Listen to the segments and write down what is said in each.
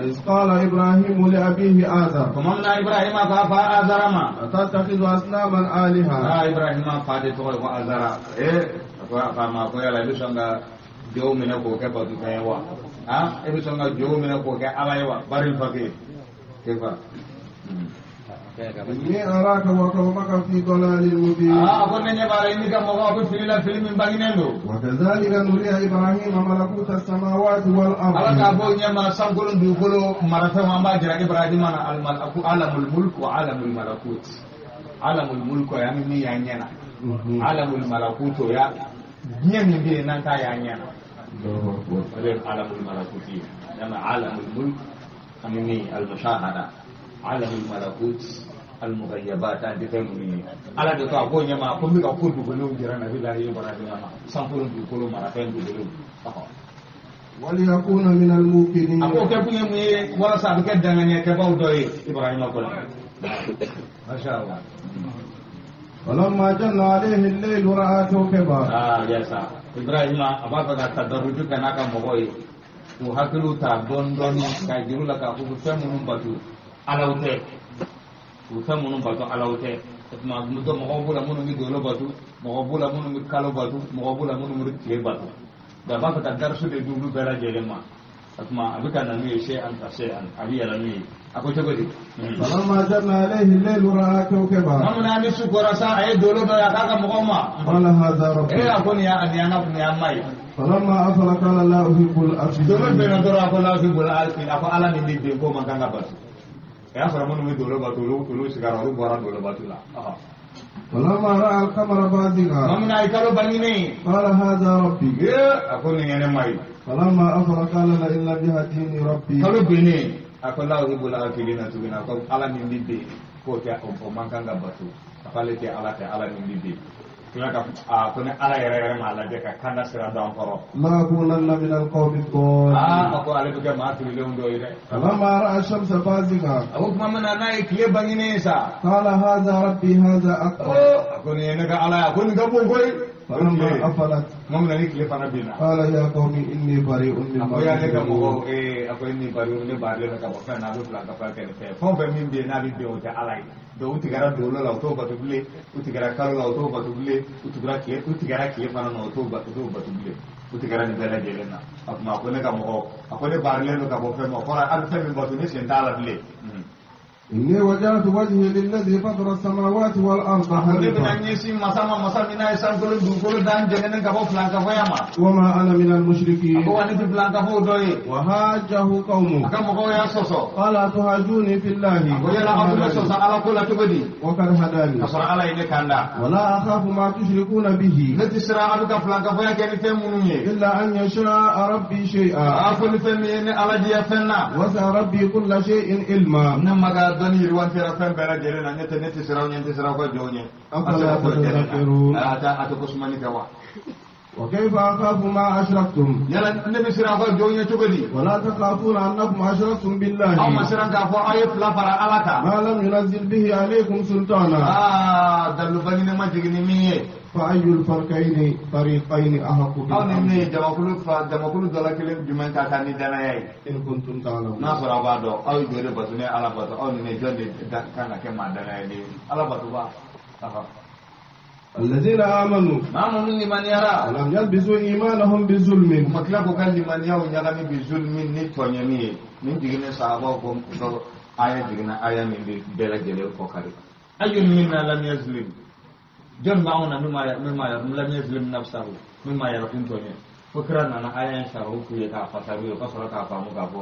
وإذ قال إبراهيم لأبيه آزر Tuma min na Ibrahima k'a fa Azara ma. أتتخذ أصناما آلهة Aa, Ibrahima fa de tɔgɔ ye ko Azara. A ko a fa ma ko yala i bɛ sɔn ka jow minɛ k'o kɛ batofɛn ye wa? Han, e bɛ sɔn ka jow minɛ k'o kɛ ala ye wa? Bari fa ke kefa. إني أراك وقومك في ضلال مبين Aa, a ko ne ɲɛ b'a la i n'i ka mɔgɔw bɛ fili la, fili min bangenen don. وكذلك نري إبراهيم ملكوت السماوات Ala k'a والأرض bɔ ɲɛ ma sankolo dugukolo marafɛnw an b'a jira Ibrahima na alimalaku alamul mulk wa alamul malakut. Alamul mulk o y'an bɛ min y'an ɲɛ na. Alamul malakut o ya diɲɛ min bɛ yen n'an t'a y'an ɲɛ na. الله أكبر O de ye alamul malakut ye. Yama alamul mulk an bɛ min almushahada alamul malakut almughayyabat an tɛ fɛn minnu ye. Ala de ko a b'o ɲɛ ma ko n bɛ ka ko dogolenw jira Nabilahi Ibrahima ma sankolo dugukolo marafɛn dogolenw. Ɔhɔ. وليكون من الموقنين A k'o kɛ kun ye mun ye walasa a bɛ kɛ danganiyakɛbaw dɔ ye Ibrahima kɔnɔ. Masha Allah. فلما جن عليه الليل رأى كوكبا Aa yasa Ibrahima a b'a fɛ ka tadaruju kɛ n'a ka mɔgɔw ye k'u hakiliw ta dɔɔni dɔɔni k'a jira u la k'a fɔ ko fɛn minnu bato alaw tɛ, u fɛn minnu bato alaw tɛ. O tuma dɔ mɔgɔw b'u la minnu bɛ dolo bato, mɔgɔw b'u la minnu bɛ kalo bato, mɔgɔw b'u la minnu bɛ tile bato. Donc a b'a fɛ ka darisu de di olu bɛɛ lajɛlen ma. O tuma a bɛ ka na n'u ye se an ka se an a bɛ yɛlɛ n'u ye. A ko cogo di? فلما جن عليه الليل رأى كوكبا Tuma min na ni su kora sa a ye dolo dɔ ye a k'a ka mɔgɔw ma. قال هذا ربي A ko nin y'a nin y'an ka nin y'an ma ye. فلما أفل قال لا أحب Dolo الأفلين bɛnna dɔrɔn a ko la fi bolo a ko ala min bɛ den ko man kan ka bato. O y'a sɔrɔ minnu bɛ dolo bato olu sigara olu bɔra dolo bato la. فلما رأى القمر Tuma بازغا min na a ye kalo bangenen. قال هذا ربي A ko nin ye ne ma ye. فلما أفل قال لئن لم يهديني ربي Kalo binnen a ko la fi bolo a fili na tuguni a ko ala min bɛ ben k'o tɛ o man kan ka bato. A ko ale tɛ ala fɛ ala min bɛ ben. Tila ka a ko ni ala yɛrɛ yɛrɛ m'a lajɛ ka kanda sira don an kɔrɔ. لأكونن من القوم الضالين Aa, a ko ale bɛ kɛ maa fililenw dɔ ye dɛ. فلما رأى الشمس بازغة A ko tuma min na n'a ye tile bangenen ye sa. قال هذا ربي هذا أكبر A ko nin ye ne ka ala ye, a ko nin ka bon koyi. فلما أفلت Tuma min na ni tile fana binna. قال يا قوم إني بريء A مما ko ya ne ka تشركون mɔgɔw a ko ni bari ne barilen bɛ ka bɔ fɛn na a bɛ fila ka fɛn kɛ nin fɛn ye. Fɛn o fɛn min bɛ yen n'a bɛ ben o tɛ ala ye. Donc u tigɛra dolo la u t'o bato bilen, u tigɛra kalo la u t'o bato bilen, u tigɛra tile fana na u t'o bato bilen. U tigɛra nin bɛɛ lajɛlen na. A tuma a ko ne ka mɔgɔw, a ko ne barilen don ka bɔ fɛn ma, o kɔrɔ a bɛ fɛn min bato ne sen t'a la bilen. إني وجهت وجهي للذي فطر السماوات والأرض A ko ne bɛna حنيفا ɲɛsin masa ma, masa min n'a ye sankolo dugukolo dan jɛngɛnen ka bɔ filankafoya ma. وما أنا من A المشركين ko wa ne tɛ filankafow dɔ ye. وحاجه A قومه ka mɔgɔw y'a sɔsɔ. قال أتحاجوني في الله A ko yala aw bɛ sɔsɔ ala ko la cogo di? وقد هداني Ka sɔrɔ ala ye ne kan da. ولا أخاف ما تشركون به Ne tɛ siran a bɛ ka filankafoya kɛ ni fɛn minnu ye. إلا أن يشاء ربي شيئا A ko ni fɛn min ye ne ala diya fɛn na. وسع ربي كل شيء علما Ne ma ka dɔnni yiriwa sera fɛn bɛɛ lajɛlen na, ne tɛ ne tɛ siran aw ɲɛ, n tɛ siran aw ka jɔnw ɲɛ. أفلا تتذكرون A tɛ ko sumani kɛ wa? وكيف أخاف ما أشركتم Yala ne bɛ siran aw ka jɔnw ɲɛ cogo di? ولا تخافون أنكم أشركتم Aw ma بالله siran k'a fɔ aw ye fila fara ala kan. ما لم ينزل به عليكم سلطانا Aa, dalilu bangenen ma jigin ni min ye. فأي الفرقين فريقين أحق Aw ni ne بالأمن ye jamakulu fa jamakulu dɔ la kelen jumɛn ka kan ni danaya ye? إن كنتم تعلمون N'a sɔrɔ aw b'a dɔn aw ye jɔ de bato ne ye ala bato, aw ni ne jɔn de kan ka kɛ maa danaya ye ala bato ba. الذين آمنوا Maa minnu limaniyara ولم يلبسوا إيمانهم بظلم u ma tila k'u ka limaniyaw ɲagami bi zulmi ni tɔɲɛni ye. Nin jiginni sahabaw ko aya jiginna aya min bɛ bɛɛ lajɛlen kɔ kari. Ayyun minna lam yazlim, jɔn b'anw na min ma lam yazlim nafsahu, min ma yɛrɛkun tɔɲɛ. Fo kira nana aya in saraw f'u ye k'a fasari ye, o ka sɔrɔ k'a faamu k'a fɔ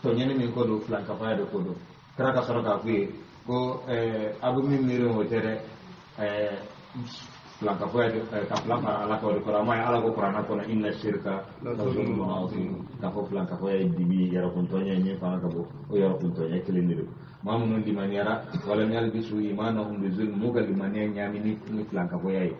tɔɲɛni min ko don filankafaya de ko don. Kira ka sɔrɔ k'a f'u ye ko a bɛ min miiri o tɛ dɛ, filankafoya de ka fila fara ala kan o de kɔrɔ. A ma ye ala ko kuranna kɔnɔ inna shirka la zulmun azim, k'a fɔ filankafoya ye dibi ye, yɛrɛkuntɔɲɛ ye min fanga ka bon, o yɛrɛkuntɔɲɛ kelen de don. Maa minnu limaniyara walam yalbisu imanahum bizulm, m'u ka limaniya ɲaami ni filankafoya ye.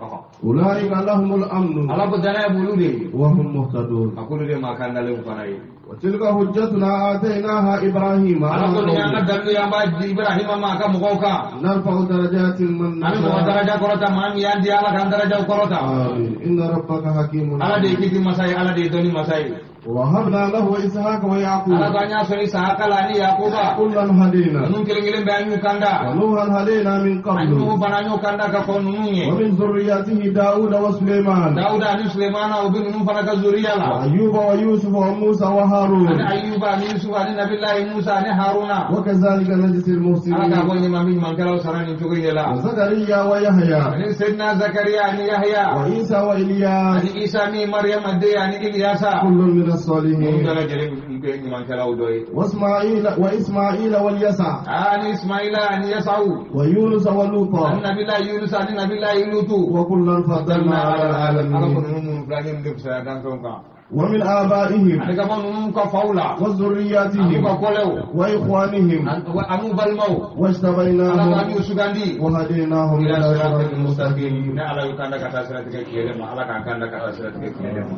أولئك لهم الأمن Ala ko danaya b'olu de ye. وهم مهتدون A k'olu de maa kandalenw fana ye. وتلك حجتنا آتيناها إبراهيم Ala على ko nin y'an ka قومه dalilu ye an b'a di Ibrahima ma a ka mɔgɔw kan. نرفع درجات من An bɛ mɔgɔ نشاء daraja kɔrɔta, maa min y'an di ala k'an darajaw kɔrɔta. آمين إن ربك حكيم Ala de ye عليم kiti masa ye, ala de ye dɔnni masa ye. ووهبنا له إسحاق ويعقوب Ala ko an y'a sɔn Isahaka la ani Yakuba. كلا هدينا Ninnu kelen kelen bɛɛ an y'u kanda. ونوحا هدينا من Ani Nuhu قبل fana an y'o kanda ka kɔn ninnu ye. ومن ذريته داود وسليمان Dawuda ani Sulemana o bɛ ninnu fana ka zuriya la. وأيوب ويوسف وموسى Ani وهارون Ayuba ani Yusufu ani Nabilayi Musa ani Haruna. وكذلك نجزي Ala k'a fɔ المحسنين ɲuman bɛ ɲumankɛlaw sara nin cogo in de la. وزكريا ويحيى Ani Seydina Zakariya ani Yahya. وعيسى وإلياس Ani Isa min Mariyama den ani Iliyasa. كل من Ninnu الصالحين bɛɛ lajɛlen bɛ ɲumankɛlaw dɔ ye. واسماعيل وإسماعيل واليسع Ani Ismaila ani Yasawu. ويونس Ani ولوطا Nabilayi Yunusa ani Nabilayi Lutu. وكلا فضلنا على Ala ko العالمين ninnu minnu filɛ an ye nin de fisaya danfɛnw kan. ومن آبائهم Ani ka bɔ ninnu ka faw la. An'u وذرياتهم ka kɔlɛw. وإخوانهم An'u balimaw. Ala ko an واجتبيناهم y'u sugandi. وهديناهم Ila إلى siratil صراط mustaqim. مستقيم Ni Ala y'u kanda ka taa siratigɛ tiɲɛ ma, Ala k'an kanda ka taa siratigɛ tiɲɛ ma.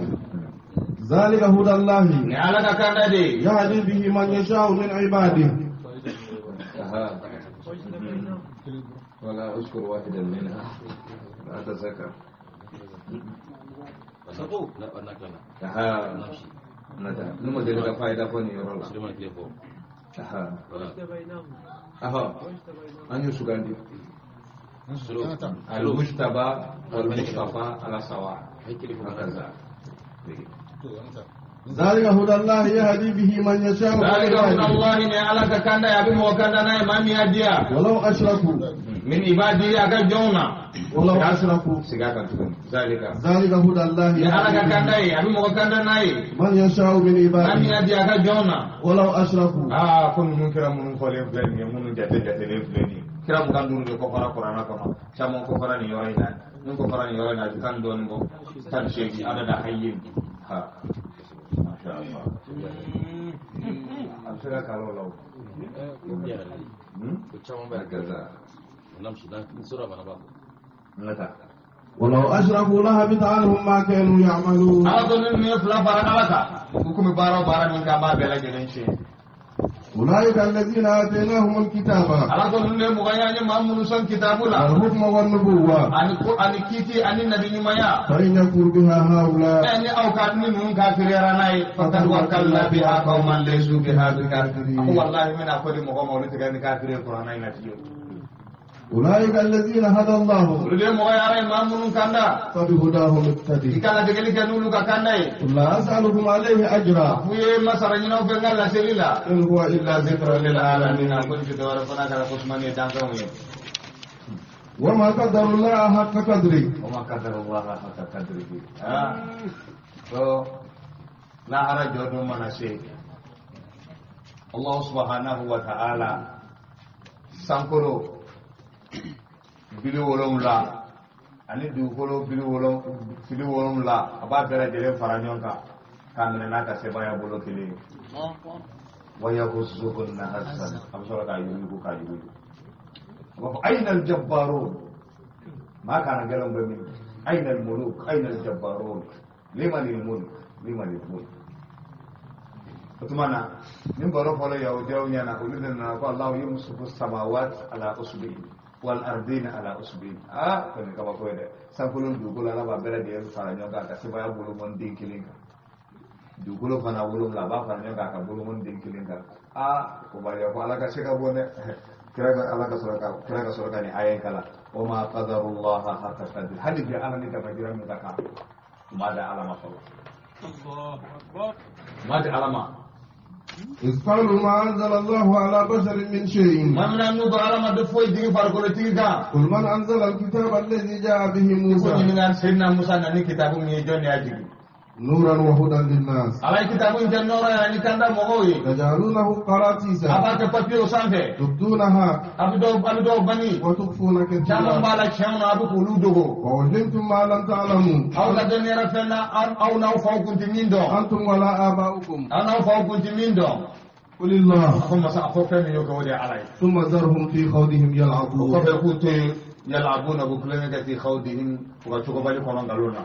ذلك هدى الله Ni Ala ka kanda de ye. يهدي به من يشاء من عباده Aha. ولا أذكر واحدا منها لا أتذكر. Aha. Nada. Numu deli ka fayida fɔ nin yɔrɔ la. Aha. Aha. An y'u sugandi. المجتبى والمصطفى على سواء. هكذا. ذلك هدى الله يهدي به من يشاء من ذلك هدى عباده الله ni Ala ka kanda ye a bɛ mɔgɔ kanda n'a ye maa min y'a diya. ولو أشركوا min ibadi a ka jɔnw na. ولو أشركوا Segin a kan tuguni. Zalika. ذلك هدى الله Ni Ala ka يهدي به kanda ye a bɛ mɔgɔ kanda n'a ye. من يشاء من Maa min عباده y'a diya a ka jɔnw na. ولو أشركوا Aa ko ninnu kira minnu fɔlen filɛ nin ye minnu jate jatelen filɛ nin ye. Kira 25 de kɔfara kuranɛ kɔnɔ. Caman kɔfara nin yɔrɔ in na. Min kɔfara nin yɔrɔ in na a bɛ 10 dɔɔnin bɔ. 18 adada hayyin. Ha. Masha Allah. A bɛ se ka kalan o la o. Hakaza. N ka taa. ولو أشركوا لهبط عنهم ما كانوا يعملون Ala ko ninnu ye fila fara Ala kan. U kun bɛ baara o baara min kɛ an b'a bɛɛ lajɛlen tiɲɛ. أولئك الذين آتيناهم الكتاب Ala ko ninnu ye mɔgɔ ye an ye maa minnu sɔn kitabu la. والحكم والنبوة Ani ko ani kiti ani nabi ɲumanya. فإن يكفر بها هؤلاء Ɛ ni aw ka ni ninnu kafiriyara n'a ye. Fakad wakalna biha qauman laysu biha bikafirin. A ko walahi n bɛna fɔ di mɔgɔ ma olu tɛ kɛ ni kafiri ye kuranɛ in na fiyewu. أولئك الذين هدى الله Olu de ye mɔgɔ ye Ala ye maa minnu kanda. فبهداهم I اقتدي ka ladegeli kɛ n'olu ka kanda ye. قل لا أسألكم عليه أجرا F'u ye masara ɲini aw fɛ n ka laseli la. إن هو إلا ذكر Zikra lil alamin. Ko nin tɛ dɔwɛrɛ fɔ n'a kɛra ko sumani ye danfɛnw ye. وما قدر الله حق قدره وما قدر الله حق قدره. Ah. So lahara jɔ don mana se. Allah subhanahu wa ta'ala sankolo 70 ani dugukolo 70 a b'a bɛɛ lajɛlen fara ɲɔgɔn kan k'a minɛ n'a ka sebaaya bolo kelen ye. Wa yahuzzuhunna hazzan a bɛ sɔrɔ k'a yuguyugu k'a yuguyugu. A b'a fɔ ayna al-jabbarun maa kana gɛlɛnw bɛ min ayna al-muluk ayna al-jabbarun liman al-mulk liman al-mulk. O tuma na nin baro fɔlɔ yahudiyaw ɲɛna olu de nana ko Allahu yumsiku samawat ala usbihi wal ardina ala usbihi. Aa ko nin kabako ye dɛ. Sankolo ni dugukolo Ala b'a bɛɛ lajɛlen fara ɲɔgɔn kan ka sebaaya bolomɔni den kelen kan. Dugukolo fana 7 a b'a fara ɲɔgɔn kan ka bolomɔni den kelen kan. Aa o b'a yira ko Ala ka se ka bon dɛ. Kira ka Ala ka sɔrɔ ka kira ka sɔrɔ ka nin aya in kalan. Wa ma qadarullaha haqqa qadrihi. Hali bi Ala ni damajira min ka kan u m'a da Ala ma fɔlɔ. U m'a di Ala ma. إذ قالوا ما أنزل الله على بشر من شيء Maa min na n'u ko Ala ma dɔ foyi jigin farikolotigi kan. قل من أنزل الكتاب الذي جاء به I ko موسى ɲininka Seydina Musa na ni kitabu min ye jɔn de y'a jigin. نورا وهدى للناس Ala ye kitabu in kɛ nɔɔrɔ ye ani kanda mɔgɔw ye. تجعلونه A قراطيس b'a kɛ papiyew sanfɛ. تبدونها A bɛ dɔw banni. وتخفون Caman كثيرا b'a la tiɲɛw na a bɛ k'olu dogo. وعلمتم ما لم تعلموا Aw ka dɔnniyara fɛn na aw n'aw faw kun tɛ min dɔn. أنتم ولا آباؤكم Aw n'aw faw kun tɛ min dɔn. قل الله A ko masa a ko fɛn min y'o kɛ o de ye Ala ye. ثم ذرهم في خوضهم O يلعبون kɔfɛ k'u to yen yalabuna k'u tulonkɛ kɛ fi khawdihim u ka cogobali kɔnɔ nkalon na.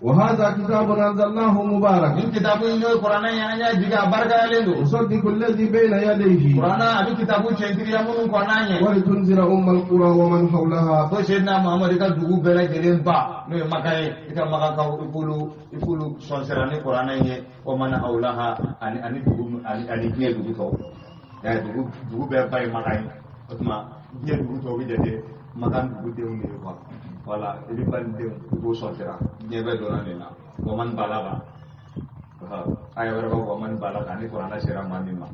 وهذا كتاب أنزلناه مبارك nin kitabu in n'o ye kuranɛ ye an y'a jigin a barikayalen don مصدق الذي بين يديه kuranɛ a bɛ kitabu tiɲɛtigiya minnu kɔnɔ an ɲɛ ولتنذر أم القرى ومن حولها ko Seydina Muhamadu i ka dugu bɛɛ lajɛlen ba n'o ye Maka ye i ka Makakaw i k'olu sɔnsira ni kuranɛ in ye wa man hawlaha ani dugu ani diɲɛ dugu tɔw dugu bɛɛ ba ye Maka ye o tuma diɲɛ dugu tɔw bɛ jate Maka dugudenw de ye quoi voilà i bɛ ba ni denw i b'o sɔnsira diɲɛ bɛɛ donna nin na wa man balaga aya wɛrɛ b'a fɔ wa man balaga ni kuranɛ sera maa min ma.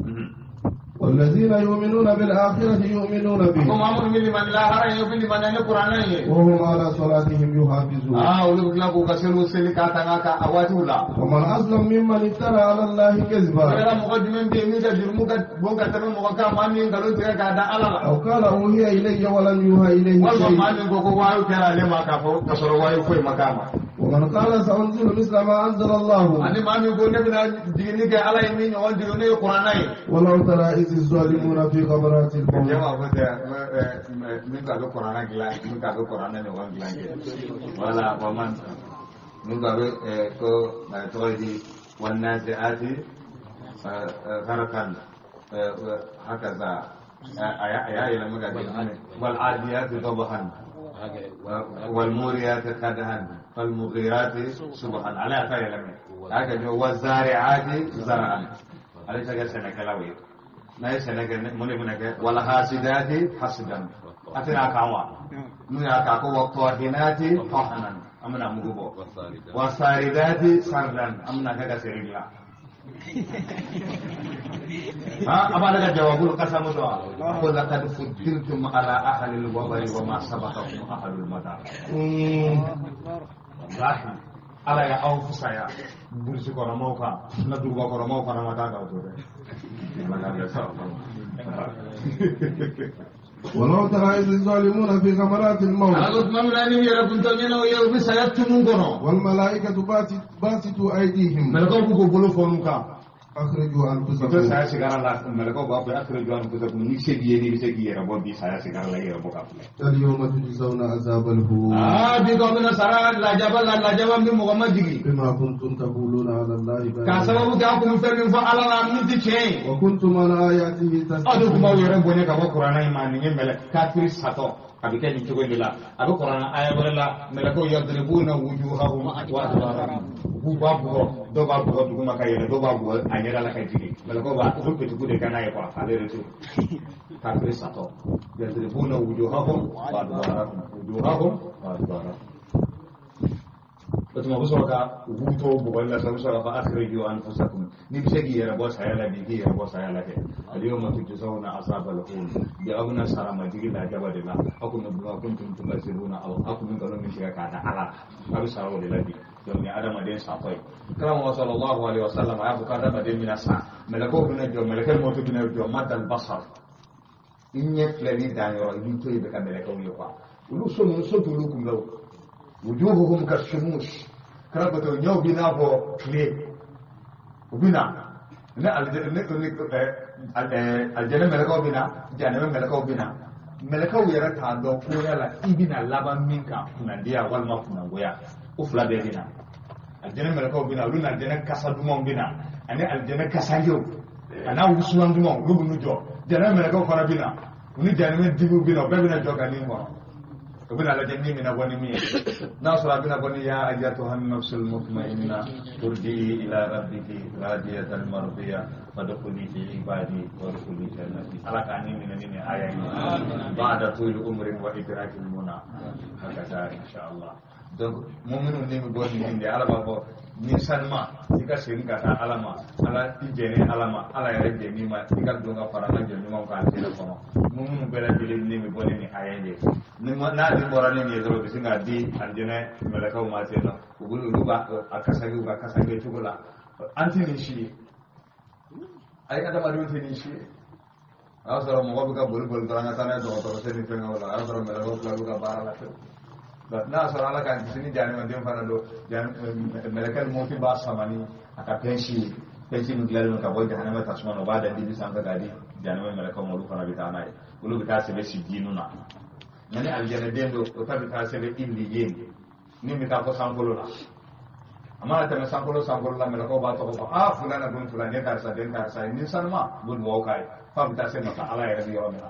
والذين يؤمنون بالآخرة يؤمنون ko به maa minnu bɛ limani lahara ye u bɛ limaniya ni kuranɛ ye. وهم على صلاتهم يحافظون Olu bɛ tila k'u ka seliw seli k'a tanga ka a waatiw la. ومن أظلم ممن افترى على الله كذبا Yala mɔgɔ jumɛn bɛ yen min ka jurumu ka bon ka tɛmɛ mɔgɔ kan maa min ye nkalon tigɛ k'a da Ala la. أو قال أوحي إلي ولم يوحى إليه Walima شيء maa min ko ko wayu kɛra ale ma k'a fɔ k'a sɔrɔ wayu foyi ma k'a ma. ومن قال سأنزل مثل ما أنزل الله Ani maa min ko ne bɛna jiginni kɛ Ala ye min ɲɔgɔn jigin ne ye kuranɛ ye. ولو ترى إذ الظالمون في غمرات Cɛ الموت b'a fɔ tɛ min k'a bɛ kuranɛ dilan min k'a bɛ kuranɛ ɲɔgɔn dilan kɛ. Wala wa man min k'a bɛ ko tɔgɔ ye di wannazi'ati gharqan hakaza a y'a yɛlɛma ka di wal adiyati dabhan والموريات قدحا فالمغيرات صبحا على خير هكذا والزارعات زرعا على شكل سنة كلاوي لا يسنة من والحاسدات حسدا أتنا كوا نيا كاكو والطاحنات طحنا أمنا مغبو والساردات سردا أمنا كذا سريلا ها أبا لك جواب القسم قل لقد فضلتم على أهل الوبر وما سبقكم أهل المدار والله ala ya aw fusaya burusi kɔnɔ maaw kan na duguba kɔnɔ maaw fana ma taa k'aw to dɛ ala k'a bɛɛ sɔrɔ. ولو ترى إذ الظالمون في غمرات الموت Ala ko tuma min na ni u yɛrɛ kun tɔ ɲɛna o ye u bɛ saya tumun kɔnɔ. والملائكة باسطوا أيديهم Mɛlɛkɛw b'u k'u bolo fɔn'u kan. أخرجوا U tɛ أنفسكم saya sigara la mɛlɛkɛw b'a fɔ akhriju anfusakum ni se b'i ye n'i bɛ se k'i yɛrɛ bɔ bi saya sigara la i yɛrɛ bɔ ka filɛ. اليوم تجزون عذاب الهون Bi k'aw bɛna sara lajaba la lajaba min mɔgɔ ma jigin. بما كنتم تقولون على الله K'a غير sababu kɛ aw kun bɛ fɛn min fɔ Ala la min tɛ tiɲɛ ye. وكنتم عن آياته Aw de tun b'aw تستكبرون yɛrɛ bonya ka bɔ kuranɛ in ma nin ye mɛlɛ kafiri satɔ a bɛ kɛ nin cogo in de la a bɛ kuranɛ aya wɛrɛ la mɛlɛkɛw yadribuna wujuhahum wa adbarahum u b'u b'a bugɔ dɔw b'a bugɔ duguma ka yɛlɛ dɔw b'a bugɔ a ɲɛda la ka jigin mɛlɛkɛw b'a u bɛ petiku de kɛ n'a ye quoi ale de to kafiri satɔ yadribuna wujuhahum wa adbarahum wujuhahum wa adbarahum o tuma u bɛ sɔrɔ ka u b'u to bugɔli la sisan u bɛ sɔrɔ k'a fɔ akhriju anfusakum n'i bɛ se k'i yɛrɛ bɔ saya la bi k'i yɛrɛ bɔ saya la kɛ al-yawma tujzawna azabal hun bi aw bɛna sara majigi lajaba de la aw kun bɛ bima kuntum tukazibuna aw kun bɛ nkalon min tigɛ k'a da Ala la aw bɛ sara o de la bi donc ni adamaden satɔ ye karamɔgɔ sallallahu alaihi wa sallam a y'a fɔ ko adamaden bɛna sa mɛlɛkɛw bɛna jɔ mɛlɛkɛ mɔtu bɛna jɔ madal basar i ɲɛ filɛli dan yɔrɔ i b'i to yen bɛ ka mɛlɛkɛw ye quoi olu so ninnu so t'olu kunbɛn o wujuhuhum kashumus kɛra ko ɲɛw b'i n'a fɔ tile u bɛ na ne alijɛnɛ mɛlɛkɛw bɛ na jahanɛmɛ mɛlɛkɛw bɛ na mɛlɛkɛw yɛrɛ t'a dɔn ko yala i bɛna laban min kan kunnandiya walima kunnangoya o fila bɛɛ bɛ na alijɛnɛ mɛlɛkɛw bɛ na olu ni alijɛnɛ kasa dumanw bɛ na ani alijɛnɛ kasangew a n'a wusulan dumanw olu bɛ n'u jɔ jahanɛmɛ mɛlɛkɛw fana bɛ na u ni jahanɛmɛ dibiw bɛ na u bɛɛ bɛ na jɔ ka nin kɔnɔ u bɛna lajɛ min bɛna bɔ ni min ye n'a sɔrɔ a bɛna bɔ ni ya ayyatuha nafsul mutmainna turji'i ila rabbiki radiyatan mardiya fadkhuli fi ibadi wadkhuli jannati ala k'a ni minɛ ni nin aya in ye ba'da tuli umrin wa idrakil muna hakaza insha Allah donc muminu ni bɛ bɔ nin de ala b'a fɔ ni sanuma i ka segin ka taa ala ma ala i jɛnni ala ma ala yɛrɛ jɛnni ma i ka don ka fara an ka jɛn ɲumanw kan alijɛnɛ kɔnɔ muminu bɛɛ lajɛlen ni bɛ bɔ ni nin aya in de ye ni n'a den bɔra ni nin ye dɔrɔn u bɛ sin k'a di alijɛnɛ mɛlɛkɛw ma ten nɔ u bɛ olu b'a a kasage u ka kasage cogo la an tɛ nin si ye ayi adamadenw tɛ nin si ye o y'a sɔrɔ mɔgɔ bɛ ka boli boli dɔrɔn ka taa n'a ye dɔgɔtɔrɔso ni fɛngɛw la o y'a sɔrɔ mɛlɛkɛw fila b'u ka baara la pewu n'a y'a sɔrɔ ala k'an kisi ni jahanamaden fana don mɛlɛkɛ mɔti b'a sama ni a ka pɛnsi ye pɛnsi min dilanlen don ka bɔ jahanama tasuma na o b'a da dibi sanfɛ k'a di jahanama mɛlɛkɛw ma olu fana bɛ taa n'a ye olu bɛ taa sɛbɛn sijinu na nka ni alijɛnɛden don o ta bɛ taa sɛbɛn iliyen min bɛ taa fɔ sankolo la A mana tɛmɛ sankolo sankolo la, mɛlɛkɛw b'a tɔgɔ fɔ: a fulana bun fulan, ne karisa den karisa ye, ni sanuma u bɛ dugawu k'a ye, f'a bɛ taa se masa Ala yɛrɛ bɛ yɔrɔ min na.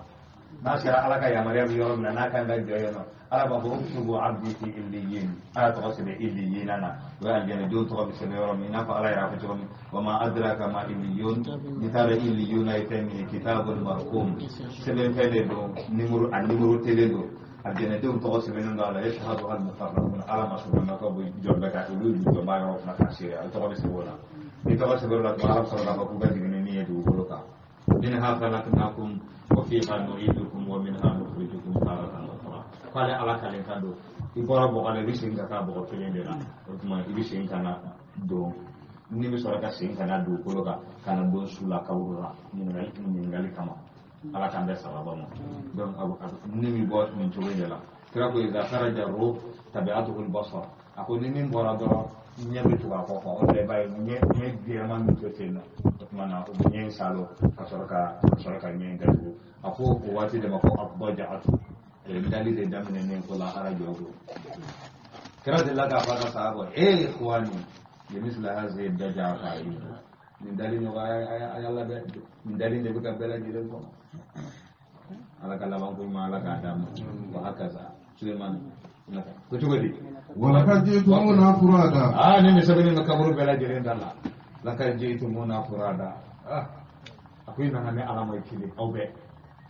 N'a sera Ala ka yamaruya bɛ yɔrɔ min na, n'a kan ka jɔ yen nɔ, Ala b'a fɔ: uktubu abdi fi illiyin. Ala tɔgɔ sɛbɛn illiyina na, o ye alijɛnɛdenw tɔgɔ bɛ sɛbɛn yɔrɔ min, i n'a fɔ Ala yɛrɛ a fɔ cogo min: wa ma adraka ma illiyun. N'i taara illiyuna ye fɛn min ye, kitabun marqum, sɛbɛn fɛn de don, nimoro a nimoro telen don, alijɛnɛdenw tɔgɔ sɛbɛnnen don a la. Yashhadu al muqarrabun, Ala masurunnakaw bɛ jɔ bɛɛ ka olu jɔ b'a yɔrɔ fana k'a seere, a tɔgɔ bɛ sɛbɛn o la. Ni tɔgɔ sɛbɛn o la tuma, Ala bɛ sɔrɔ k'a fɔ k'u ka jigin ni min ye dugukolo kan. Minha khalaqnakum wa fiha nu'idukum wa minha nukhrijukum taratan ukhra. K'ale Ala kalen kan don, i bɔra bɔgɔ la, i bɛ segin ka taa bɔgɔ kelen de la. O tuma i bɛ segin ka na don ni bɛ sɔrɔ ka segin ka na dugukolo kan, ka na don su la, kaburu la, ɲininkali kama. Ala k'an bɛɛ sababa ma. Donc ni min bɔ nin cogo in de la, kira ko: idha kharaja ruh tabi'atuhu al-basar. A ko ni min bɔra dɔrɔn, ɲɛ bɛ tugu a kɔ. O de la i b'a ye ɲɛ jɛman bɛ to ten nɔ. O tuma na o bɛ ɲɛ in salo ka sɔrɔ ka ɲɛ in datugu. A ko o waati de ma ko abdaja'atu, dali de daminɛnen ko lahara jɔ ko. Kira delila k'a fɔ a ka sahaba: e ikhwani, limisla hazihi daja'a fa'ilu. Nin dali ɲɔgɔn a y'a labɛn, nin dali de bɛ ka bɛɛ lajɛlen kɔnɔ. Ala ka laban ko ɲuman Ala k'a d'a ma. Wa hakaza Sulemani ko cogo di? ولقد جئتمونا فرادا. Aa, nin de sɛbɛnnen bɛ kaburu bɛɛ lajɛlen da la: lakad jitumuna furada. Ah, a ko i nana ne Ala ma i kelen, aw bɛɛ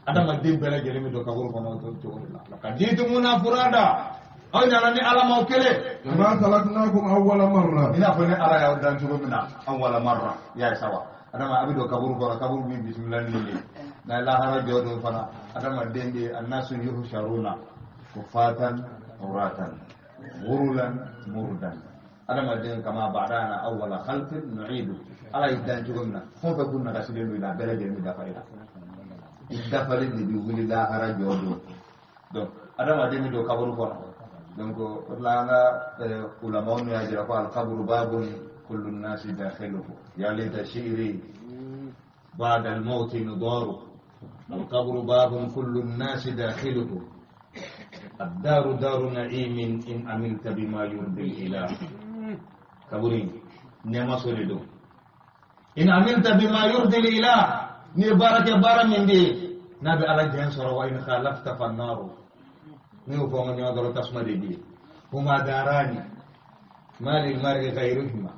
adamaden bɛɛ lajɛlen bɛ don kaburu kɔnɔ o cogo de la. Lakad jitumuna furada, aw nana ni Ala ma aw kelen. كما خلقناكم أول مرة. I n'a fɔ ne Ala y'aw dan cogo min na, awwala marra. I y'a ye sa wa, adama a bɛ don kaburu kɔnɔ, kaburu b'i bisimila ni nin ye. Na lahara jɔ don fana, adamaden de annasu yuhsharuna kufatan uratan ghurulan murdan. Adamaden kama badana awwala khalqin nu'idu. Ala y'i dan cogo min na, fɛn o fɛn kun nagasilen don i la, a bɛɛ lajɛlen bɛ dafa i la, i dafalen de bɛ wuli lahara jɔ don. Donc adamaden bɛ don kaburu kɔnɔ. Donc o de la an ka ulamaw y'a jira ko alkaburu babun kullu nnasi dakhiluhu ya laita shi'ri ba'da al-mawti nudaru. القبر باب كل الناس داخله، الدار دار نعيم إن عملت بما يرضي الإله. Kaburu nɛɛma so de don. إن عملت بما يرضي الإله, ni ye baara kɛ baara min bɛ yen n'a bɛ Ala jɛn sɔrɔ. وإن خالفت فالنار. Ni y'o fɔ n ka ɲɔgɔn dɔrɔn, tasuma de bɛ yen. هما داران ما للمرء غيرهما.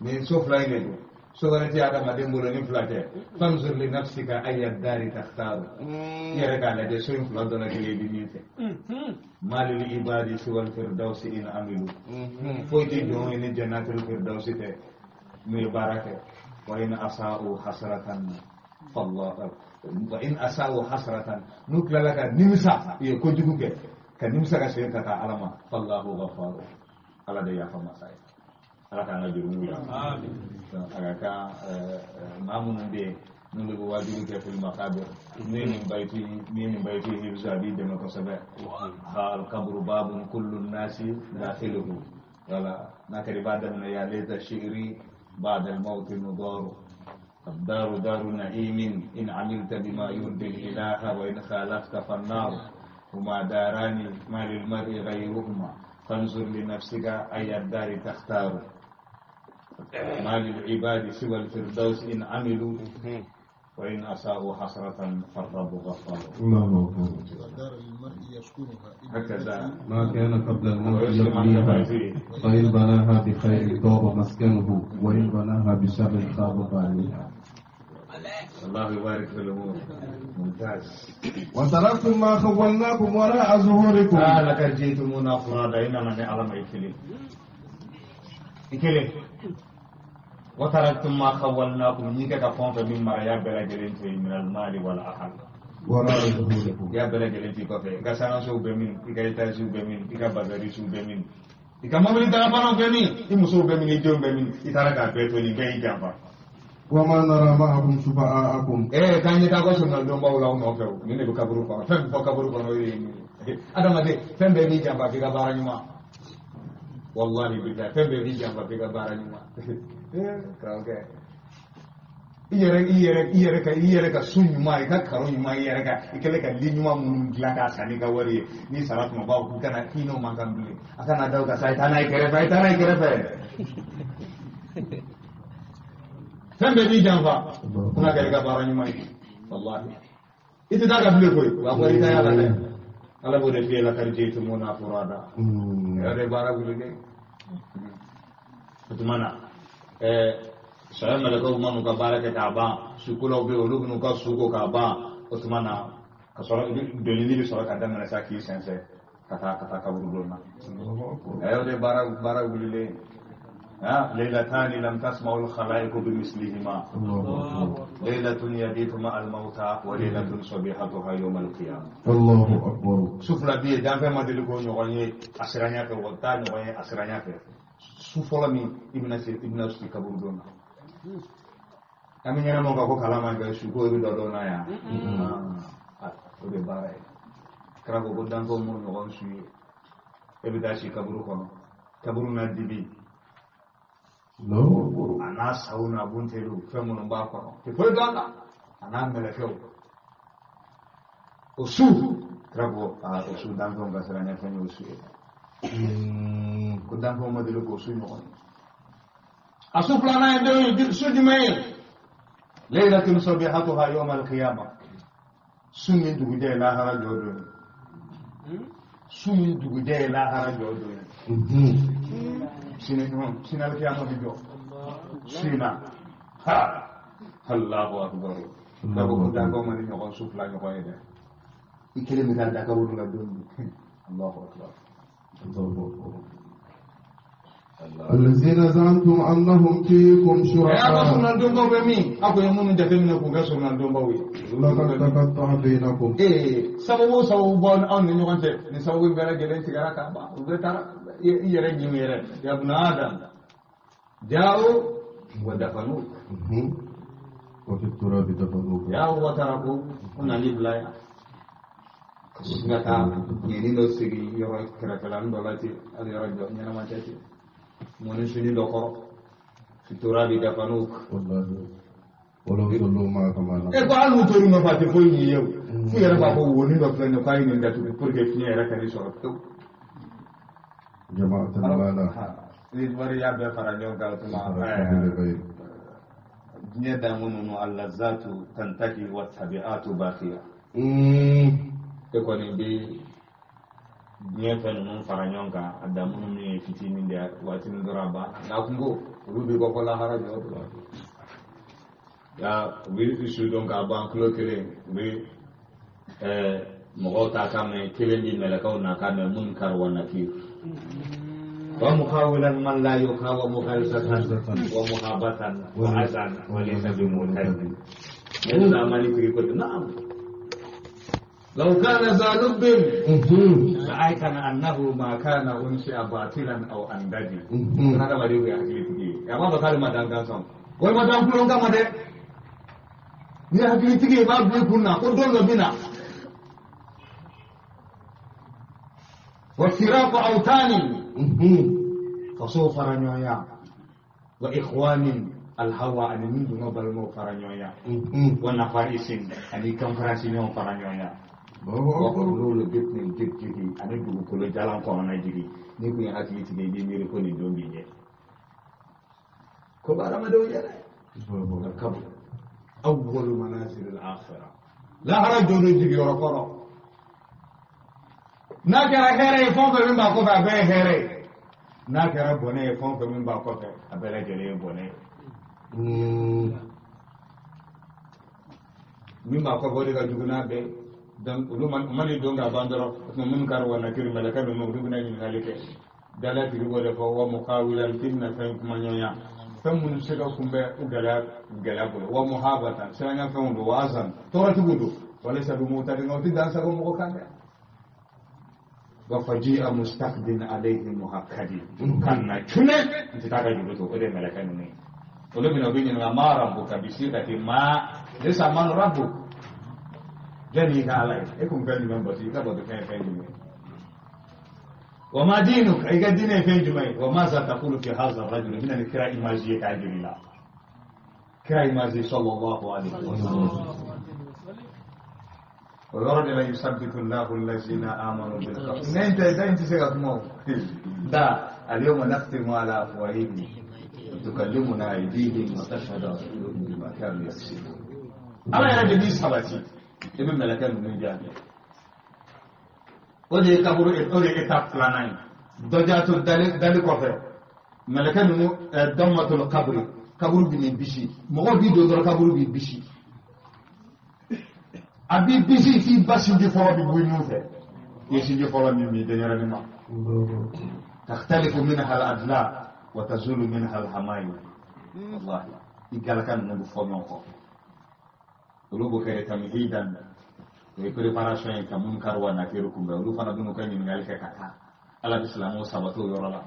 Nin so fila in de don, so wɛrɛ tɛ adamaden bolo ni fila tɛ. فانظر لنفسك أي الدار تختار. I yɛrɛ k'a lajɛ, so in fila dɔ la kelen, i bɛ min fɛ. ما للعباد سوى الفردوس إن عملوا. Foyi tɛ jɔn ye ni jannatul firdausi tɛ n'u ye baara kɛ. وإن أساءوا حسرة فالله وإن أساءوا حسرة, n'u tilala ka nimisa, u ye kojugu kɛ ka nimisa ka segin ka taa Ala ma, فالله غفار. Ala de yafa masa ye. Ala k'an ka jurumu yafa. A ka kan maa minnu bɛ yen n'olu bɛ wajibi kɛ fil maqabir, ni ye nin bayitu in hifzu, a b'i dɛmɛ kosɛbɛ. Ha, القبر باب كل الناس داخله. Wala n'a kɛra i b'a daminɛ: يا ليت شعري بعد الموت نضار، الدار دار نعيم إن عملت بما يرضي الإله، وإن خالفت فالنار، هما داران ما للمرء غيرهما، فانظر لنفسك أي الدار تختار، ما للعباد سوى الفردوس إن عملوا، وإن أساءوا حسرة فالرب غفار. الله أكبر. والدار للمرء يسكنها إلا هكذا. ما كان قبل الموت ويسلم عن يبنيها تفاصيل. فإن بناها بخير طاب مسكنه، وإن بناها بشر خاب بانيها. الله يبارك في الأمور، ممتاز. وتركتم ما خولناكم وراء ظهوركم. آه، لقد جئتمونا فرادا. إنما نعلم إكلي إكلي. وتركتم ما خولناكم, نيكا كفون من مريا بلا جلنتي من المال والأهل. وراء ظهوركم. Ya bɛɛ lajɛlen t'i kɔfɛ. I ka sangasow bɛ min? I ka etaziw bɛ min? I ka bazarisiw bɛ min? I ka mobili tagafanaw bɛ min? I musow bɛ min? I denw bɛ min? I taara k'a bɛɛ to nin bɛɛ y'i janfa. وما نرى معكم شفعاءكم. Ee, k'an ye taa ko sɔnna donbaw la aw nɔfɛ. O nin de bɛ kaburu kɔnɔ. Fɛn bɛ fɔ kaburu kɔnɔ, o ye nin ye. Adamaden, fɛn bɛɛ b'i janfa f'i ka baara ɲuman. Wallahi billahi, fɛn bɛɛ b'i janfa f'i ka baara ɲuman. Ee, karamɔgɔkɛ. I yɛrɛ ka so ɲuman, i ka karo ɲuman, i yɛrɛ ka i kɛlen ka li ɲuman minnu dilan k'a san n'i ka wari ye, n'i sara tuma b'a fɔ k'i kana k'i n'o man kan bilen, a kana da o kan sa, a ye taa n'a ye kɛrɛfɛ, a ye taa n'a ye kɛrɛfɛ. Fɛn bɛɛ b'i janfa fo n'a kɛra i ka baara ɲuman ye, walahi i tɛ taa ka bilen koyi, wa ko i ta y'a la dɛ, Ala b'o de f'i ye lakari jitumuna furada yɛrɛ de baara wuli dɛ. O tuma na saya mɛlɛkɛw man'u ka baara kɛ k'a ban, sukolaw bɛ yen, olu bɛn'u ka su ko k'a ban, o tuma na ka sɔrɔ donili bɛ sɔrɔ ka daminɛ sa k'i sɛnsɛn ka taa kaburudon na. O de baara wulilen. ليلتان لم تسمع الخلائق بمثلهما، ليلة يبيت مع الموتى وليلة صبيحتها يوم القيامة. الله أكبر. Su fila bɛ yen, danfɛn ma deli k'o ɲɔgɔn ye a siranya fɛ, o t'a ɲɔgɔn ye a siranya fɛ. Su fɔlɔ min i bɛna si kaburudon na. An bɛ ɲɛnamaw kan ko kalan man kɛ su ko i bɛ dɔ dɔn na yan. O de baara ye. Kira ko ko danfɛnw m'o ɲɔgɔn su ye. E bɛ taa si kaburu kɔnɔ, kaburu na dibi. A n'a saw n'a bunteriw, fɛn minnu b'a kɔnɔ tɛ foyi dɔn a la, a n'a mɛlɛkɛw. O su kira ko o su danfɛnw ka siran ɲɛfɛn ye o su ye. Ko danfɛnw ma deli k'o su ɲɔgɔn ye. A su filanan ye don ye, su jumɛn ye? Laylatun sabihatuha yawma al-qiyamah. Su min dugujɛ ye lahara jɔ don ye. Su min dugujɛ ye lahara jɔ don ye. Sini alikiyama bi jɔ sina ha Allahu akbar. Ko ko danfɛnw ma ni ɲɔgɔn su fila ɲɔgɔn ye dɛ, i kelen bɛ taa da kaburu la don min. Allahu akbar. الذين زعمتم أنهم فيكم شركاء. Aw surunalidonbaw bɛ min? Aw ko ye minnu jateminɛ k'u kɛ surunalidonbaw ye. لقد تقطع بينكم. Sababu o sababu b'aw anw ni ɲɔgɔn cɛ, nin sababu in bɛɛ lajɛlen tigɛra k'a ban, u bɛɛ taara i yɛrɛ ɲin yɛrɛ. Ya ibna Adam ja'u wa dafanuk. Wa fi turabi dafanuk. Ya wa taraku, u nan'i bila yan. Sin ka taa ɲɛni dɔ sigi yɔrɔ kɛrɛfɛlanin dɔ la ten, hali yɔrɔ jɔ ɲɛnama tɛ ten. Mɔni suni dɔ kɔrɔ fi turabi dafanuk. E ko hali n'u tor'i nɔfɛ a tɛ foyi ɲɛ i ye o. F'u yɛrɛ b'a fɔ wonin dɔ filɛ nin ye k'a ye nin datugu pour que fiɲɛ yɛrɛ ka n'i sɔrɔ pewu. Ni wari y'a bɛɛ fara ɲɔgɔn kan o tuma diɲɛ damu ninnu alazatu tantahi wa tabi'atu baqiya. E kɔni bɛ diɲɛ fɛn ninnu fara ɲɔgɔn kan, a damu ninnu ye fitinin de ye, waati min dɔrɔn a banna. Nka kungo olu bɛ bɔ fɔ lahara jɔ don. Ya u bɛ su dɔn k'a ban kulo kelen, u bɛ mɔgɔw ta kan mɛn, kelen bɛ mɛlɛkɛw na kan mɛn munkar wa nakir. Wa muhawilan man la yukawa mughalzatan wa muhabatan wa azan wa laysa bi mu'tadin. Ne zamani kiri ko na'am. لو كان ذا لب لأيقن أنه ما كان أنشئ باطلا أو أنددي. هذا ما يقول hakili tigi ye. A b'a fɔ k'ale ma dan gansan. Walima dan kulon kama dɛ. Ni hakili tigi ye, i b'a bila i kun na ko don dɔ bɛ na. Wa firaqu awtani. Faso fara ɲɔgɔnya. Wa ikhwanin alhawa ani min donna balimaw fara ɲɔgɔnya. Wa nafaisin ani kanfaransi ɲɔgɔn fara ɲɔgɔnya. Wa kululu bitni jigijigi ani dugukolo jalan kɔnɔna jigi. N'i kun ye hakili tigi i b'i miiri ko nin don b'i ɲɛ. Ko bɛ hadamadenw yɛrɛ. Alkabur awwalu manazil al-akhirah. Lahara jɔ don jigiyɔrɔ kɔrɔ. N'a kɛra hɛrɛ ye, fɛn o fɛn min b'a kɔfɛ a bɛɛ ye hɛrɛ ye. N'a kɛra bɔnɛ ye, fɛn o fɛn min b'a kɔfɛ a bɛɛ lajɛlen ye bɔnɛ ye. Min b'a kɔfɛ o de ka jugu n'a bɛɛ ye. Donc olu ma ni don ka ban dɔrɔn, o tuma minnu kari wa nakiri mɛlɛkɛ ninnu olu bɛna ɲininkali kɛ. Dala tigi b'o de fɔ wa muhawilan k'i bɛna fɛn kuma ɲɔgɔnya. Fɛn minnu bɛ se ka kunbɛn u gɛlɛya bolo. Wa muhabatan siranya fɛnw don, wa azan tɔɔrɔtigiw don. Walisa bi mutadin, o tɛ dan sago mɔgɔ kan dɛ. Wa faji'a mustaqdin alayhi muhakkadi. Kan na cune n tɛ taa ka juru to, o de ye mɛlɛkɛ ninnu ye. Olu bɛna u bɛ ɲininka ma rabbuka bi sigati ma laysa man rabbuk. Jɔn y'i ka ala ye? E kun fɛn jumɛn bato? I ka bato fɛn ye fɛn jumɛn ye? Wa ma diinuka? I ka diinɛ ye fɛn jumɛn ye? Wa maza taqulu fi hadha rajul? I bɛna ni kira image ye k'a jira i la. Kira image sallallahu alaihi wasallam. O yɔrɔ de la yusabbitu Allahu allazina amanu bil qawl. Ne tɛ da in tɛ se ka kuma o. Da al-yawma nakhtimu ala afwahihim wa tukallimuna aydihim wa tashhadu arjuluhum bima kanu yaksibun. Ala yɛrɛ de b'i sabati i bɛ mɛlɛkɛ ninnu jaabi. O de ye kaburu, o de ye étape filanan ye. Dɔjato dali kɔfɛ mɛlɛkɛ ninnu dammatul kaburi, kaburu bɛ nin bisi, mɔgɔw b'i don dɔrɔn kaburu b'i bisi. A b'i bisi f'i ba sinji fɔlɔ bɛ bɔ i nun fɛ. I ye sinji fɔlɔ min min denyɛrɛnin ma. Takhtalifu minha al-adla wa tazulu minha al-hamayil. Wallahi i galaka ninnu bɛ fɔ ɲɔgɔn kɔ. Olu b'o kɛ tamhidan, o ye préparation ye ka munkar wa nakir kunbɛn. Olu fana bɛ n'u ka ɲininkali kɛ ka taa. Ala bɛ silamɛw sabati o yɔrɔ la.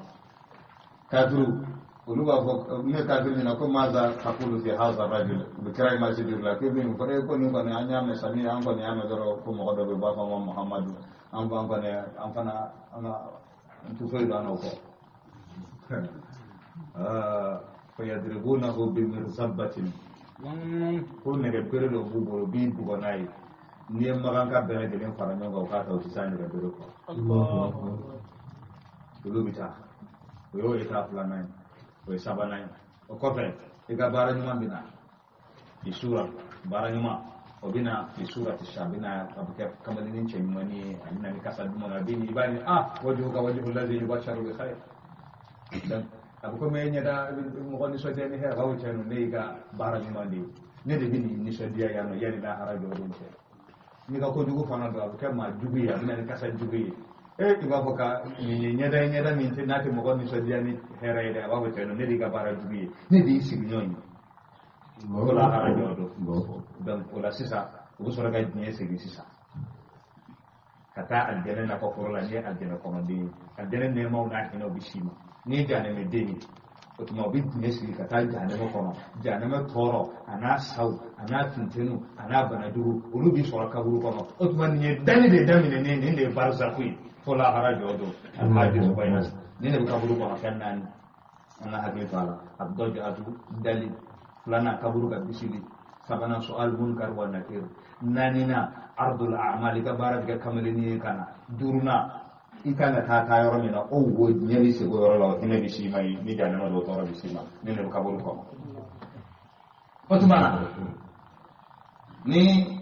Kafiru olu b'a fɔ ne kafiri ɲɛna ko maza taqulu fi hadha rajul, u bɛ kira image jira la k'e bɛ nin fɔ e ko nin kɔni an y'a mɛn sami, an kɔni y'a mɛn dɔrɔn ko mɔgɔ dɔ bɛ yen u b'a fɔ ma Muhamadu, an ko an kɔni an fana an ka an tɛ foyi dɔn an n'o kɔ. Fayadribunahu bimirzabatin, ko nɛgɛ bere dɔ b'u bolo u b'i bugɔ n'a ye. N'i ye maganka bɛɛ lajɛlen fara ɲɔgɔn kan u k'a ta u tɛ s'a nɛgɛ bere kɔ. Olu bɛ taa, o y'o étape filanan ye, o ye sabanan ye. O kɔfɛ i ka baara ɲuman bɛ na fi sura, baara ɲuman o bɛ na fi sura ti sa, a bɛ na a bɛ kɛ kamalennin cɛ ɲumannin ye, a bɛ na ni kasa duman ye, a bɛ i b'a ye ah wajuhuka wajuhu lazi yubasharu bi khair. Donc a bɛ komi e ɲɛda mɔgɔ nisɔndiya ni hɛrɛ, b'a fɔ cɛ ne y'i ka baara ɲuman de ye, ne de bɛ nin nisɔndiya yan nɔ yanni lahara jɔ don cɛ. N'i ka kojugu fana don a bɛ kɛ maa jugu ye, a bɛ na ni kasa jugu ye. E i b'a fɔ ka nin ye ɲɛda ye, ɲɛda min tɛ n'a tɛ mɔgɔ nisɔndiya ni hɛrɛ ye dɛ, a b'a fɔ cɛ ne de y'i ka baara jugu ye, ne de y'i sigiɲɔgɔn ye. O lahara jɔ don. Donc o la sisan u bɛ sɔrɔ ka diɲɛ segin sisan ka taa alijɛnɛ nakɔ foro la. N'i ye alijɛnɛ kɔnɔden ye, alijɛnɛ nɛɛmaw n'a hinɛw bɛ s'i ma. N'i ye jahanɛmɛden ye, o tuma u bɛ diɲɛ sigi ka taa jahanɛmɛ kɔnɔ. Jahanɛmɛ tɔɔrɔ a n'a saw a n'a funteniw a n'a banajugu olu b'i sɔrɔ kaburu kɔnɔ. O tuma nin ye dali de daminɛnen, nin de ye barizaku ye fo lahara jɔ don. Alhaji bayina nin de bɛ kaburu kɔnɔ fɛn naani, an ka hakili to a la. A bɛ dɔ atu dali, filanan kaburu ka bisili, sabanan su'al munkar wa nakir, naaninan ardul a'mal, i ka baara bɛ kɛ kamalennin ye ka na, duurunan i kan ka taa yɔrɔ min na o wo diɲɛ bɛ segin o yɔrɔ la, o hinɛ bɛ s'i ma yen, ni jahanama don o tɔɔrɔ bɛ s'i ma. Nin de bɛ kaburu kɔnɔ. O tuma na ni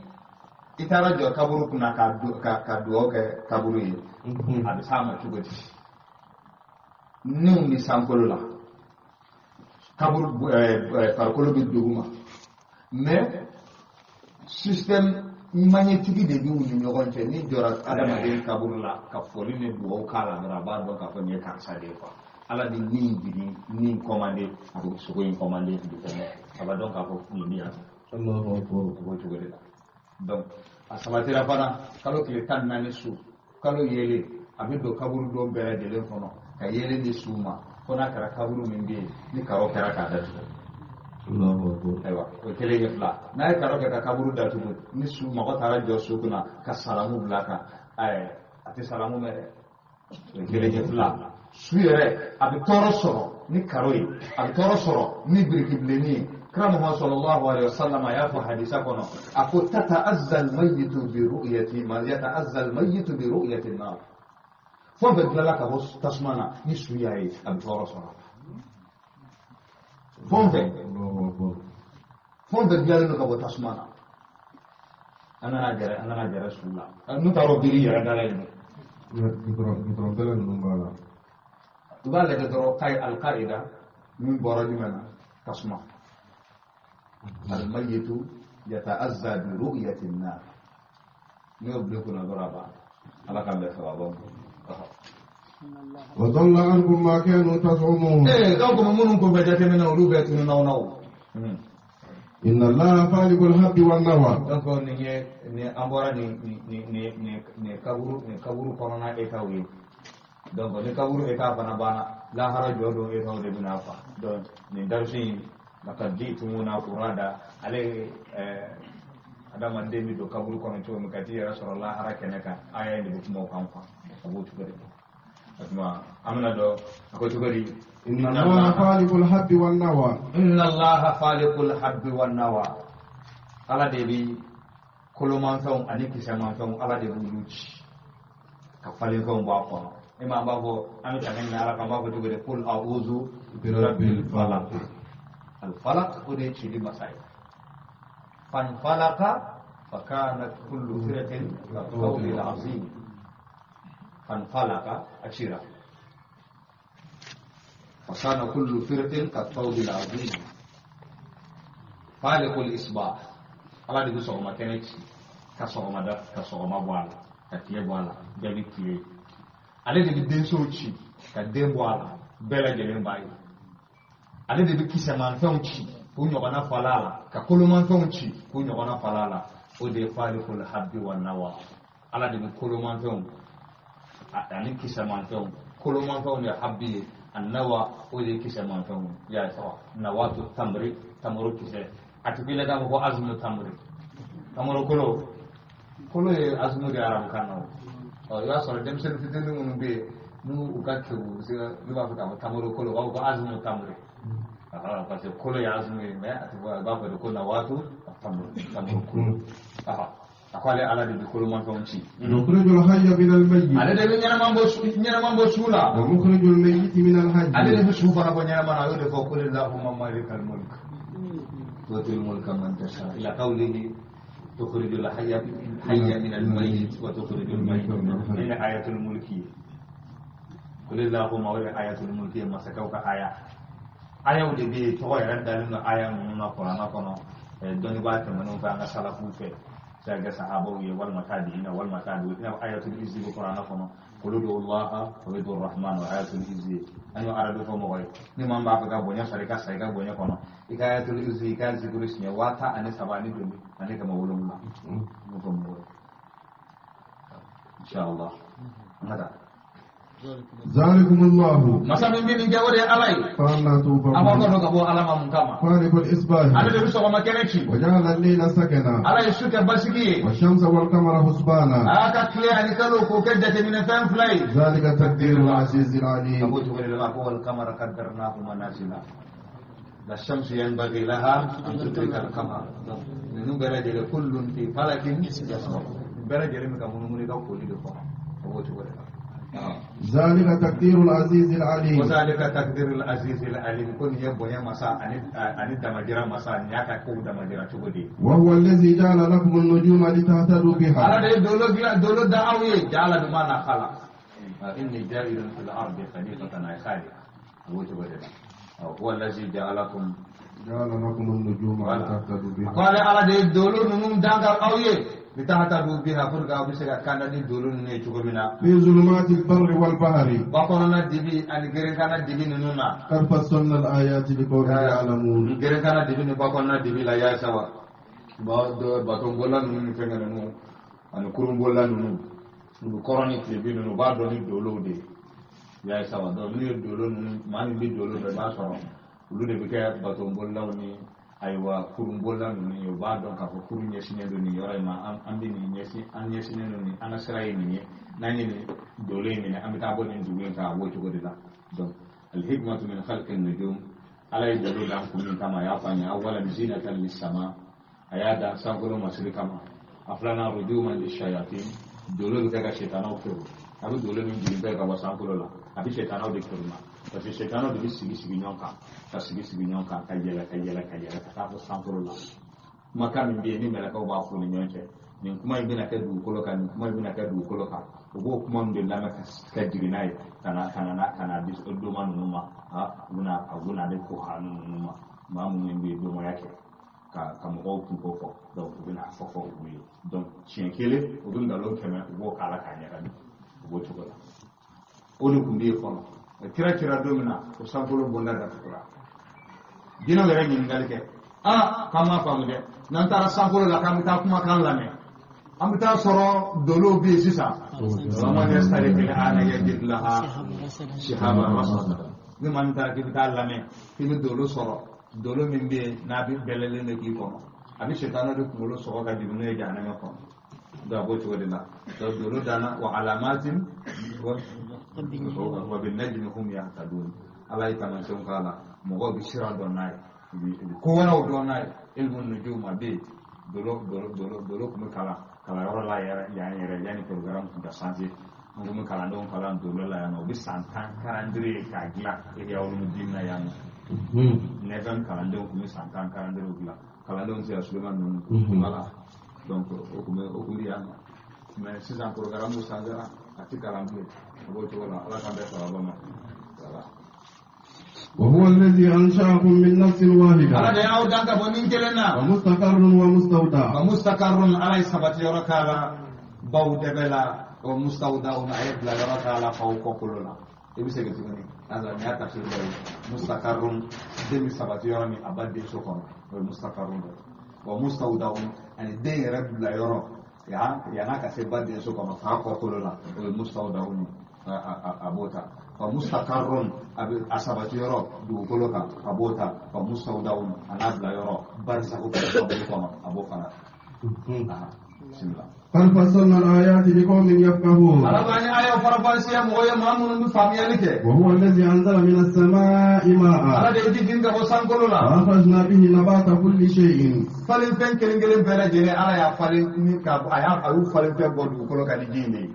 i taara jɔ kaburu kunna ka dugawu kɛ kaburu ye, a bɛ s'a ma cogo di? Niw ni sankolo la kaburu farikolo bɛ duguma, mais système magnétique de b'u ni ɲɔgɔn cɛ. N'i jɔra adamaden kaburu la ka foli ni dugawu k'a la dɔrɔn, a b'a dɔn k'a fɔ nin ye karisa de ye quoi. Ala bɛ nin jigin, nin commandé, a bɛ sogo in commandé, a bɛ fɛngɛ, a b'a dɔn k'a fɔ nin bɛ yan. O b'o cogo de la. Donc a sabatira fana kalo tile 14 su, kalo yelen a bɛ don kaburu dɔw bɛɛ lajɛlen kɔnɔ ka yelen di su ma, fo n'a kɛra kaburu min bɛ yen ni karo kɛra k'a datugu. Ayiwa o kelen ye fila. N'a ye karo kɛ ka kaburu datugu, ni su mɔgɔ taara jɔ su kunna ka salamu bila a kan, a tɛ salamu mɛn dɛ. O ye kelen ye fila. Su yɛrɛ a bɛ tɔɔrɔ sɔrɔ ni karo ye, a bɛ tɔɔrɔ sɔrɔ ni biriki bilenni ye. Kira Muhammad sallallahu alaihi wasallam a y'a fɔ hadisa kɔnɔ, a ko tata'azza al-mayyitu bi ru'yati ma yata'azza al-mayyitu bi ru'yati an-nar. Fɛn o fɛn tilala ka bɔ tasuma na ni su y'a ye, a bɛ tɔɔrɔ sɔrɔ. Fɛn o fɛn tilalen don ka bɔ tasuma na, an kana gɛrɛ su la. N'u taara o biri yɛrɛ da la yen nɔ. Gudɔrɔn bɛlɛ ninnu b'a la. I b'a lajɛ dɔrɔn k'a ye alikaida min bɔra jumɛn na, tasuma. Almayitu yata'azza bi ru'yati an-nar. N'i y'o bila i kunna dɔrɔn a banna. Ala k'an bɛɛ sababu ma. Wa dalla ankum ma kanu taz'umun. Donc minnu ko bɛ jateminɛ olu bɛɛ tununna aw na o. Inna Allaha faliqul habbi wan nawa. Donc nin ye nin an bɔra nin kaburu, nin kaburu kɔnɔna état ye. Donc ni kaburu état fana banna, lahara jɔ don état de bɛna fa. Donc nin darusi in laqad ji'tumuna furada, ale adamaden bɛ don kaburu kɔnɔ cogo min ka t'i yɛrɛ sɔrɔ lahara kɛnɛ kan, aya in de bɛ kuma o kan quoi. A b'o cogo de la. O tuma an bɛna dɔn a ko cogo di? إن الله خالق الحب والنوى. Inna Allaha faliqul habbi wan nawa. Ala de bi kolomanfɛnw ani kisɛmanfɛnw, Ala de b'olu ci ka falenfɛnw bɔ a kɔnɔ. E ma, an b'a fɔ, an bɛ tanga ɲini Ala kan, an b'a fɔ cogo di? Qul a'udhu birabbil falaq. Al falaq, o de ye cili masa ye. Fanfalaqa fakanat kullu firqin ka-tawdil azim. Fanfalaqa, a cira, fakana kullu firqin ka-tawdil azim. Faliqul isbah, Ala de bɛ sɔgɔma kɛnɛ ci ka sɔgɔmada ka sɔgɔma bɔ a la, ka tile bɔ a la, bɛɛ bɛ tile. Ale de bɛ densow ci ka den bɔ a la, bɛɛ lajɛlen b'a ye. Ale de bɛ kisɛmanfɛnw ci k'u ɲɔgɔnna falen a la, ka kolomanfɛnw ci k'u ɲɔgɔnna falen a la. O de ye faliqul habbi wan nawa. Ala de bɛ kolomanfɛnw ani kisɛmanfɛnw. Kolomanfɛnw de ye habbi ye, a nawa, o de ye kisɛmanfɛnw ye. I y'a ye sawa, nawatu tamri, tamaro kisɛ. A tɛ k'i la k'a fɔ ko azumu tamri, tamaro kolo. Kolo ye azumu de ye arabukan na. O ɔ, i b'a sɔrɔ denmisɛnnin fitinin minnu bɛ yen, n'u u ka kewu, u bɛ se ka n'u b'a fɔ k'a fɔ tamaro kolo, u b'a fɔ ko azumu tamri, parce que kolo ye azumu ye. Mais a tɛ fɔ, a b'a fɔ de ko nawatu tamri, tamaro kolo. A ko ale Ala de bɛ kolomanfɛnw ci. يخرج الحي من الميت. Ale de bɛ ɲɛnɛman bɔ su, ɲɛnɛman bɔ su la. ومخرج الميت من الحي. Ale de bɛ su fana bɔ ɲɛnɛman na. A y'o de fɔ: qul illahumma malikal mulk tu'til mulka man tasha ila qawlihi tukhrijul hayya min al-mayyit wa tukhrijul mayyita min al-hayy. Ayatul mulki, qul illahumma, wa ayatul mulki, masakaw ka aya. Ayaw de bɛ yen, tɔgɔ yɛrɛ dalen don aya ninnu na Kuranɛ kɔnɔ. Dɔnnibaa tɛmɛnenw fɛ, an ka salafuw fɛ, se ka kɛ sahabaw ye walima tabi'ina walima tabi'u, i n'a fɔ ayatul izzi bɛ Kuranɛ kɔnɔ: qul ud'u Allaha wa ud'u Rahman wa ayatul izzi. An y'o arabu fɔ mɔgɔ ye. Ni maa min b'a fɛ ka bonya sɔrɔ, i ka sa i ka bonya kɔnɔ, i ka ayatul izzi, i ka zikuru siɲɛ 137,170. N b'o fɔ mɔgɔ ye, inshallah. An ka taa. ذلكم الله. Masa min bɛ nin kɛ, o de ye Ala ye. فأنا An b'aw توفون. dɔn ka bɔ Ala ma mun kama? خالق الإصباح. Ale de bɛ sɔgɔma kɛnɛ ci. وجعل الليل سكنا. Ala ye su kɛ basigi ye. والشمس والقمر حسبانا. A y'a ka tile ani kalo k'o kɛ jateminɛfɛn fila ye. ذلك تقدير العزيز العليم. أبو تقول لما هو القمر قدرناه منازل لا الشمس ينبغي لها أن تدرك القمر. Ninnu bɛɛ lajɛlen, kullun fi falakin yasbahun, bɛɛ lajɛlen bɛ ka munumunu i ka koli de kɔnɔ. A b'o cogo de la. ذلك تقدير العزيز العليم. وذلك تقدير العزيز العليم. Ko nin ye bonya masa ani damajira masa, nin y'a ka kow damajira cogo di ye. وهو الذي جعل لكم النجوم لتهتدوا Ala بها. de ye dolo dilan, dolo da aw ye. Ja'ala bi ma'na khalaq. Inni ja'ilun fil ardi khalifatan, ay khaliq. A b'o cogo de la. Huwa allazi ja'alakum جعل لكم النجوم لتهتدوا A ko بها. ale Ala de ye dolo ninnu dan ka aw ye, litahtadu biha, pour que aw bɛ se ka kanda ni dolo ninnu ye cogo min na. في ظلمات البر والبحر. Ba kɔnɔna dibi ani gerenkana dibi ninnu na. قد فصلنا الآيات لقوم يعلمون. Gerenkana dibi ni ba kɔnɔna dibi la, yaasa wa ba dɔ batonbola ninnu ni fɛnkɛ ninnu ani kurunbola ninnu, u bɛ kɔrɔn ni tilebin ninnu, u b'a dɔn ni dolow de ye, yaasa wa. Donc n'u ye dolo ninnu, maa min bɛ dolo dɔn, i b'a sɔrɔ olu de bɛ kɛ batonbolilaw ni ayiwa kurunbolila ninnu ye. U b'a dɔn k'a fɔ kurun ɲɛsinnen don nin yɔrɔ in ma, an bɛ nin ɲɛsin, an ɲɛsinnen don nin, an ka sira ye nin ye. N'an ye nin dolo in minɛ, an bɛ taa bɔ nin dugu in kan. A b'o cogo de la. Donc alhikmatu min khalqi nujum, Ala ye dolo dan kun min kama, a y'a fɔ an ye: awalan zinatan lissama, a y'a dan sankolo masiri kama. A filanan, rujuman lishayatin, dolo bɛ kɛ ka setanaw kɛrun. A bɛ dolo min jigin bɛɛ ka bɔ sankolo la, a bɛ setanaw de kɛrun na, parce que setanaw de bɛ sigi sigi ɲɔgɔn kan, ka sigi sigi ɲɔgɔn kan, ka yɛlɛ, ka yɛlɛ, ka yɛlɛ, ka taa fɔ sankolo la. Kumakan min bɛ yen ni mɛlɛkɛw b'a fɔ u ni ɲɔgɔn cɛ, nin kuma in bɛna kɛ dugukolo kan, nin kuma in bɛna kɛ dugukolo kan, u b'o kuma min de lamɛn ka jigin n'a ye ka na di doma ninnu ma. U bɛna ale ko ha ninnu ma, maa minnu bɛ domaya kɛ ka mɔgɔw kunko fɔ. Donc u bɛna fɔ olu ye. Donc siɲɛ kelen, u bɛ nkalon 100, u b'o k'a la k'a ɲagami. U b'o cogo la. O de tun bɛ yen fɔlɔ. Kira kira don min na, o sankolo bonda datugura. Jinɛw yɛrɛ ɲininkali kɛ: aa, k'an m'a faamu dɛ, n'an taara sankolo la k'an bɛ taa kumakan lamɛn, an bɛ taa sɔrɔ dolow bɛ yen sisan. Waman yastariqil ana yajid laha shihaban rasada. Ni maa min taara k'i bɛ taa lamɛn, k'i bɛ dolo sɔrɔ, dolo min bɛ yen n'a bɛ bɛlɛlen de k'i kɔnɔ, a bɛ sɛtanɛ de kunkolo sɔgɔ ka jigin n'o ye jahanama kɔnɔ. Donc a b'o cogo de la. Donc dolo danna wa alamatin wa Wa bin najmi hum yahtadun. Ala ye taamasiyɛnw k'a la, mɔgɔw bɛ sira dɔn n'a ye, u bɛ ko wɛrɛw dɔn n'a ye. Ilmu nujum a bɛ yen, dolo dolo dolo dolo tun bɛ kalan kalanyɔrɔ la yan yɛrɛ, yanni programme tun ka changer. An tun bɛ kalandenw kalan dolo la yan nɔ, u bɛ san 10 calendrier k'a dilan Ihya Ulumuddin na yan nɔ. 9e kalandenw tun bɛ san 10 calendrier dilan, kalandenw tɛ se ka Suleiman ninnu. Voilà, donc o tun bɛ yan nɔ. Mais sisan programme changera, a tɛ kalan bilen, a b'o cogo la. Ala k'an bɛɛ sɔrɔ ma. Voilà. وهو الذي أنشأكم من نفس واحدة. Ala de y'aw dan ka bɔ nin kelen na. ومستقر ومستودع. Wa mustaqarrun, ala ye sabati yɔrɔ k'a la baw dɛbɛ la, wa mustawda'un, a ye bila yɔrɔ k'a la faw kɔkolo la. I bɛ segin tuguni, nin y'a tafsir dɔ ye. Mustaqarrun, den bɛ sabati yɔrɔ min a ba denso kɔnɔ, o ye mustaqarrun dɔ ye. Wa mustawda'un, ani den yɛrɛ bila yɔrɔ yann'a ka se ba denso kɔnɔ fa kɔkolo la, o ye mustawda'un ye, a b'o ta. Wa mustaqarrun, a bɛ a sabati yɔrɔ dugukolo kan, a b'o ta. Wa mustawda'un, a n'a bila yɔrɔ barisaku kaburu kɔnɔ, a b'o fana. Bismillah. قد فصلنا الآيات لقوم يفقهون. Ala b'an ye aya faranfasiya mɔgɔ ye, maa minnu bɛ faamuyali kɛ. وهو الذي أنزل من السماء ماء. Ala de ye ji jigin ka bɔ sankolo la. فأخرجنا به نبات كل شيء. Falen fɛn kelen kelen bɛɛ lajɛlen, Ala y'a falen ni ka a y'a a y'u falen fɛn bɔ dugukolo kan ni ji in de ye.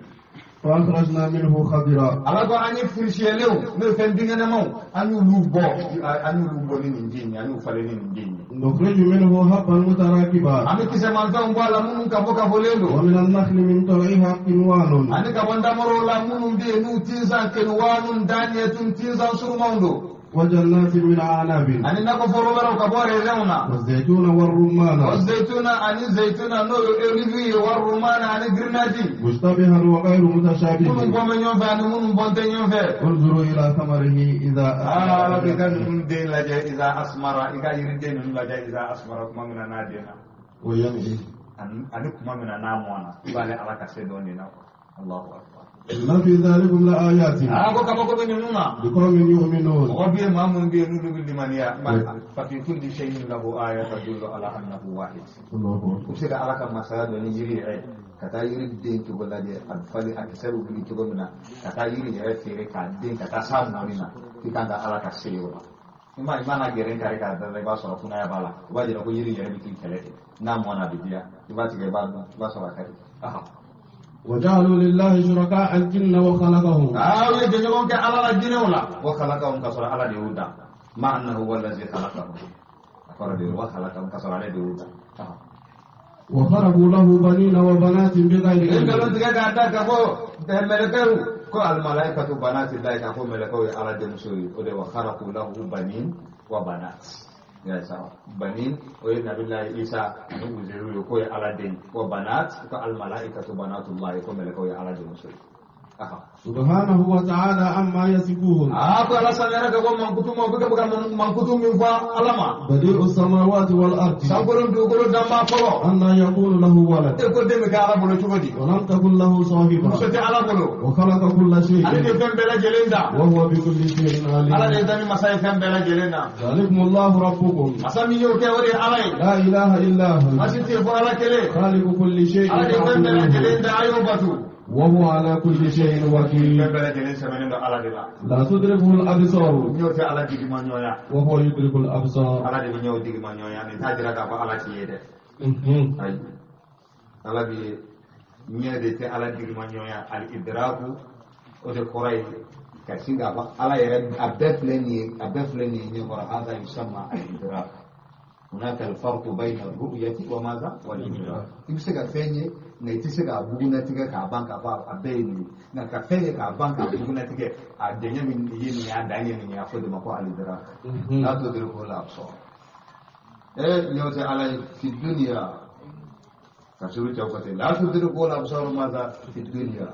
فأخرجنا منه خضرا. Ala ko an ye furusiyɛlenw, n'o ye fɛn binkɛnɛmaw, an y'olu bɔ ni nin ji in ye, an y'u falen ni nin ji in ye. نخرج منه حبا متراكبا. An bɛ kisɛmanfɛnw bɔ a la minnu ka bɔ ka bɔlen don. ومن النخل من طلعها قنوان. Ani ka bɔ ntamaro la minnu bɛ yen n'u tinsan kenuwanun daniyɛtun, tinsan surumanw don. وجنات من أعناب. Ani nakɔforo wɛrɛw ka bɔ rɛzɛnw na. والزيتون والرمان. Wa zeytuna, ani zeytuna n'o ye olive ye, wa rumana, ani grenade. مشتبها وغير متشابه. Minnu bɔn bɛ ɲɔgɔn fɛ ani minnu bɔn tɛ ɲɔgɔn fɛ. انظروا إلى ثمره إذا Ala bɛ ka ninnu den lajɛ iza asmara, i ka yiriden ninnu lajɛ iza asmara, tuma min na n'a den na. وينعي. Ani tuma min na n'a mɔna, i b'ale Ala ka se dɔn nin na. Allahu akbar. إن في ذلكم لآيات. Aa, ko kabako bɛ ninnu na. لقوم يؤمنون. Mɔgɔ bɛ yen, maa minnu bɛ yen n'olu bɛ limaniya. Fa fi kulli shay'in lahu aya tadullu ala annahu wahid. الله U bɛ se ka Ala ka masaya dɔn ni yiri yɛrɛ ye, ka taa yiri den cogo lajɛ, a bɛ falen, a kisɛ bɛ wuli cogo min na, ka taa yiri yɛrɛ feere k'a den ka taa s'a mɔni na, k'i kan ka Ala ka se o la. I mana gɛrɛ kari k'a da, i b'a sɔrɔ kunaya b'a la, o b'a jira ko yiri yɛrɛ bɛ k'i kɛlɛ kɛ. N'a mɔna, a bɛ diya, i b'a tigɛ, i b'a dun, i b'a sɔrɔ a ka di. وجعلوا لله شركاء الجن وخلقهم. Aa, u ye jɛɲɔgɔn kɛ Ala la jinɛw la. Wa khalaqahum, ka sɔrɔ Ala de y'u dan. Ma annahu huwa allazi khalaqahum, a kɔrɔ de ye wa khalaqahum, ka sɔrɔ ale de y'u dan. وخرقوا له بنين وبنات بغير I علم. nkalon tigɛ k'a da ka fɔ mɛlɛkɛw ko almalaikatu banatillahi, ka fɔ mɛlɛkɛw ye Ala denmuso ye. O de wa kharaqu lahu banin wa banat ya sawa. Banin, o ye nabilahi Isa ani Uzairu ye, k'o ye Ala den. Wa banat, ko almalaikatu banatullahi, ko mɛlɛkɛw ye Ala denmuso ye. سبحانه وتعالى عما يصفون. Aa, ko Ala sanuyara ka bɔ mankutu ma, u bɛ ka mankutu min fɔ Ala ma. بديع السماوات والأرض. Sankolo dugukolo danbaa fɔlɔ. أنى يكون له ولد. E ko den bɛ kɛ Ala bolo cogo di? ولم تكن له صاحبة. Muso tɛ Ala bolo. وخلق كل شيء. Ale de ye fɛn bɛɛ lajɛlen da. وهو بكل شيء Ala de عليم. ye danni masa ye fɛn bɛɛ lajɛlen na. ذلكم الله ربكم. Masa min y'o kɛ, o de ye Ala ye. لا إله إلا هو. Masi tɛ fɔ Ala kelen. خالق كل شيء Ala de ye fɛn bɛɛ lajɛlen فاعبدوه. da, a y'o batu. وهو على كل شيء Fɛn وكيل. bɛɛ lajɛlen sɛbɛnnen don Ala de la. لا تدركه الأبصار. Ɲɛw tɛ Ala digima ɲɔgɔnya. وهو يدرك الأبصار. Ala de bɛ ɲɛw digima ɲɔgɔnya. Nin t'a jira k'a fɔ Ala t'i ye dɛ. Ayi, Ala bi ɲɛ de tɛ Ala digima ɲɔgɔnya. Al idraku, o de kɔrɔ ye ka sin k'a fɔ Ala yɛrɛ a bɛɛ filɛ nin ye, a bɛɛ filɛ nin ye ɲɛkɔrɔ. Hada yusamma al idrak. Hunaka al farqu bayna ar-ru'yati wa madha wal idrak. I bɛ se ka fɛn ye, nka i tɛ se k'a bugunnatigɛ k'a ban k'a fɔ a bɛɛ ye nin ye. Nka ka fɛn ye k'a ban k'a bugunnatigɛ, a dɛɲɛ min ye nin ye, a dan ye nin ye, a fɔ de ma ko al idrak. La tudriku al absar. Ɲɛw tɛ Ala ye fi dunya. Tafsiru cɛw ko ten, la tudriku al absar madha fi dunya.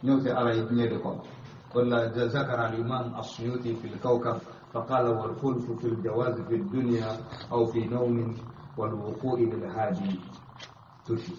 Ɲɛw tɛ Ala ye diɲɛ de kɔnɔ. ولا ذكر الإمام السيوطي في الكوكب فقال: والخلف في الجواز في الدنيا أو في نوم والوقوع للهادي تشي.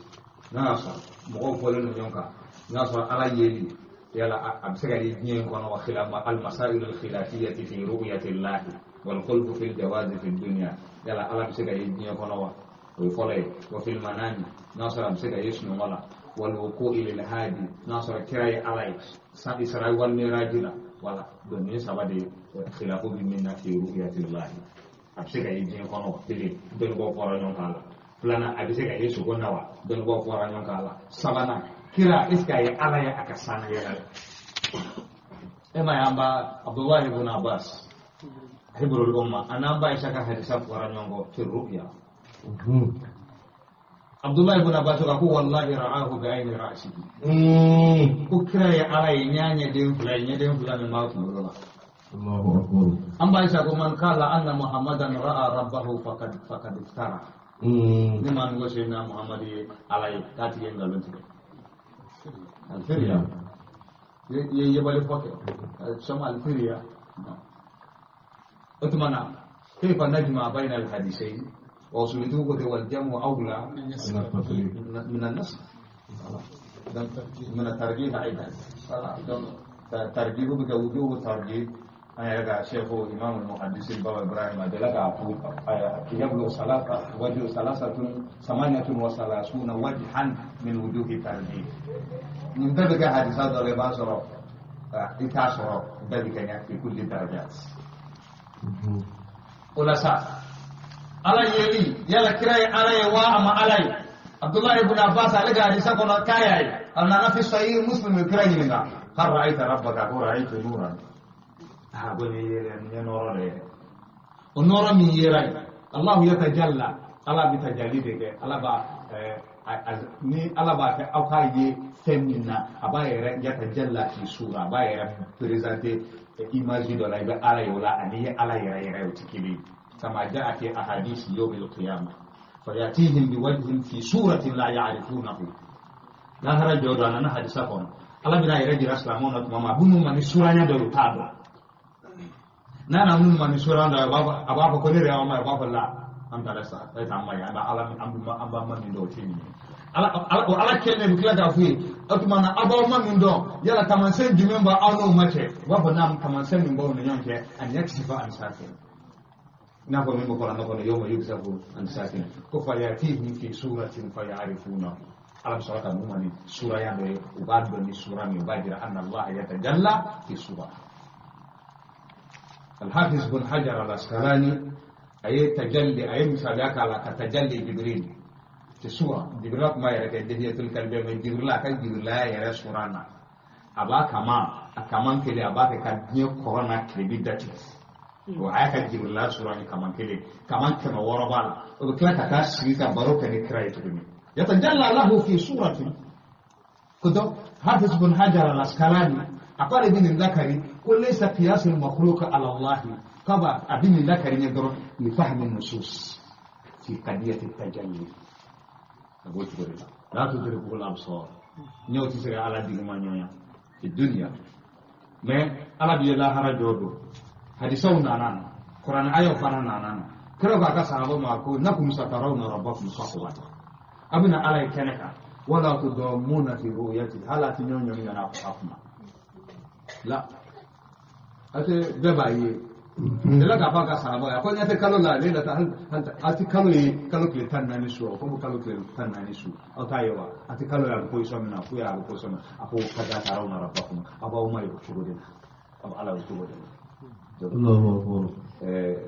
N'a y'a sɔrɔ mɔgɔw fɔlen don ɲɔgɔn kan, n'a sɔrɔ Ala yeli yala a bɛ se ka ye diɲɛ in kɔnɔ wa, المسائل الخلافية في رؤية الله والخلف في الجواز في الدنيا. Yala Ala bɛ se ka ye diɲɛ kɔnɔ wa? O ye fɔlɔ ye. Wa fil manami, n'a sɔrɔ a bɛ se ka ye sunɔgɔ la. Wal wuqu'i lil hadi n'a sɔrɔ kira ye ala ye san Isra wal Miraj la. Voilà, donc nin saba de khilafu bi min na fi ru'yatillahi. A bɛ se ka ye diɲɛ kɔnɔ wa? Kelen, dɔnnibaaw fɔra ɲɔgɔn kan la. Filanan, a bɛ se ka ye sogo na wa? Dɔnnibaaw fɔra ɲɔgɔn kan la. Sabanan, kira est ce que a ye ala ye a ka sanna yɛlɛ la? E ma ye an ba Abdullahi ibn Abbas hibrul umma an'an ba Aisha ka hadisa fɔra ɲɔgɔn kɔ fi ru'ya. Abdullahi ibn Abbas ko wallahi ra'ahu bi ayni ra'sihi. Ko kira ye ala ye ɲa ɲɛden fila ye, ɲɛden fila min b'a kunkolo la. Allahu akbar. An b'a Aisha ko man qala anna Muhammadan ra'a rabbahu faqad iftara. Ni maa min ko Seydina Muhammad ye ala ye k'a tigi ye nkalon tigɛ. Alfiriya. I ye yebali fɔ kɛ. Sɔm alfiriya. O tuma na kayfa najma bayna alhadisayn wa usulituhu ko wal jamu awla min an-nas. Donc min at-tarjih aidan. Voilà, donc tarjih bɛ kɛ wujuhu tarjih. An yɛrɛ ka cheikh imam al-muhaddisin Baba Ibrahim a delila k'a fɔ yablu salasa wajhu salasatun samaniyatun wa salasuna wajhan min wujuhi tarjih. Nin bɛɛ bɛ kɛ hadisa dɔ la, i b'a sɔrɔ i t'a sɔrɔ bɛɛ bɛ kɛ ɲɛ fi kulli darajat. O la sa ala yeli yala kira ye ala ye wa a ma ala ye? Abdullahi ibn Abbas ale ka hadisa kɔnɔ k'a y'a ye, a nana fi sahih Muslim, kira ɲininka hal ra'ayta rabbaka? Ko ra'aytu nuran. Ah, ko nin yɛrɛ nin ye nɔrɔ de ye. O nɔrɔ min yera ye, Allahu yatajalla, ala bɛ tajali de kɛ, ala b'a ni ala b'a kɛ aw k'a ye fɛn min na, a b'a yɛrɛ yatajalla fi sura, a b'a yɛrɛ présenter image dɔ la, i bɛ ala ye o la, ani ye ala yɛrɛ yɛrɛ o tɛ kelen ye. Kama jaa fi ahadisi yawmil qiyamah fayatihim biwajhin fi suratin la ya'rifunahu. Lahara jɔ dɔ a nana hadisa kɔnɔ, ala bɛna yɛrɛ jira silamɛw na tuma min, a bɛ n'u ma ni suranya dɔ ye, u t'a dɔn. N'a nana n'u ma ni suranya dɔ ye, a b'a fɔ ko ne de y'aw ma ye, a b'a fɔ la an taara sa e t'an ma ye, an b'a ala an b'a ma min dɔn o tɛ nin ye. Ala o ala kelen de bɛ tila k'a f'u ye, o tuma na aw b'aw ma min dɔn, yala taamasiyɛn jumɛn b'aw n'o ma cɛ? U b'a fɔ naam, taamasiyɛn min b'aw ni ɲɔgɔn cɛ, ani yakisifa an sakin, i n'a fɔ min bɛ kuranɛ kɔnɔ yawma yuksafu an sakin, ko fayatihim fi suratin fayarifunahu. Ala bɛ sɔrɔ ka n'u ma ni suraya dɔ ye, u b'a dɔn ni sura min, u b'a jira anna Allah yatajalla fi sura. Al-Hafiz bin Hajar al-Asqalani a ye tajalli, a ye misaliya k'a la ka tajalli Jibril fi sura. Jibril kuma yɛrɛ kɛ dihiyatul kalbi, mais Jibril a ka Jibrilaya yɛrɛ sura na, a b'a kama a kaman kelen a b'a kɛ ka diɲɛ kɔrɔ n'a tilebi datigɛ. O a y'a ka Jibrila sura ni kaman kelen, kaman 600 b'a la, o bɛ tila ka taa sigi ka baro kɛ ni kira ye tuguni. Yatajalla lahu fi suratin. Ko donc Hafiz bin Hajar al-Asqalani a ko ale bɛ nin lakari ko laysa qiyasul makhluq ala Allah, kaba a bɛ nin lakari ɲɛ dɔrɔn li fahmi nusus fi qadiyati tajalli. A b'o cogo de la. La tudrikuhu al-absar, ɲɛw tɛ se ka ala digima ɲɔgɔn fi dunya, mais ala bɛ lahara jɔ don. Hadisaw nana na, kuranɛ ayaw fana nana na. Kira ko a ka sahaba ma ko nakum satarawna rabbakum sahwata, a bɛna ala ye kɛnɛ kan, wala tudammuna fi ru'yati, hali a tɛ ɲɔgɔn ɲɔgɔn ɲɔgɔn a kuma la, a tɛ bɛɛ b'a ye. Dela k'a fɔ a ka sahaba ye, a ko ɲɛ tɛ kalo la, ale la a tɛ kalo ye, kalo tile 14 su, komi kalo tile 14 su, aw t'a ye wa? A tɛ kalo ye, a bɛ position min na, f'u ye a bɛ position min na, a ko kada tarawna rabbakum, aw b'aw ma ye o cogo de la, aw bɛ ala ye o cogo de la. Allahu akbar.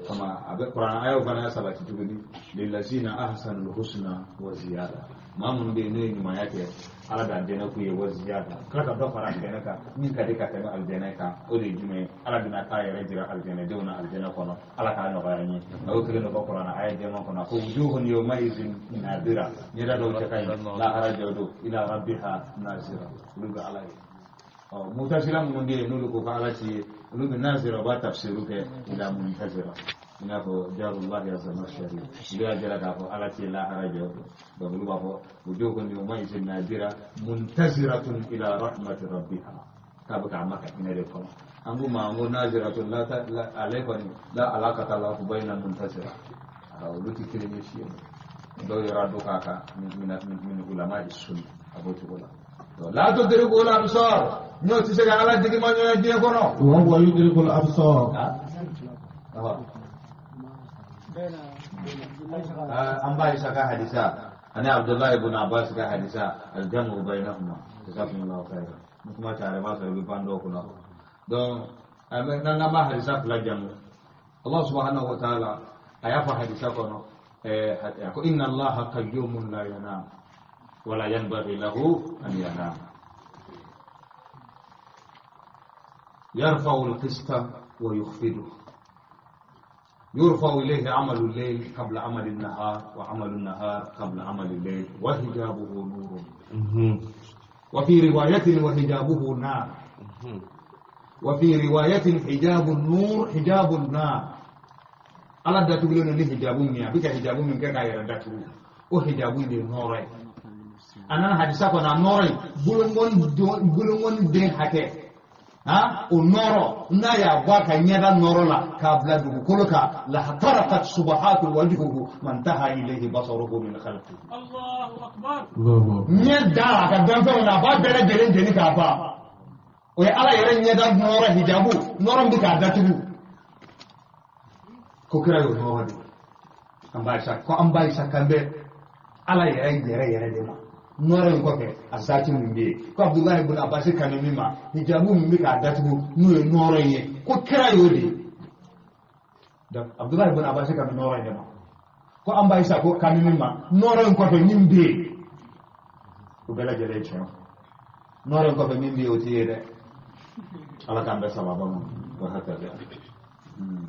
Kama a bɛ kuranɛ ayaw fana sabati tuguni, lillazina ahsanul husna wa ziyada, maa minnu bɛ yen n'o ye ɲumanya kɛ, ala bɛ alijɛnɛ k'u ye wa ziyada, tila ka dɔ fara alijɛnɛ kan min ka di ka tɛmɛ alijɛnɛ kan, o de ye jumɛn ye? Ala bɛna k'a yɛrɛ jira alijɛnɛdenw na alijɛnɛ kɔnɔ, ala k'a nɔgɔya an ye. A y'o kelen de fɔ kuranɛ aya jɛman kɔnɔ, a ko wujuhun yawmaizin nadira, ɲɛda dɔw cɛ ka ɲi lahara jɔ don, ila rabbiha nazira, olu bɛ ala ye. Ɔ mutasila minnu bɛ yen n'olu ko ko ala ti ye, olu bɛ nazira, u b'a tafsiru kɛ ila muntazira, i n'a fɔ jarullahi azamashari, olu y'a jira k'a fɔ ala ti lahara jɔ don. Donc olu b'a fɔ wujuhun yawmaizin nadira muntaziratun ila rahmati rabbiha, k'a bɛ k'a ma ka hinɛ de kɔnɔ. An ko ma, an ko naziratun la ta la, ale kɔni la alaqata lahu bayna muntazira, olu tɛ kelen ye fiyewu. Dɔw yɛrɛ dɔ k'a kan min ulama sunna, a b'o cogo la. La tudrikuhu al-absar, n'o tɛ se ka ala digi ma ɲɔgɔn diɲɛ kɔnɔ. Wa huwa yudriku al-absar. An b'a Isa ka hadisa, Ani Abdullahi ibn Abbas ka hadisa aljamu bainahuma. Jazakumullahu khairan. Ni kuma tare ba sɔrɔ i bɛ pan dɔw kunna. Donc n'an k'an b'a hadisa fila jamu, Allah subhanahu wa ta'ala a y'a fɔ hadisa kɔnɔ ko inna Allaha qayyumun la yanam wala yanbaghi lahu an yanam. يرفع القسط ويخفضه يرفع إليه عمل الليل قبل عمل النهار وعمل النهار قبل عمل الليل وحجابه نور وفي رواية وحجابه نار وفي رواية حجاب النور حجاب النار. ala datugulen ni hijabu min a bɛ ka hijabu min kɛ k'a yɛrɛ datugu o hijabu de ye nɔɔrɔ ye. A nana hadisa kɔnɔ a nɔɔrɔ ye bolongɔni den hakɛ ha o nɔɔrɔ n'a y'a bɔ a ka ɲɛda nɔɔrɔ la k'a bila dugukolo kan lahtarakat subahatu wajhuhu man taha ilayhi basaruhu min khalqihi. Allahu akbar. Ɲɛ da a ka danfɛnw na a b'a bɛɛ lajɛlen jeni k'a ban. O ye ala yɛrɛ ɲɛda nɔɔrɔ hijabu nɔɔrɔ min bɛ k'a datugu. Ko kira y'o nɔɔrɔ de an b'a isa ko an b'a isa kan bɛ ala yɛrɛ yɛrɛ yɛrɛ de ma. Nɔɔrɔ in kɔfɛ a zaati min bɛ yen ko Abdullahi ibn Abbas kan min ma hijabu min bɛ k'a datugu n'o ye nɔɔrɔ in ye ko kira y'o de ye. Donc Abdullahi ibn Abbas kan bɛ nɔɔrɔ in de ma ko an b'a isa ko kan min ma nɔɔrɔ in kɔfɛ min bɛ yen o bɛɛ lajɛlen ye tiɲɛ. Nɔɔrɔ in kɔfɛ min bɛ yen o tɛ ye dɛ. Ala k'an bɛɛ sababa ma wa hakaza.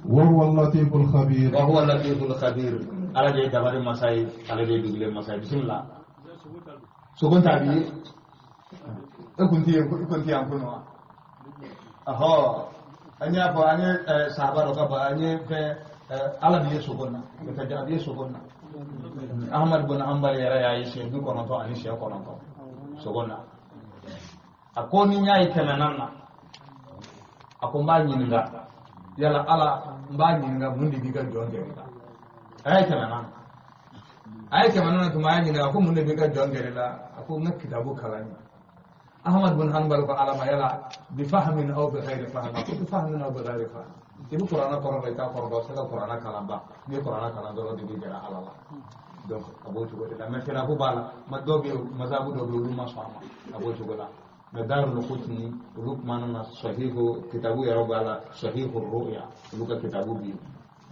وهو اللطيف الخبير. وهو اللطيف الخبير. ala de ye dabali masa ye, ale de ye dugulen masa ye. Bisimila. Sogon t'a bi ye. E kun ti yan kunun wa? Ɔhɔ, an y'a fɔ an ye sahaba dɔ ka ba an ye fɛn ala bi ye sogon na, a bi ye sogon na. Ahmad bin Hanbal yɛrɛ y'a ye siɲɛ 90 ani siɲɛ 9 sogon na. A ko ni n y'a ye 400 na, a ko n b'a ɲininka yala ala n b'a ɲininka mun de b'i ka jɔn gɛrɛ la. A ye 400 na. A ye 400 na tuma a y'a ɲininka ko mun de b'i ka jɔn gɛrɛ la, a ko n ka kitabu kalan ye. Ahmad bin Hanbal ko ala ma yala bi fahmin aw bi ghayri fahm, a ko bi fahmin aw bi ghayri fahm. I bɛ kuranɛ kɔrɔ dɔn i t'a kɔrɔ dɔn, se ka kuranɛ kalan ba n'i ye kuranɛ kalan dɔrɔn de b'i gɛrɛ ala la. Donc a b'o cogo de la. Mais khilafu b'a la, ma dɔw bɛ yen mazabu dɔw bɛ yen olu ma sɔn a ma, a b'o cogo la. Mais Darul Qutni olu kumana na sahihu kitabu yɛrɛ b'a la sahihu ru'ya olu ka kitabu bɛ yen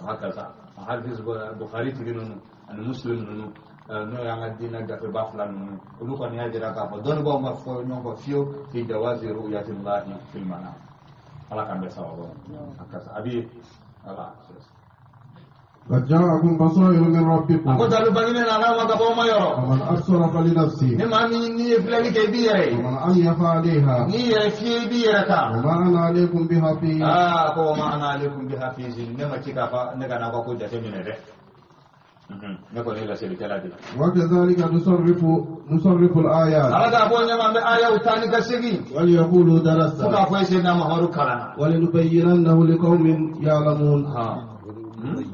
hakaza. Hafiz Bukhari tigi ninnu ani Muslim ninnu n'o y'an ka diinɛ gafeba fila ninnu olu kɔni y'a jira k'a fɔ dɔnnibaaw ma fɔ ɲɔgɔn kɔ fiyewu fi jawazi ru'yatillahi fil manam. Ala k'an bɛɛ sababu ma hakaza. A bɛ ala. قد جاءكم بصائر من ربكم. A ko dalu bangenen ala ma ka bɔ ma yɔrɔ. ومن أبصر فلنفسه. Ni maa min n'i ye filɛli kɛ i b'i yɛrɛ ye. ومن عمي فعليها. N'i yɛrɛ fiyɛ i b'i yɛrɛ kan. وما أنا عليكم بحفيظ. Aa ko wa ma ana alaikum bihafizin, ne ma ci k'a fɔ ne ka n'aw ka ko jate minɛ dɛ. Ne kɔni ye laselikɛla de ye. وكذلك نصرف الآيات. Ala k'a fɔ ɲɛma an bɛ ayaw taa ni ka segin. وليقولوا درست. Fo k'a fɔ e Seydina Muhamadu kalan na. ولنبيننه لقوم يعلمون.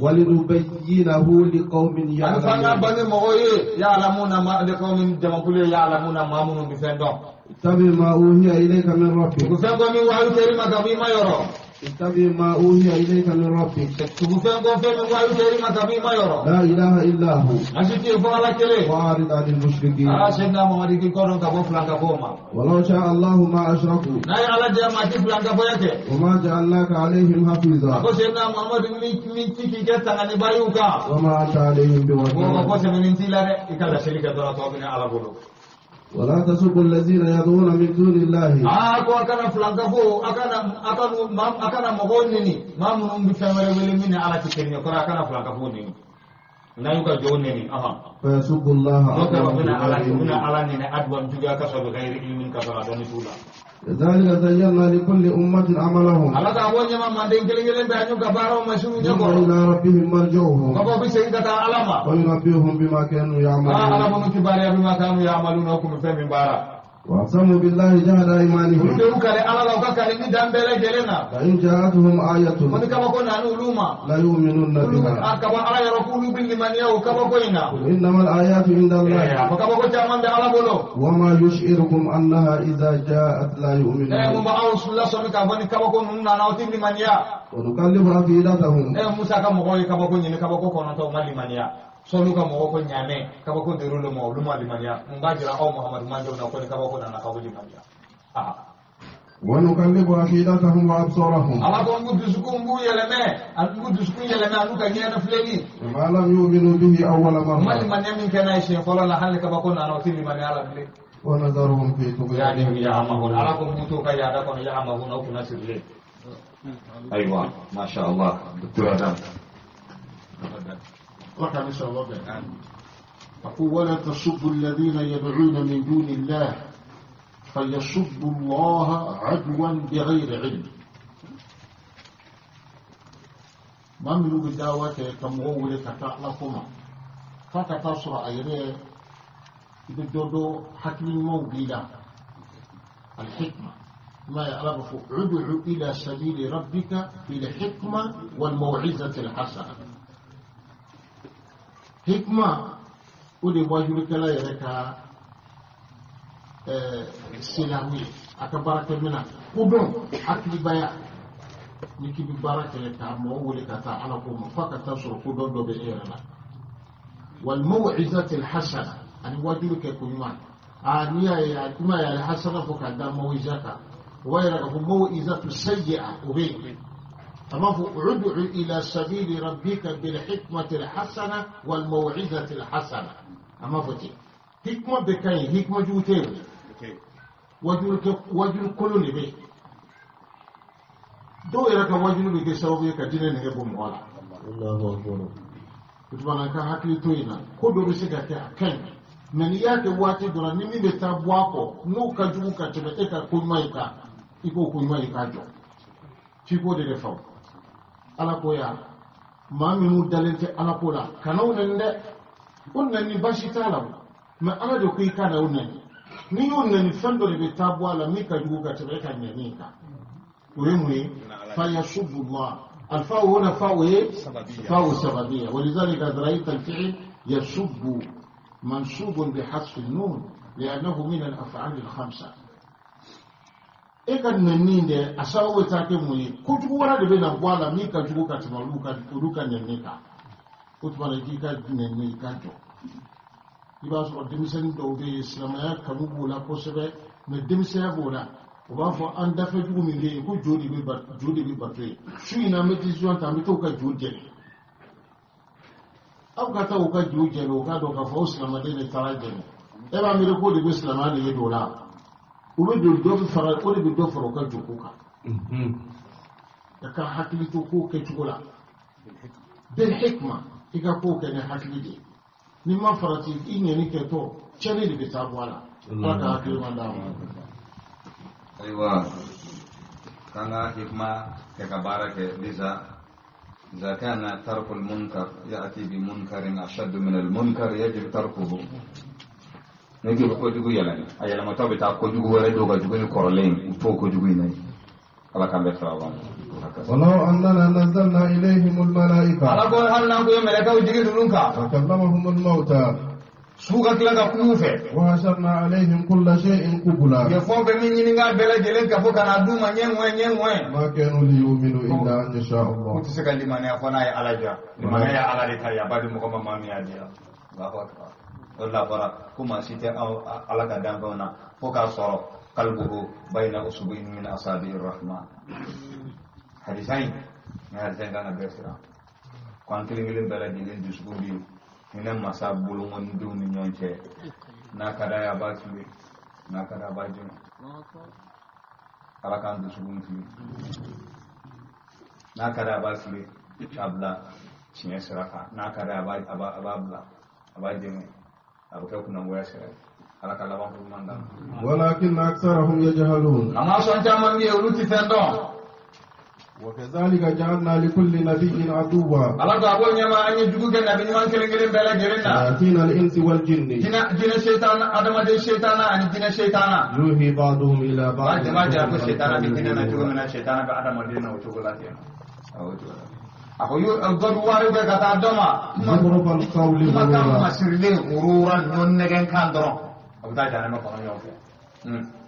ولنبينه لقوم Ani f'an k'a يعلمون. bange mɔgɔw ye ya'lamuna ma liqawmin jamakulu ye ya'lamuna maa minnu bɛ fɛn dɔn. اتبع ما أوحي إليك من U ربك. bɛ fɛn dɔn min wahayu kɛr'i ma ka b'i ma yɔrɔ. اتبع ما أوحي إليك من ربك. Tugu fɛn kɔ fɛn min wahayu kɛr'i ma ka b'i ma yɔrɔ. لا إله إلا هو. Masi tɛ yen fo Ala kelen. وأعرض عن المشركين. Aa Seydina Muhamadu k'i kɔ dɔn ka bɔ filankafo ma. ولو شاء الله ما أشركوا. N'a ye Ala diya maa ti filankafoya kɛ. وما جعلناك عليهم A حفيظا. ko Seydina Muhamadu min ci k'i kɛ tanganiba y'u kan. وما أنت عليهم Ko ko بوكيل. sɛmɛni t'i la dɛ, i ka laseli kɛ dɔrɔn tɔ bɛ ne Ala bolo. ولا تسبوا الذين يدعون من دون الله. Aa ko a kana filankafo, a kana mɔgɔw neni, maa minnu bɛ fɛn wɛrɛ wele min ni Ala tɛ kelen ye, kɔrɔ a kana filankafo neni. N'a y'u ka jɔnw neni, ahan. فيسبوا الله N'o kɛra u عدوا bɛna Ala بغير u bɛna علم. Ala neni aduwa juguya ka sɔrɔ bi ghayri ilmin ka sɔrɔ a dɔnni t'u la. كذلك زينا لكل أمة عملهم. Ala k'a bɔ ɲɛma manden kelen kelen bɛɛ an y'u ka baaraw masiw ثم ɲɛkɔrɔ. إلى ربهم مرجعهم. Kɔfɛ u bɛ segin ka taa Ala ma. وينبئهم بما كانوا Aa Ala يعملون. minnu kibaruya bi ma kanu ya'maluna o kun bɛ fɛn min baara. وأقسموا بالله جهد Olu أيمانهم. de y'u kale Ala la u ka kale ni dan bɛɛ lajɛlen na. فإن جاءتهم آية Ko ni kabako nana olu ma. لا يؤمنون Olu بها. a kaba Ala yɔrɔ k'olu bɛ limaniya o kabako in na. قل إنما الآيات عند A الله. fɔ kabako caman bɛ Ala bolo. وما يشعركم أنها إذا جاءت لا Mun يؤمنون. b'aw lasɔmi k'a fɔ ni kabako ninnu nana aw tɛ limaniya. ونكلف أفئدتهم. Musa ka mɔgɔw ye kabako ɲini kabako 9 u ma limaniya. Sɔlu ka mɔgɔw ko ɲaamɛ kabako dir'olu ma, olu ma limaniya. Mun b'a jira aw Muhamadu mandenw na ko ni kabako nana k'aw bɛ limaniya? Aa. ونقلب أفئدتهم وأبصارهم. Ala ko n b'u dusukun b'u yɛlɛmɛ, an b'u dusukun yɛlɛmɛ an'u ka ɲɛna filɛli. ما لم يؤمنوا به أول U ma مرة. limaniya min kɛ n'a ye siɲɛ fɔlɔ la, hali ni kabako nana, u tɛ limaniya la bilen. ونذرهم في Yani طغيانهم ya'mahun. يعمهون. Ala ko mun t'u ka yaada kɔnɔ, ya'mahun, aw kunna sirilen. Ayiwa, masha Allah, docteur Adam. رقم سبب. أقول ولا تسبوا الذين يدعون من دون الله فيسبوا الله عدوا بغير علم. ما منو بالدعوة كمغول كتعلقما فكتصر أيري بدودو حكم موجودة الحكمة ما يعرف. ادع إلى سبيل ربك بالحكمة والموعظة الحسنة. Hikma o de wajulikɛla yɛrɛ ka silahu ye, a ka baarakɛminɛn kodɔn, hakilibaya. Ni k'i bɛ baara kɛ ka mɔgɔ wele ka taa Ala ko ma, f'a ka taa sɔrɔ kodɔn dɔ bɛ e yɛrɛ la. Walmawizati alhasana, ani wajuli kɛ ko ɲuman. Aa, n'i y'a ye i m'a ye alhasana fɔ k'a da mawiza kan, o b'a yira k'a fɔ mawizatu sayyi'a o bɛ yen. أما ادع إلى سبيل ربك بالحكمة الحسنة والموعظة الحسنة. أما فتي حكمة بكاي حكمة جوتين وجل كل نبي دو يراك وجل بك سبب كدين نجيب مولا. الله أكبر. Kutubana ka hakili to yen na ko dɔ bɛ se ka kɛ a ka ɲi mɛ n'i y'a kɛ waati dɔ la, ni min bɛ taa bɔ a kɔ n'o ka jugu ka tɛmɛ e ka ko ɲuman in kan, i k'o ko ɲuman in k'a jɔ f'i k'o de faamu. Ala ko ya maa minnu dalen tɛ Ala ko la, kana o nɛni dɛ, o nɛni baasi t'a la o, mɛ Ala de ko i ka na o nɛni. N'i y'o nɛni, fɛn dɔ de bɛ taa bɔ a la min ka jugu ka tɛmɛ e ka nɛni in kan. O ye mun ye? Fayasubullah. الفاء هنا فاء ايه؟ فاء سببية. ولذلك رأيت الفعل يسب منصوب بحذف النون لأنه من الأفعال الخمسة. E ka nɛni dɛ, a sababu bɛ taa kɛ mun ye? Kojugu wɛrɛ de bɛ na bɔ a la min ka jugu ka tɛmɛ olu ka nɛni kan. O tuma na i k'i ka nɛni i ka jɔ. I b'a sɔrɔ denmisɛnnin dɔw bɛ yen, silamɛya kanu b'o la kosɛbɛ, mɛ denmisɛnya b'o la. U b'a fɔ an dafɛ jugu min bɛ yen ko jo de bɛ bato yen. Su in na an bɛ décision ta, an bɛ t'o ka jo jɛni. Aw ka taa u ka jo jɛni, o k'a dɔn k'a fɔ aw silamɛden de taara jɛni. E b'a miiri k'o de bɛ silamɛya nege don o la. U bɛ don dɔ bɛ fara o de bɛ dɔ fara u ka joko kan. Ka ka hakili to kow kɛcogo la. Bil hikma, i ka kow kɛ ni hakili de ye. N'i ma farati i ɲɛni kɛtɔ, tiɲɛni de bɛ taa bɔ a la. Ala ka hakili ma d'a ma. Ayiwa, k'an ka hikma kɛ ka baara kɛ. Lisa إذا كان ترك المنكر يأتي بمنكر أشد من المنكر يجب تركه. N'i k'i bɛ kojugu yɛlɛma, a yɛlɛmatɔ bɛ taa kojugu wɛrɛ dɔw ka jugu ni kɔrɔlen ye, u t'o kojugu in na ye. Ala k'an bɛɛ sara wa. ولو أننا نزلنا إليهم الملائكة. Ala ko hali n'an ko ye mɛlɛkɛw jigin ninnu kan, وكلمهم الموتى. Su ka tila ka kuma u fɛ, وحشرنا عليهم كل شيء u ye قبلا. fɛn o fɛn min ɲininka bɛɛ lajɛlen ka fɔ ka na d'u ma ɲɛ ŋɔɛ ɲɛ ŋɔɛ, ما كانوا ليؤمنوا إلا أن يشاء u الله. tɛ se ka limaniya fɔ n'a ye Ala diya. Limaniya ye Ala de ta ye, a b'a di mɔgɔ ma maa min y'a diya. Allahu akbar. O de la fɔra ko maa si tɛ anw Ala ka danfɛnw na fo k'a sɔrɔ qalbuhu bayna usbu'in min asabi'ir rahman. Hadisa in, ni hadisa in kan ka bɛɛ siran ko an kelen kelen bɛɛ lajɛlen dusukun bi hinɛ masa bolokɔnidenw ni ɲɔgɔn cɛ. N'a ka d'a ye a b'a fili, n'a ka d'a ye a b'a jɛngɛ. Ala k'an dusukun fili. N'a ka d'a ye a b'a fili k'a bila tiɲɛ sira kan, n'a ka d'a ye a b'a bila a b'a jɛngɛ, a bɛ kɛ kunnangoya sira ye. Ala ka laban ko ɲuman d'an ma. ولكن أكثرهم يجهلون. A ma sɔn, caman bɛ yen, olu tɛ fɛn dɔn. وكذلك جعلنا لكل نبي عدوا. Ala ko a ko ɲɛma an ye jugu kɛ nabi ɲuman kelen kelen bɛɛ lajɛlen na. شياطين الإنس والجن. Jinɛ seetana, adamaden seetana ani jinɛ seetana. يوحي بعضهم إلى بعض. Ba jama jira ko seetana bɛ jinɛ na cogo min na, seetana bɛ adamaden na o cogo la ten. Awɔ, o cogo la. A ko y'o dɔ bɛ wari kɛ ka taa dɔ ma. زخرف القول Kumakan غرورا. masirilen hururan ɲɔgɔn nɛgɛn kan dɔrɔn. A bɛ taa jahanama kɔnɔ ɲɔgɔn fɛ.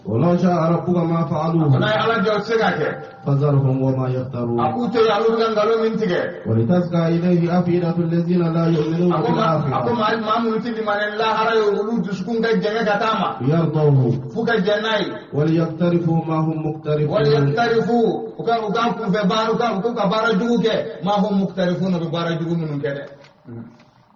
ولو شاء ربك ما فعلوه n'a ye Ala jɔ se ka kɛ فذرهم وما a يفترون k'u to yen olu bɛ ka nkalon min tigɛ ولتزكى إليه أفئدة الذين لا يؤمنون a ko ma a ko بالآخرة maa maa minnu tɛ limaniya lahara ye olu dusukun ka jɛngɛ ka taa ma يرضوه f'u ka jɛn n'a ye وليقترفوا ما هم مقترفون waliyaqtarifu u ka kunfɛ baara u k'u ka baara jugu kɛ ma hum muqtarifuna u bɛ baara jugu minnu kɛ dɛ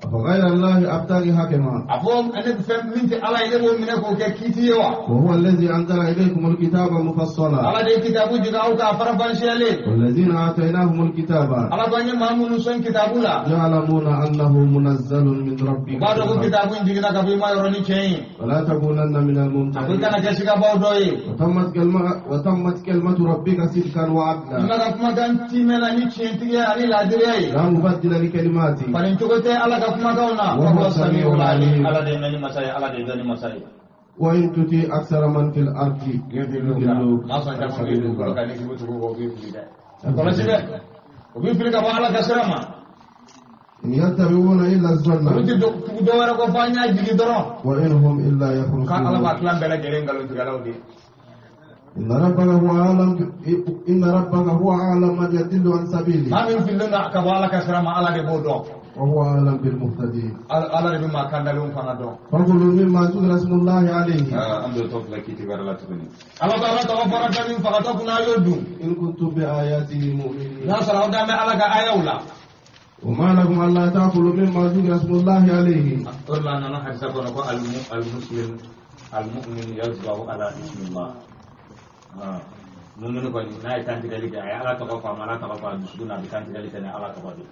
أفغير الله أبتغي حكما a fɔ ne fɛn min tɛ Ala ye ne b'o minɛ k'o kɛ kiiti ye wa وهو الذي أنزل إليكم الكتاب مفصلا Ala de ye kitabu jigin aw k'a faranfasiyalen والذين آتيناهم الكتاب Ala ko an ye maa minnu sɔn kitabu la يعلمون أنه منزل من u ربك b'a dɔn ko بالحق. kitabu in jiginna ka bɔ i ma yɔrɔ ni tiɲɛ ye ولا تكونن من a ko i الممترين kana kɛ sigabaw dɔ ye وتمت كلمة ربك صدقا وعدلا Ala ka kumakan timɛna ni tiɲɛtigiya ani laadiriya ye لا مبدل لكلماته falen cogo tɛ Ala ka kumakanw na Wa huwa samiul alim. Ala de ye mɛnni masa ye Ala de ye dɔnni masa ye وإن تطيع أكثر من في الأرض يضلوك maa sɔn عن caman bɛ dugukolo سبيلك kan n'i k'i bɛ tugu o kɔ o b'i fili dɛ kɔlɔsi dɛ o b'i fili ka bɔ Ala ka sira ma إن يتبعون إلا olu الظن tɛ tugu dɔ wɛrɛ kɔ f'an y'a jigi dɔrɔn وإن هم إلا ka Ala b'a يخرصون tilan bɛɛ lajɛlen nkalontigɛlaw de ye إن ربك هو أعلم من يضل عن سبيله maa min fililen don ka bɔ Ala ka sira ma Ala de b'o dɔn وهو أعلم بالمهتدين Ala de bɛ maa kandalenw fana dɔn فكلوا مما ذكر اسم الله عليه an bɛ tɔ filɛ kiti wɛrɛ la tuguni Ala ko Ala tɔgɔ fɔra fɛn min fagatɔ kunna a y'o dun إن كنتم بآياته مؤمنين n'a sɔrɔ aw dan bɛ Ala ka ayaw la وما لكم ألا تأكلوا مما ذكر اسم الله عليه o de la a nana hadisa kɔnɔ ko almuslim almu'min yazbahu ala ismillah mumini kɔni n'a ye kantigɛli kɛ a ye Ala tɔgɔ fɔ a ma Ala tɔgɔ fɔ a dusukun na a bɛ kantigɛli kɛ ni Ala tɔgɔ de ye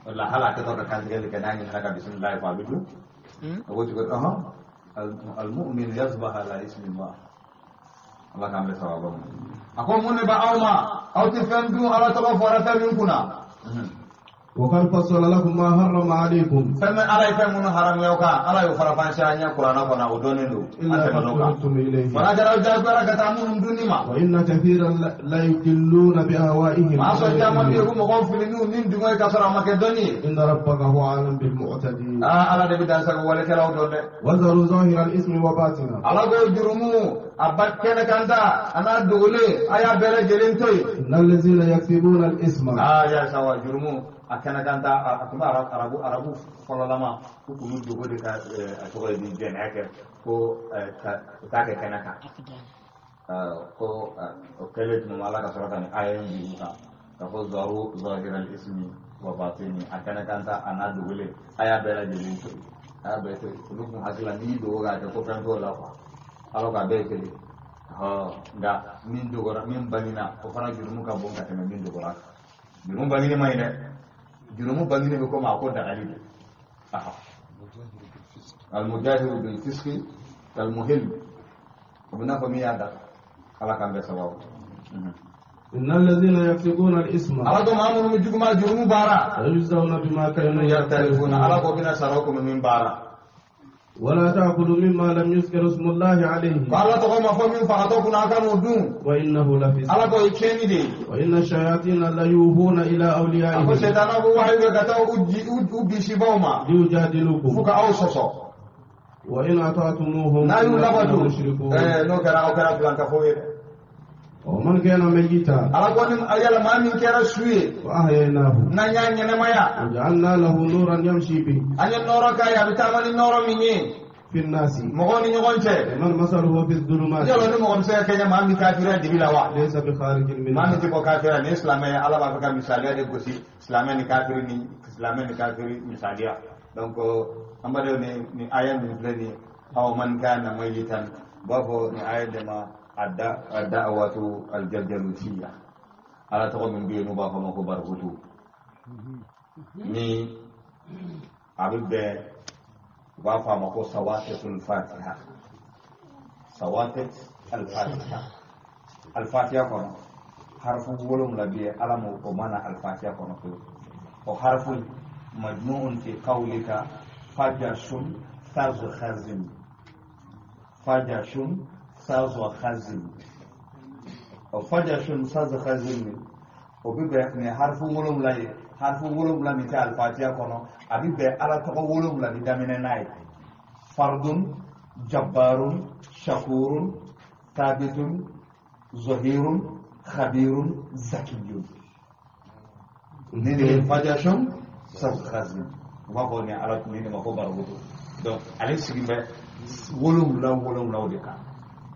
o de la hali a kɛtɔ ka kantigɛli kɛ n'a ɲinɛna ka bisimilahi fɔ a bɛ dun a ko cogo di almu'min yazbahu ala ismillah Ala k'an bɛ sababa ma a ko mun de bɛ aw ma aw tɛ fɛn dun Ala tɔgɔ fɔra fɛn min kunna وقد فصل لكم ما حرم عليكم fɛn min Ala ye fɛn minnu haramuya aw kan Ala y'o faranfasiya an ɲɛ kuranɛ kɔnɔ o dɔnnen don an إلا tɛmɛn'o ما kan اضطررتم إليه fana kɛra aw jagoyara ka taa minnu dunni ma وإن كثيرا لا يضلون بأهوائهم maa sɔn caman bɛ yen ko mɔgɔw fili n'u ni dungɔ ye ka sɔrɔ a ma kɛ dɔnni ye إن ربك هو أعلم بالمعتدين aa Ala de bɛ dansago walekɛlaw dɔn dɛ وذروا ظاهر الإثم وباطنه Ala ko jurumu a ba kɛnɛ kan ta a n'a dogolen a y'a bɛɛ lajɛlen to yen إن الذين يكسبون الإثم aa ya sawa jurumu a kɛnɛ kan ta a tun bɛ arabu fɔlɔlama u tun bɛ dogo de ka a tɔgɔ ye di jɛnɛya kɛ ko ka u t'a kɛ kɛnɛ kan ko o kɛlen tuma ma Ala ka sɔrɔ ka nin aya in jigin u kan ka fɔ zaru zahira al-ismi wa batini a kɛnɛ kan ta a n'a dogolen a y'a bɛɛ lajɛlen to yen a y'a bɛɛ to yen olu kun hakili la n'i y'i dogo k'a kɛ ko fɛn t'o la quoi alors k'a bɛɛ ye kelen nka min dogora min bangena o fana jurumu ka bon ka tɛmɛ min dogora kan jurumu bangeni man ɲi dɛ jurumu bangeni bɛ komi a ko dagali de almujahiru bil fisqi kal muhil o bɛ n'a fɔ min y'a daga Ala k'an bɛɛ sababu إن الذين يكسبون الإثم Ala ko maa minnu bɛ juguman jurumu baara ويجزون بما كانوا yartarifuna يقترفون Ala ko bɛna sara o komi min baara ولا تأكلوا مما لم يذكر اسم الله عليه ko Ala tɔgɔ ma fɔ min fagatɔ kunna a kan'o dun وإنه لفسق Ala ko o ye tiɲɛni de ye وإن الشياطين ليوحون إلى a ko أوليائهم sɛtana ko wahayu kɛ ka taa u bisibaw ma fo ليجادلوكم ka aw sɔsɔ وإن أطعتموهم n'a y'u إنكم labatu لمشركون n'o kɛra aw kɛra filankafo ye dɛ ومن كان ميتا Ala ko ni yala maa min kɛra su ye فأحييناه n'an y'a ɲɛnɛmaya وجعلنا له نورا يمشي به an ye nɔɔrɔ k'a ye a bɛ taama ni nɔɔrɔ min ye في الناس mɔgɔw ni ɲɔgɔn cɛ ومن مثله في الظلمات yala ni mɔgɔ bɛ se ka kɛ maa min kafiriya dibi la wa ليس بخارج maa min منها tɛ bɔ kafiriya ni ye silamɛ ye Ala b'a fɛ ka misaliya de gosi silamɛ ni kafiri ni silamɛ ni kafiri misaliya donc an b'a dɔn ni aya min filɛ nin ye aw man kana mayitan u b'a fɔ nin aya de ma ad-da'watu al-jaljalutiyya Ala tɔgɔ min bɛ yen n'u b'a fɔ a ma ko barikutu ni a bɛ bɛn u b'a fɔ a ma ko sawatitul fatiha sawatit al-fatiha al-fatiha kɔnɔ harfu 7 bɛ yen Ala m'o o mana al-fatiha kɔnɔ pewu o harfu majmu'un fi qawlika fajashun sazu khazin fajashun sazu khazin o fajashun sazu khazin ni o bɛ bɛn nin harfu 7 ye harfu 7 min tɛ al-fatiha kɔnɔ a bɛ bɛn Ala tɔgɔ 7 de daminɛ n'a ye fardun jabbarun shakurun thabitun zahirun khabirun zakiyun. Nin de ye fajashun sabkhazin. U b'a fɔ nin ala nin de ma ko barakutu. Donc ale sigilen bɛ 77 de kan.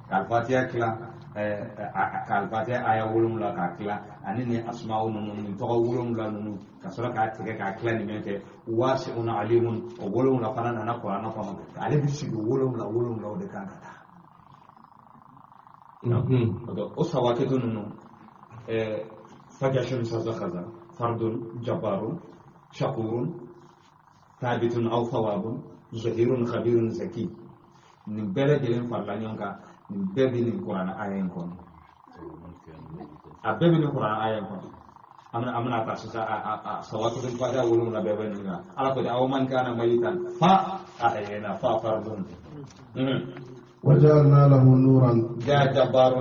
K'alifatiya tila k'alifatiya aya 7 k'a tila ani ni asuma'u ninnu nin tɔgɔ 7 ninnu ka sɔrɔ k'a tigɛ k'a tila nin min kɛ wasi'un alimun o 7 fana nana kuranɛ kɔnɔ ale bɛ sigi 7 de kan ka taa. O sawakitu ninnu fajashun sazakaza fardun jabbarun shakurun thabitun aw thawabun zahirun khabirun zaki nin bɛɛ lajɛlen farala ɲɔgɔn kan nin bɛɛ bɛ nin kuranɛ aya in kɔnɔ a bɛɛ bɛ nin kuranɛ aya in kɔnɔ an bɛna ta sisan a sawakitul fatiha 7 bɛɛ bɛ nin kan ala ko aw man kana mayitan fa ahyayna fa fardun وجعلنا له نورا جاء جبار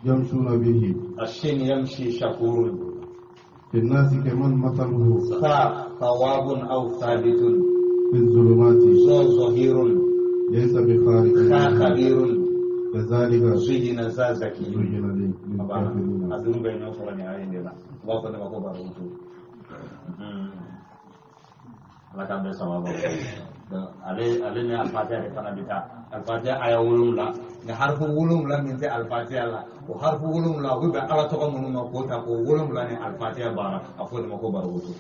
يمشون به الشين يمشي شكور في الناس كمن مثله ثواب أو ثابت في الظلمات ظهير ليس بخارج خبير كذلك زين زكي زين للكافرين. أدرو بين نصر نهاية لا وقت ما كبر وجود ala k'an bɛɛ sababa. Ale ni alifatiya de fana bɛ taa alifatiya aya 7 ni harifu 7 min tɛ alifatiya la o harifu 7 o bɛ bɛn ala tɔgɔ minnu ma k'o ta k'o 7 ni alifatiya baara a fɔ o de ma ko barakutu.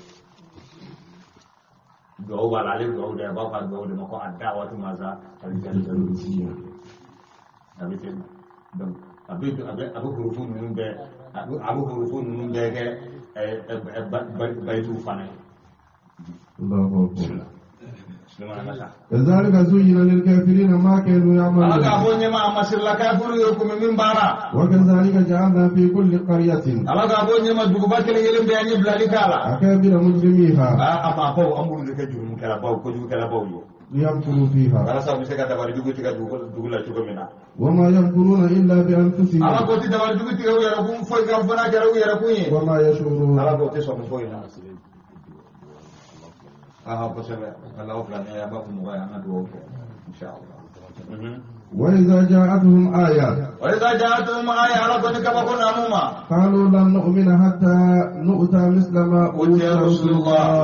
Duwawu b'a la ale duwawu de a b'a fɔ a duwawu de ma ko a dawatu masa alijalisiya a bɛ ten donc a bɛ hurufu ninnu bɛɛ a bɛ hurufu ninnu bɛɛ kɛ bayituw fana ye. الله أكبر. كذلك زين للكافرين ما كانوا يعملون. وكذلك جعلنا في كل قرية أكابر مجرميها ليمكروا فيها وما يمكرون إلا بأنفسهم وما يشعرون. وإذا جاءتهم آية قالوا لن نؤمن حتى نؤتى مثل ما أوتي رسل الله.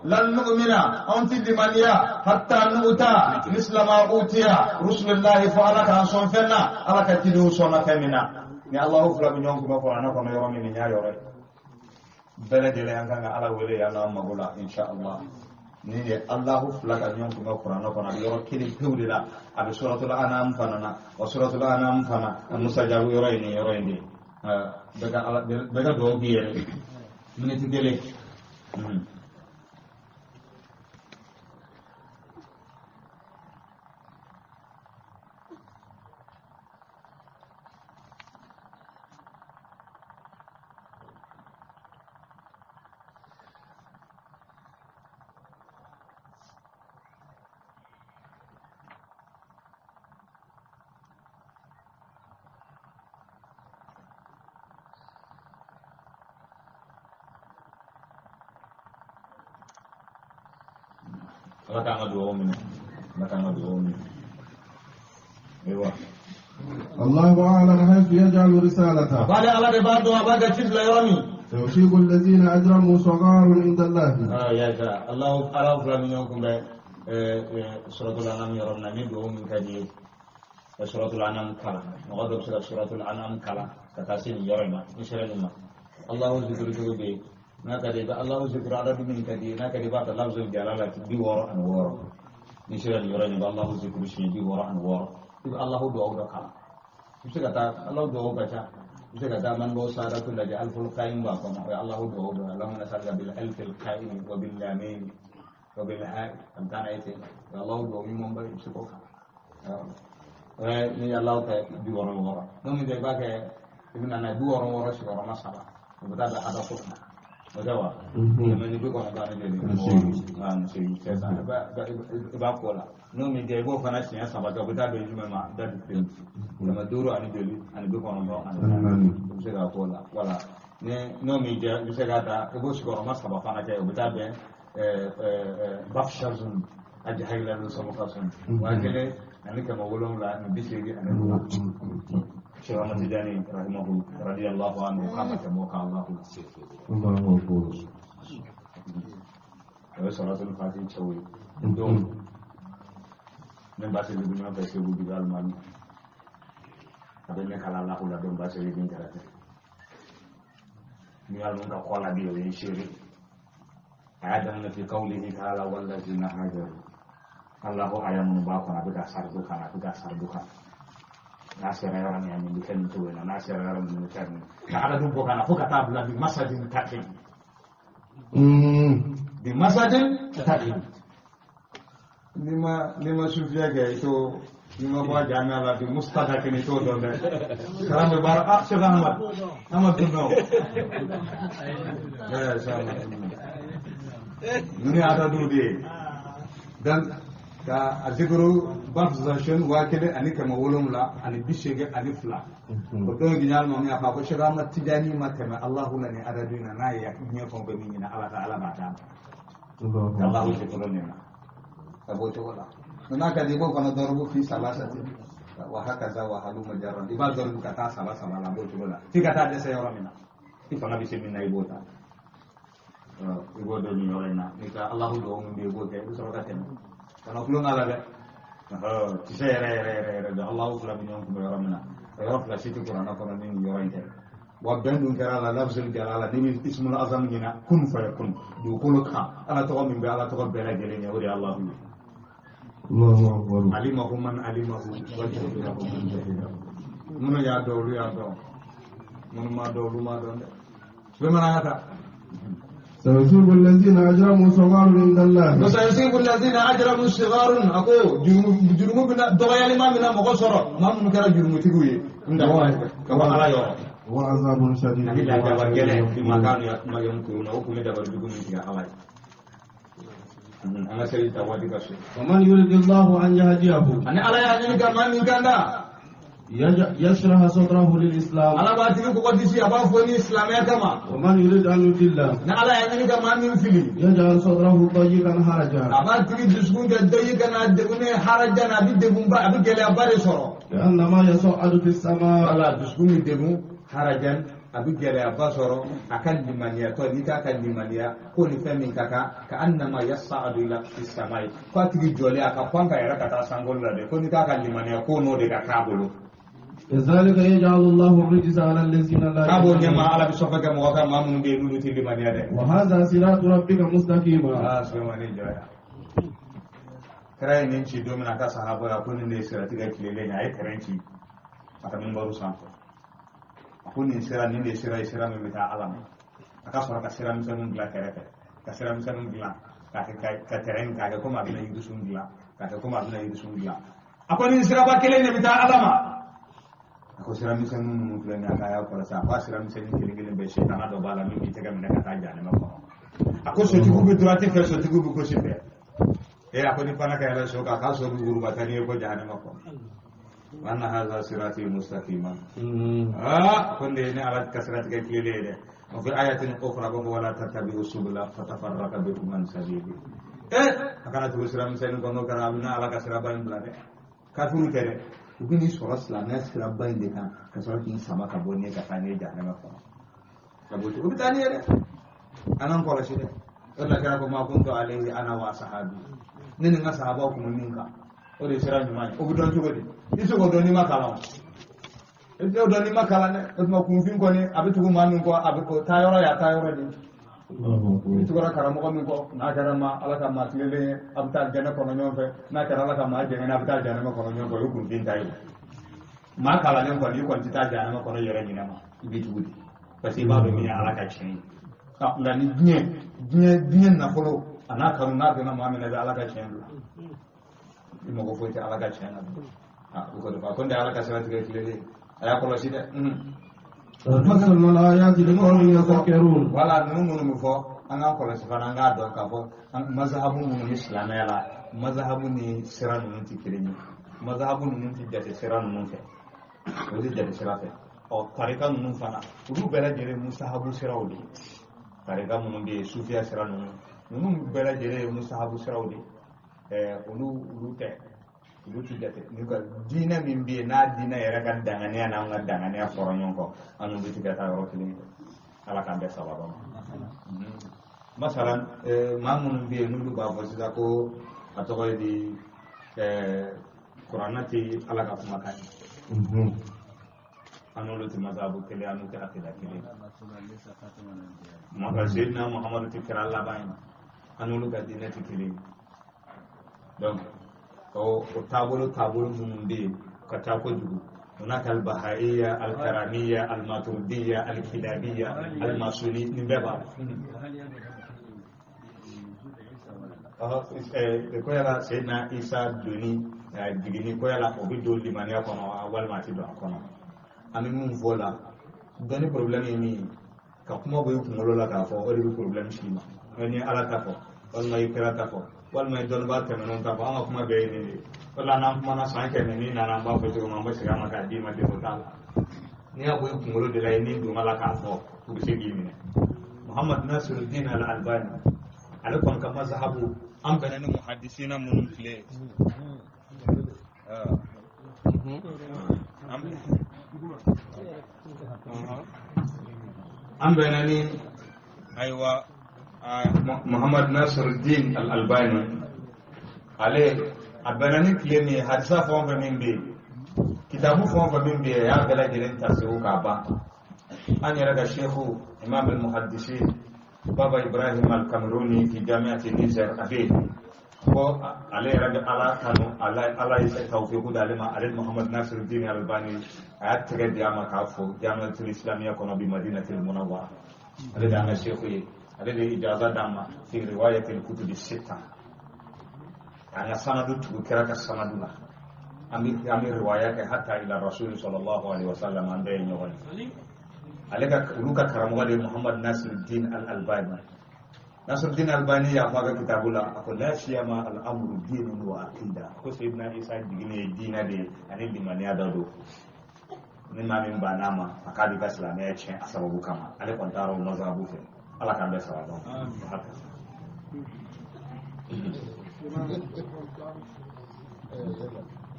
لن نؤمن أنت لمنيا حتى نؤتى مثل ما أوتي رسل الله فعلك عن صنفنا على كتلو صنفنا ni Allahu fila bɛ ɲɔgɔn kunbɛ kuranɛ kɔnɔ yɔrɔ min nin y'a yɔrɔ ye. Bɛɛ lajɛlen an kan ka ala wele yan n'an mago la inshallah. Nin ye Allahu fila ka ɲɔgɔn kunbɛ kuranɛ kɔnɔ a bɛ yɔrɔ kelen pewu de la a bɛ suratul an'am fana na wa suratul an'am fana a musajabu yɔrɔ ye nin yɔrɔ in de ye. Bɛɛ ka ala bɛɛ ka dugawu k'i yɛrɛ ye miniti kelen. Ala k'an ka dugawu minɛ ala k'an ka dugawu minɛ ayiwa. Allahu a'lam haythu yaj'alu risalatahu. Bale ala de b'a dɔn a b'a ka ci bila yɔrɔ min. Sayusibu alladhina ajramu sagharun inda Allahi. Ya ka Allahu ala fila min ɲɔgɔn kunbɛ suratul an'am yɔrɔ min na ni dugawu min ka di ye ka suratul an'am kalan mɔgɔ dɔ bɛ se ka suratul an'am kalan ka taa se nin yɔrɔ in ma ni sera nin ma Allahu zikiri cogo bɛ yen. N'a ka di i bɛ Allahu zikiri adadu min ka di ye n'a ka di i b'a ta lafzul jalala 66 ni sera nin yɔrɔ in i bɛ Allahu zikiri siɲɛ 66 i bɛ Allahu dugawu dɔ kalan i bɛ se ka taa Allahu dugawu ka ca i bɛ se ka taa manbaw sadatu lajɛ aliful qaim b'a kɔnɔ o ye Allahu dugawu dɔ ye Allahumma nas'aluka bil alfil qaim wa bil lamin wa bil ha a bɛ taa n'a ye ten o ye Allahu dugawu ɲumanba ye i bɛ se k'o kalan o ye ni Allahu kɛ 66 n'o min tɛ i b'a kɛ i bɛ na n'a ye 66 sigiyɔrɔma 3 o bɛ taa bɛn hadako ma. O tɛ wa kɛmɛ ni bi kɔnɔntɔn ani joli ani seegin sisan i b'a k'o la n'o min kɛ i b'o fana siɲɛ 3 kɛ o bɛ taa bɛn jumɛn ma da di kelen 500 ani joli ani 94 i bɛ se k'a k'o la wala ni n'o min kɛ i bɛ se k'a ta i b'o sigiyɔrɔma 3 fana kɛ o bɛ taa bɛn bafshazun A jahila no sama fason wa kele ani kama wolon la ni bisegi ani Cheikh Ahmad Tijani rahimahu radiyallahu anhu kama tamo ka Allahu Allahu akbar. O salatul fatih chawi donc ne ba se bi ma fa se bu bi alman abe ne kala Allahu la don ba se bi karate ni alman ka kola bi o shiri ayatan fi qawlihi ta'ala wallazina hajaru Allahu ayamun ba ko abe ka sardu kana abe ka sardu kana n'a sera yɔrɔ min nin bɛ kɛ nin cogo in na n'a sera yɔrɔ min nin bɛ kɛ nin ka ala dun bɔ ka na fo ka taa bila bi masadin taki bi masadin taki n'i ma sufiya kɛ i t'o n'i ma bɔ a jamiya la bi mustaqim i t'o dɔn dɛ kalan bɛ baara ah Cheikh Ahmad Ahmad dun nɔ ɛɛ Cheikh Ahmad dun nɔ ninnu ye adadu de ye donc ka a zikuru bafzashin 1782 o don ginyal mami afa ko Cheikh Ahmad Tijani ma tɛmɛ Allahu la ni adadu na n'a ye diɲɛ fɛn bɛɛ min ɲini Ala ka Ala b'a d'a ma Allahu zikuru nin na ka b'o cogo la n'a ka di i b'o fana dɔrɔgu fi salasati wa hakaza wa haluma jarran i b'a dɔrɔgu ka taa saba saba la a b'o cogo la f'i ka taa dɛsɛ yɔrɔ min na i fanga bɛ se min na i b'o ta i b'o dɔn nin yɔrɔ in na n'i ka Allahu dugawu min bɛ yen i b'o kɛ i bɛ sɔrɔ ka tɛmɛ kana kulon k'a la dɛ kisɛ yɛrɛ yɛrɛ yɛrɛ yɛrɛ de Allahu fila bɛ ɲɔgɔn kunbɛ yɔrɔ min na o yɔrɔ fila si tɛ kuranɛ kɔnɔ ni nin yɔrɔ in tɛ wa bɛn dun kɛra a la lafzul jalala n'i bɛ ismul azam ɲina kun fayakun dugukolo kan Ala tɔgɔ min bɛ Ala tɔgɔ bɛɛ lajɛlen ɲɛ o de ye Allahu ye. Alimahu man alimahu wa jahilahu man jahilahu minnu y'a dɔn olu y'a dɔn minnu m'a dɔn olu m'a dɔn dɛ Sulemana ka taa. سيصيب الذين أجرموا صغار عند الله وسيصيب الذين أجرموا صغار أكو جرمو بنا دغيالي ما منا مغسر ما من كرا جرمو تيغوي عند الله كما على يو وعذاب شديد لا دابا جل في مكان ما يمكرون أو كم دابا جوجو من الله أنا سيد توادي كشي ومن يريد الله أن يهديه أنا على يعني كمان من كان يشرح صدره للإسلام على باتيك قدسي أبا فوني إسلامية كما ومن يريد أن يضله نعلى يعني كمان من فيلي يجعل صدره ضيقا حرجا أبا تريد جسمك ضيقا أدبني حرجا أبي دبون أبي جل أباري صار كأنما يصعد في السماء على جسمك دبون حرجا أبي جل أبا صار أكل لمانيا تونيكا أكل لمانيا كل فمن كذا كأنما يصعد إلى السماء فاتري جولي أكفان كيرا كذا سانغول لا كونيكا أكل لمانيا كونو دكا كابلو كذلك يجعل الله الرجس على الذين لا يؤمنون على بسبب مواقع ما من بينو تي لمانيا وهذا صراط ربك مستقيما سليماني جايا كراي نينشي دومنا كا صحابه يكون ني سيراتي كليلين اي كرنشي aka min baru sanfɛ a ko nin sira nin de sira ye sira min bɛ taa Ala ma a ka sɔrɔ ka sira misɛnninw dilan kɛrɛfɛ ka sira misɛnninw dilan ka terrain k'a kɛ komi a bɛna yirisun dilan k'a kɛ komi a bɛna yirisun dilan a ko nin siraba kelen de bɛ taa Ala ma a ko sira misɛnnin minnu filɛ nin ye a k'a y'a kɔlɔsi a ko a sira misɛnnin kelen kelen bɛɛ sitana dɔ b'a la min b'i tɛgɛ minɛ ka taa jahanama kɔnɔ a ko sotigiw bɛ droite fɛ sotigiw bɛ gauche fɛ e a ko ni fana ka yɛlɛ so kan k'a so bɛ wuruba taa n'i ye ko jahanama kɔnɔ وأن هذا صراطي مستقيما كن ne ala ka siratigɛ tilennen ye dɛ وفي آية أخرى ولا تتبعوا السبل فتفرق بكم عن سبيله a kana tugu sira misɛnnin kɔ n'o kɛra a bɛna ala ka siraba in bila dɛ kafiru tɛ dɛ u bɛ n'i sɔrɔ silamɛya siraba in de kan ka sɔrɔ k'i sama ka bɔ n'i ye ka taa n'i ye jahanama kɔnɔ ka bɔ o bɛ taa n'i ye dɛ an k'an kɔlɔsi dɛ o de la kɛra ko ma kuntu alayhi ana wa sahabi ne ni n ka sahabaw kun bɛ min kan o de ye sira ɲuman ye o bɛ dɔn cogo di i tɛ se k'o dɔn n'i ma kalan o i tɛ o dɔn n'i ma kalan dɛ o tuma kunfin kɔni a bɛ tugu maa min kɔ a bɛ o taa yɔrɔ y'a taa yɔrɔ de ye i tugura karamɔgɔ min kɔ n'a kɛra ma ala ka maa tilennen ye a bɛ taa jɛnɛ kɔnɔ ɲɔgɔn fɛ n'a kɛra ala ka maa jɛngɛnɛ a bɛ taa jahanama kɔnɔ ɲɔgɔn fɛ o ye kunfin ta ye maa kalannen kɔni i kɔni tɛ taa jahanama kɔnɔ yɛrɛ ɲinɛ ma i bɛ tugu de parce que i b'a dɔn min ye ala ka tiɲɛ ye nka ni diɲɛ nafolo a n'a kanu n'a donna maa min na i bɛ ala ka tiɲɛ bila i mago foyi tɛ ala ka tiɲɛ na o kɔni ko n tɛ ala ka sira tigɛ tilennen a y'a kɔlɔsi dɛ. Wala ninnu minnu bɛ fɔ an k'an kɔlɔsi fana an k'a dɔn k'a fɔ mazahabu minnu bɛ silamɛya la mazahabu ni sira ninnu tɛ kelen ye mazahabu ninnu tɛ jate sira ninnu fɛ o tɛ jate sira fɛ ɔ tarika ninnu fana olu bɛɛ lajɛlen musahabu siraw de ye tarika minnu bɛ yen sufiya sira ninnu bɛɛ lajɛlen ye musahabu siraw de ye. Olu tɛ olu ti jate n'u ka diinɛ min bɛ yen n'a diinɛ yɛrɛ ka danganiya n'an ka danganiya fɔra ɲɔgɔn kɔ an n'olu ti ka taa yɔrɔ kelen ala k'an bɛɛ sababa ma masalan maa minnu bɛ yen n'olu b'a fɔ sisan ko a tɔgɔ ye di kuranɛ tɛ ala ka kumakan ye an n'olu tɛ masabu kelen an n'u tɛ akida kelen maka Seydina Muhammadu tɛ kira laban ye an n'olu ka diinɛ tɛ kelen ye donc o taabolo minnu bɛ yen ka taa kojugu hunaka albahaiya alkaramiya almaturidiya alkilabiya almasuni nin bɛɛ b'a la ko yala Seydina Isa donni jiginni ko yala o bɛ don limaniya kɔnɔ walima a tɛ don a kɔnɔ an bɛ min fɔ o la dɔnni problème ye min ye ka kuma bɔ i kunkolo la k'a fɔ o de bɛ problème s'i ma n'i ye ala ta fɔ walima i kira ta fɔ walima i dɔnnibaa tɛmɛnenw ta fɔ an ka kuma bɛɛ ye nin de ye o la n'an kumana san 100 n'i nana an b'a fɔ cogo min an bɛ segin a ma k'a d'i ma degun t'a la n'i y'a bɔ i kunkolo de la i ni donna la k'a fɔ u bɛ se k'i minɛ Muhammad Nasiruddin Al-Albani ale kɔni ka mazahabu an bɛnna ni muhadisina minnu tile an bɛnna ni ayiwa Muhammad Nasiruddin Al-Albani ale a bɛnna ni tile min ye hadisa fɛn o fɛn min bɛ yen kitabu fɛn o fɛn min bɛ yen a y'a bɛɛ lajɛlen ta segu k'a ban an yɛrɛ ka seku imam al-muhaddisin Baba Ibrahim al-Kameruni fi jamiati Niger a bɛ yen ko ale yɛrɛ bɛ ala kanu ala ye tawfiku d'ale ma ale Muhammad Nasiruddin Albani a y'a tɛgɛ di a ma k'a fɔ jamiatul islamiyya kɔnɔ bi Madinatul Munawwara ale de y'an ka seku ye ale de ye ijaza d'an ma fi riwayatil kutubi sitta k'an ka sanadu tugu kira ka sanadu la an bɛ riwaya kɛ hatta ila rasuli sallallahu alaihi wasallam an bɛɛ ye ɲɔgɔn ye ale ka olu ka karamɔgɔ de ye Muhammad Nasiruddin Al-Albani Nasiruddin Albani y'a fɔ a ka kitabu la a ko la siyama al-amru dinun wa aqida ko Seydina Isa jiginni ye diinɛ de ye ani limaniya dɔ don ni maa min bann'a ma a k'a b'i ka silamɛya tiɲɛ a sababu kama ale kɔni taara o mazhabu fɛ ala k'an bɛɛ sababa ma.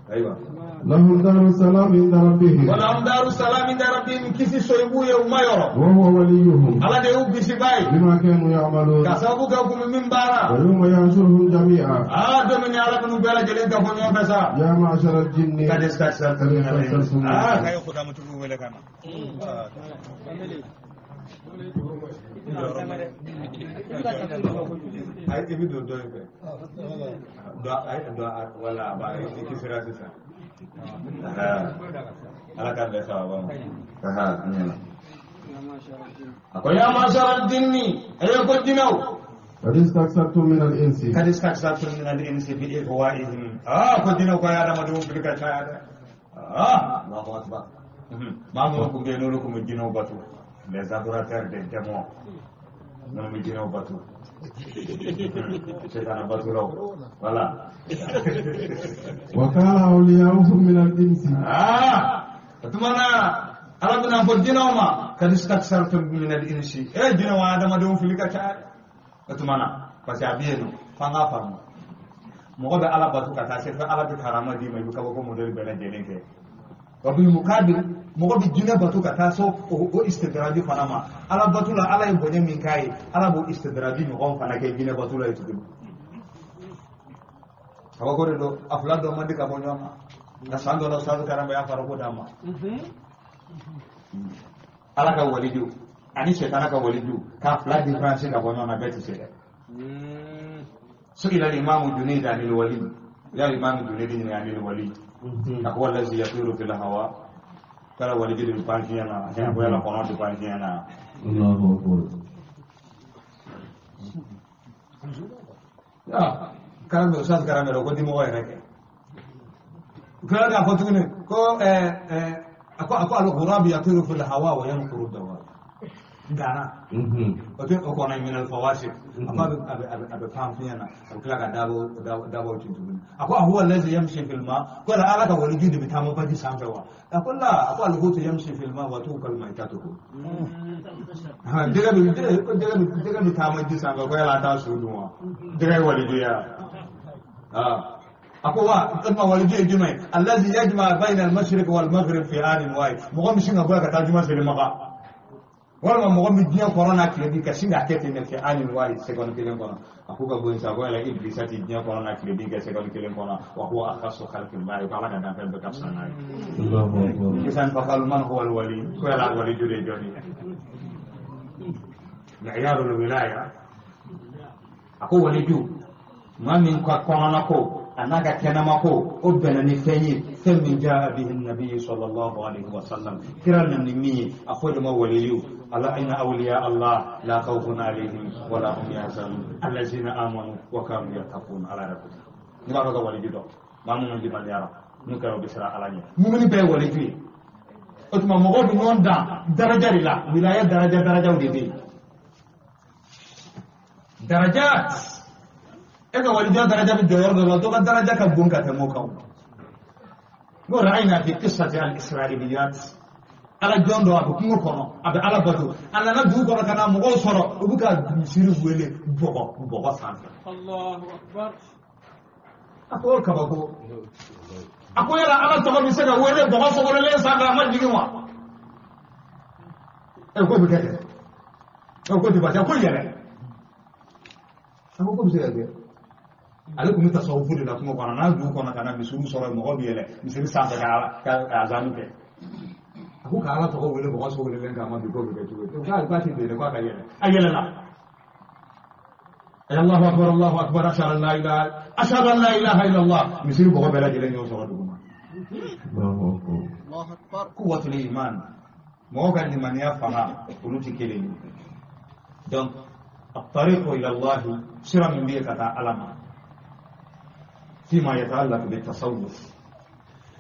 أيوة لهم دار السلام عند ربهم ولهم دار السلام عند ربهم كيسي سويبو يوم يرى وهو وليهم على ديو بيسي بما كانوا يعملون كسبوك من بارا ويوم يحشرهم جميعا دومني على بنو بلا جلين كفونيو بسا يا معشر الجن قد استكثرتم من الإنس كايو خدام تفو ولا كما ay ibi do do be do ay do wala ba ay kisira sisa ala kan be sawa ba ha nyala ako ya mashar al-jinni ay ko dinaw قد استكثرتم من الإنس قد استكثرتم من الإنس بإغوائهم ko dinaw ko ya dama dum bi ka chaya Allahu akbar ma mo ko be nolu ko mo dinaw batu les adorateurs des démons non mi dinaw batu c'est un batu là voilà wa kana awliya'uhum min al-insi tumana arabuna fo dinaw ma kad istaksartum min al-insi e dinaw adama dum filika ta tumana parce que abieno fanga famu mɔgɔ bɛ ala batu ka taa se fo ala bɛ karama d'i ma i bɛ kabako modèle bɛɛ lajɛlen kɛ wa bil mukabil mɔgɔ bɛ jinɛ bato ka taa so o istidraji fana ma ala bato la ala ye bonya min k'a ye ala b'o istidraji ɲɔgɔn fana kɛ jinɛ bato la ye tuguni kabako de don a fila dɔ man di ka bɔ ɲɔgɔn ma nka san dɔ la ustaz karamba y'a farako d'a ma ala ka waliju ani sɛtana ka waliju k'a fila différence ka bɔ ɲɔgɔn na bɛɛ tɛ se dɛ su'ila al-imamu Junayd anil wali ya imamu Junayd anil wali ako allazi yatiru fil hawa kala waliju bi panfiya na ya ko yala kono bi panfiya na Allahu akbar ya karambe ustaz karambe ko di mo yɛrɛ kɛ kala ka fɔ tuguni ko ako ako al-ghurab yatiru fil hawa wa yanquru dawab ngana o tɛ o kɔnɔ min al-fawasik ako abe panfiya na o kila ka dabo tuguni ako huwa allazi yamshi fil ma ko ala ka waliju de bi taama baji sanfɛ wa ako la ako al-hutu yamshi fil ma wa tuqal maitatuhu ha dɛgɛ bi taama ji sanfɛ ko yala ta su dun wa dɛgɛ ye waliju ya A ko wa o tuma waliju ye jumɛn ye? Allazi yajma bayna al-mashriq wal maghrib fi anin wahid. Mɔgɔ min sin ka bɔ yan ka taa juma seli Maka, walima mɔgɔ min diɲɛ kɔrɔ n'a tilebin ka sin k'a kɛ ten fi anin wahid, seconde kelen kɔnɔ. A ko ka bɔ yen sa, ko yala Ibilisa ti diɲɛ kɔrɔ n'a tilebin kɛ seconde kelen kɔnɔ? Wa huwa akhassu khalqillahi, ko Ala ka danfɛn bɛɛ ka fisa n'a ye. Isan faqalu man huwa alwali, ko yala waliju de ye jɔn ye? Mi'yarul wilaya. A ko waliju, maa min ka kɔnɔna ko a n'a ka kɛnɛma ko o bɛnna ni fɛn ye, fɛn min jaa bihi nabiyu sallallahu alaihi wa sallam, kira nana ni min ye, a fɔ de ma waliyu. Ala inna awliya Allah la khawfun alaihim wa la hum yahzanun allazina amanu wa kanu yattaqun. Ala yɛrɛ ko ten. N'i b'a fɛ ka waliju dɔn, maa minnu limaniyara n'u kɛra u bɛ siran Ala ɲɛ, mumuni bɛɛ ye waliju ye. O tuma mɔgɔw bɛ ɲɔgɔn dan daraja de la, wilaya daraja darajaw de bɛ yen. Darajat, e ka walijuya daraja bɛ jɔ yɔrɔ dɔ la, dɔ ka daraja ka bon ka tɛmɛ o kan. N'o ra'ayna fi qissati al-isra'iliyat, Ala jɔn dɔ a bɛ kungo kɔnɔ, a bɛ Ala bato, a nana dugu kɔnɔ ka na mɔgɔw sɔrɔ u bɛ ka misiri wele bɔgɔ bɔgɔ sanfɛ. Allahu akbar. A ko o kabako. A ko yala Ala tɔgɔ bɛ se ka wele bɔgɔ sogololen sanfɛ, a ma jigin wa? E ko bɛ kɛ ten. E ko tɛ baasi, a ko yɛlɛ. A ko bɛ se ka kɛ. Ale tun bɛ tasawufu de la kungo kɔnɔ, n'a dugu kɔnɔ ka na misiriw sɔrɔ, mɔgɔw bɛ yɛlɛ misiri sanfɛ ka Ala ka azanu kɛ. A ko ka Ala tɔgɔ wele bɔgɔ sogololen kan, ma bi ko bɛ kɛ cogo di? K'a tɛ deli, k'a ka yɛlɛ. A yɛlɛla. Allahu akbar, Allahu akbar, ashhadu an la ilaha, ashhadu an la ilaha illallah. Misiri bɔgɔ bɛɛ lajɛlen y'o sɔrɔ dugu ma. Allahu akbar. Quwwatul iman, mɔgɔw ka limaniya fanga olu tɛ kelen ye. Donc at-tariqu ila Allah, sira min bɛ yen ka taa Ala ma, فيما يتعلق بالتصوف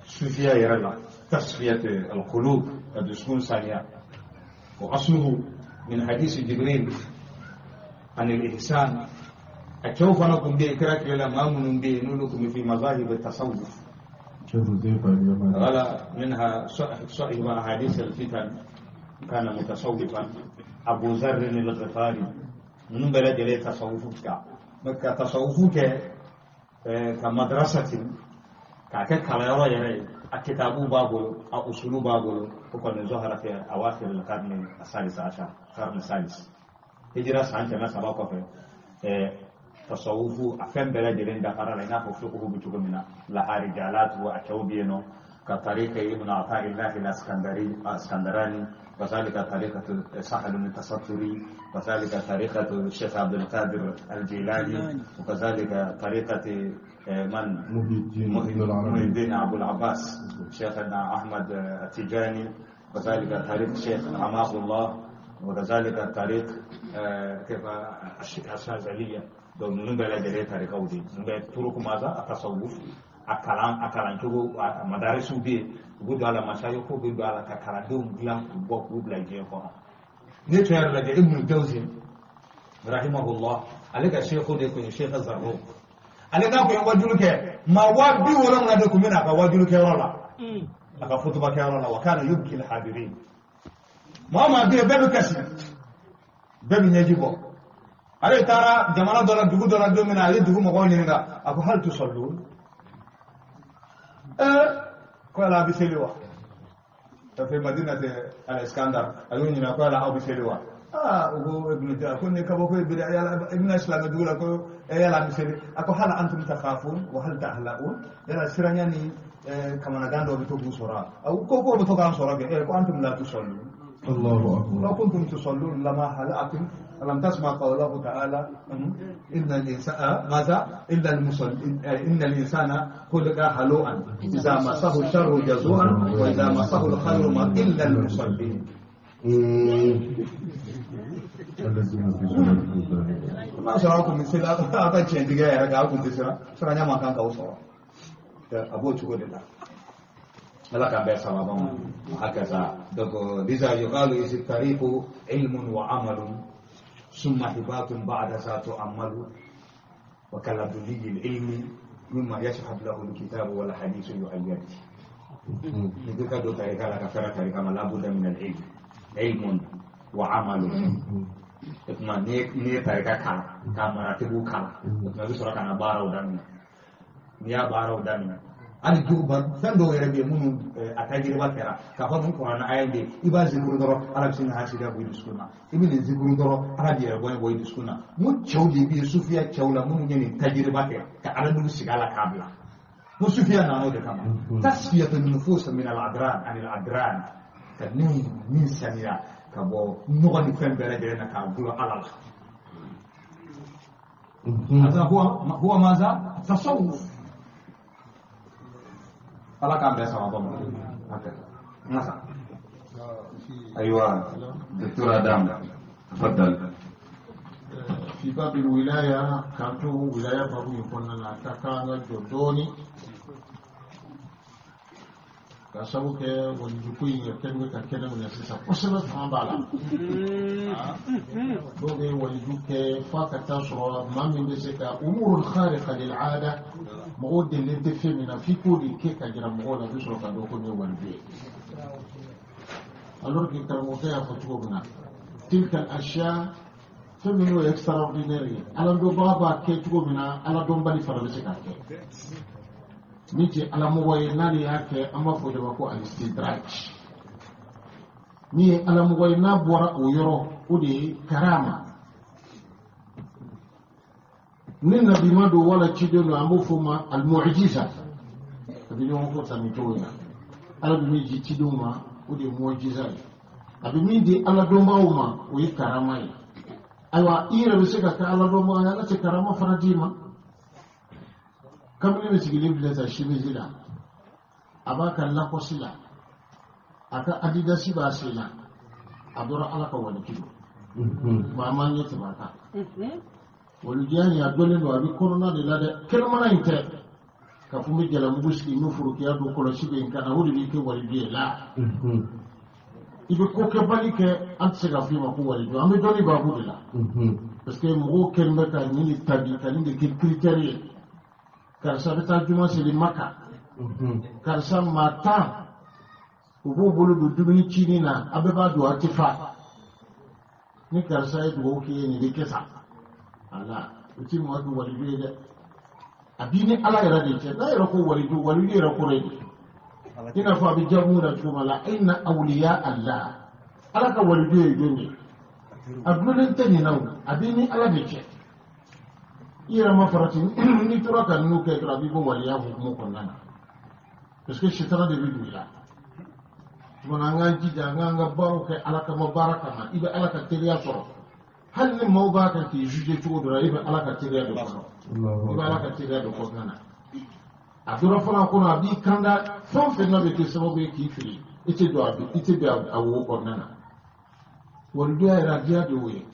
sufiya yɛrɛ la, tasfiyat al-qulub, ka dusukun saniya. Wa asluhu min hadisi Jibril an al-ihsan. A cɛw fana tun bɛ yen kira tile la, maa minnu bɛ yen n'olu tun bɛ fi mazahib at-tasawuf. Wala minha sahib ahadith al-fitan kana mutasawwifan, Abu Dharr al-Ghifari. Ninnu bɛɛ lajɛlen ye tasawufu kɛ, ka tasawufu kɛ ka madrasatin k'a kɛ kalanyɔrɔ yɛrɛ ye. A kitabu b'a bolo, a usulu b'a bolo. O kɔni zahara fi awakhir al-qarni as-sadis ashar, qarni sadis, hijira san 300 kɔfɛ. Tasawufu a fɛn bɛɛ lajɛlen dafara la, i n'a fɔ fiqhu bɛ cogo min na, laha rijalatu, a cɛw bɛ yen nɔ, ka tariqa Ibn Ata'illah al-Iskandari Iskandarani, وذلك طريقة سهل التستري، وذلك طريقة الشيخ عبد القادر الجيلاني، وكذلك طريقة من محي الدين أبو العباس شيخنا أحمد التجاني، وذلك طريق الشيخ عماد الله، وكذلك طريق كيف الشاذلية. Donc ninnu bɛɛ lajɛlen tarikaw de ye. Ninnu bɛɛ turuku maza a tasawuf, a kalan, a kalancogo, a madarisiw bɛ yen, u bɛ don a la, masayiko bɛ don a la, ka kalandenw dilan k'u bɔ k'u bila diɲɛ kɔnɔ. Ne tun yɛrɛ lajɛ, Ibn Jawzi rahimahullah, ale ka seku de tun ye Sheikh Zarruq. Ale n'a kun ye wajulu kɛ, maa 70,000 de tun bɛ na a ka wajulu kɛyɔrɔ la, a ka futuba kɛyɔrɔ la. Wa kana yubki al-hadirin, maa o maa bɛ yen, bɛɛ bɛ kasi, bɛɛ bɛ ɲɛji bɔ. Ale taara jamana dɔ la, dugu dɔ la don min na, a ye dugu mɔgɔw ɲininka, a ko hal tusallun, ko yala a bɛ seli wa? Fi madinati al-Iskandar, a y'o ɲininka ko yala aw bɛ seli wa? Aa, u ko Ibn Jawzi ko nin kabako ye bi dɛ, yala i bɛna silamɛ dugu la ko yala an bɛ seli. A ko hal antum takhafun wa hal tahla'un, yala siranya ni kamanagan dɔw bɛ to k'u sɔrɔ wa? A ko k'o bɛ to k'an sɔrɔ kɛ. Ko antum la tusallun. Allahu akbar. لو كنتم تصلون لما هلأتم. ألم تسمع قوله تعالى إن الإنسان ماذا إلا المصلين إن الإنسان خلق هلوعا إذا مسه الشر جزوعا وإذا مسه الخير ما إلا المصلين. الذين في صلاتهم دائمون. N'a sɔrɔ aw kun bɛ se aw ka tiɲɛtigiya yɛrɛ kan, aw kun tɛ siran, siranya man kan k'aw sɔrɔ. A b'o cogo de la. Ala k'an bɛɛ sababa ma. Hakaza. Donc لذا يقال إذ الطريق علم وعمل ثم هبات بعد ذا تؤمل وكالدلي العلم مما يشهد له الكتاب والحديث يؤيد. Ni ka do tarika la ka fɛrɛ tarika ma, la budda min al-ilm, ilmun wa amalun. O tuma n'i ye tarika kalan, k'a maratibu kalan, o tuma i bɛ sɔrɔ ka na baaraw daminɛ. N'i y'a baaraw daminɛ hali juguba fɛn dɔw yɛrɛ bɛ yen minnu a tajiriba kɛra k'a fɔ nin kuranɛ aya in bɛ yen, i b'a zikuru dɔrɔn Ala bɛ sin ka hasidiya bɔ i dusukun na, i bɛ nin zikuru dɔrɔn Ala b'i yɛrɛ bɔɲɛ bɔ i dusukun na. Mun cɛw de bɛ yen sufiya cɛw la minnu ye nin tajiriba kɛ ka Ala nugu sigi a la k'a bila ko sufiya nana o de kama, tasfiyatu nufus min al-adran anil adran, ka min saniya ka bɔ nɔgɔ ni fɛn bɛɛ lajɛlen na k'a gulon Ala la. هذا هو ماذا؟ التصوف. الله كان بيسمع ضمن. هكذا. أيوة دكتور آدم تفضل. في باب الولاية كانت ولاية بابو يكون لنا كان جردوني ka sabu kɛ walijuko in yɛrɛ kɛlen bɛ ka kɛnɛ minɛ sisan kosɛbɛ, fan b'a la. Dɔw bɛ waliju kɛ f'a ka taa sɔrɔ maa min bɛ se ka umurul khariqa lil aada, mɔgɔw delilen tɛ fɛn min na, f'i k'o de kɛ ka jira mɔgɔw la, i bɛ sɔrɔ ka dɔn ko nin ye waliju ye. Alors que karamɔgɔkɛ y'a fɔ cogo min na, tilka al ashiya, fɛn min y'o extraordinaire ye, aladɔnbaga b'a kɛ cogo min na, aladɔnbali fana bɛ se k'a kɛ. Min tɛ alamɔgɔ ye n'ale y'a kɛ, an b'a fɔ o de ma ko alistidraj. Min ye alamɔgɔ ye n'a bɔra o yɔrɔ, o de ye karama. Ni nabima don wala ciden don, an b'o fɔ o ma almu'jiza. A bɛ ɲɔgɔn kɔ tan nin cogo in na. Ala bɛ min di cidenw ma, o de ye mu'jiza ye. A bɛ min di aladɔnbagaw ma, o ye karama ye. Ayiwa, i yɛrɛ bɛ se ka kɛ aladɔnbaga ye, Ala tɛ karama fana d'i ma. Kamalen bɛ sigilen filɛ sa simisi la, a b'a ka lakɔsi la, a ka adidasi b'a sen na, a bɔra Ala ka waliju don. Maa m'an ɲɛ tɛmɛ a kan. Walijuya in a dɔnnen don, a bɛ kɔnɔna de la dɛ, kɛnɛmana in tɛ. K'a fɔ n bɛ jalamugu sigi, n bɛ forokiya don, kɔlɔsi bɛ n kan na, o de b'i kɛ waliju ye la. I bɛ ko kɛbali kɛ, an tɛ se k'a f'i ma ko waliju, an bɛ dɔnni baabu de la. Parce que mɔgɔw kɛlen bɛ ka nin de tabi, ka nin de kɛ critère ye. Karisa bɛ taa juma seli Maka, karisa maa 10 u b'u bolo don dumuni cinin na, a bɛɛ b'a don a tɛ fa. Ni karisa ye dugawu k'i ye, nin bɛ kɛ sa. Ala, o ti maa kɛ waliju ye dɛ. A b'i ni Ala yɛrɛ de cɛ. N'a yɛrɛ ko waliju, waliju yɛrɛ kɔrɔ ye di? I n'a fɔ a bɛ jaabi na cogo min la, inna awliya Allah, Ala ka waliju ye jɔn ye? A dulonnen tɛ nin na o, a b'i ni Ala de cɛ. I yɛrɛ ma farati, n'i tora ka ninnu kɛ dɔrɔn, a b'i bɔ waliya hukumu kɔnɔna na, parce que sitana de bɛ don i la. Tuma an k'an jija, an k'an ka baaraw kɛ Ala kama, baara kama, i bɛ Ala ka teriya sɔrɔ. Hali ni maaw b'a kan k'i juger cogo dɔ la, i bɛ Ala ka teriya de kɔnɔ, i bɛ Ala ka teriya de kɔnɔna na. A dɔrɔn fana kɔnɔ, a b'i kanda fɛn o fɛn n'a bɛ kɛ sababu ye k'i fili, i tɛ don a, i tɛ don a wo kɔnɔna na. Walijuya yɛrɛ a diya de y'o ye.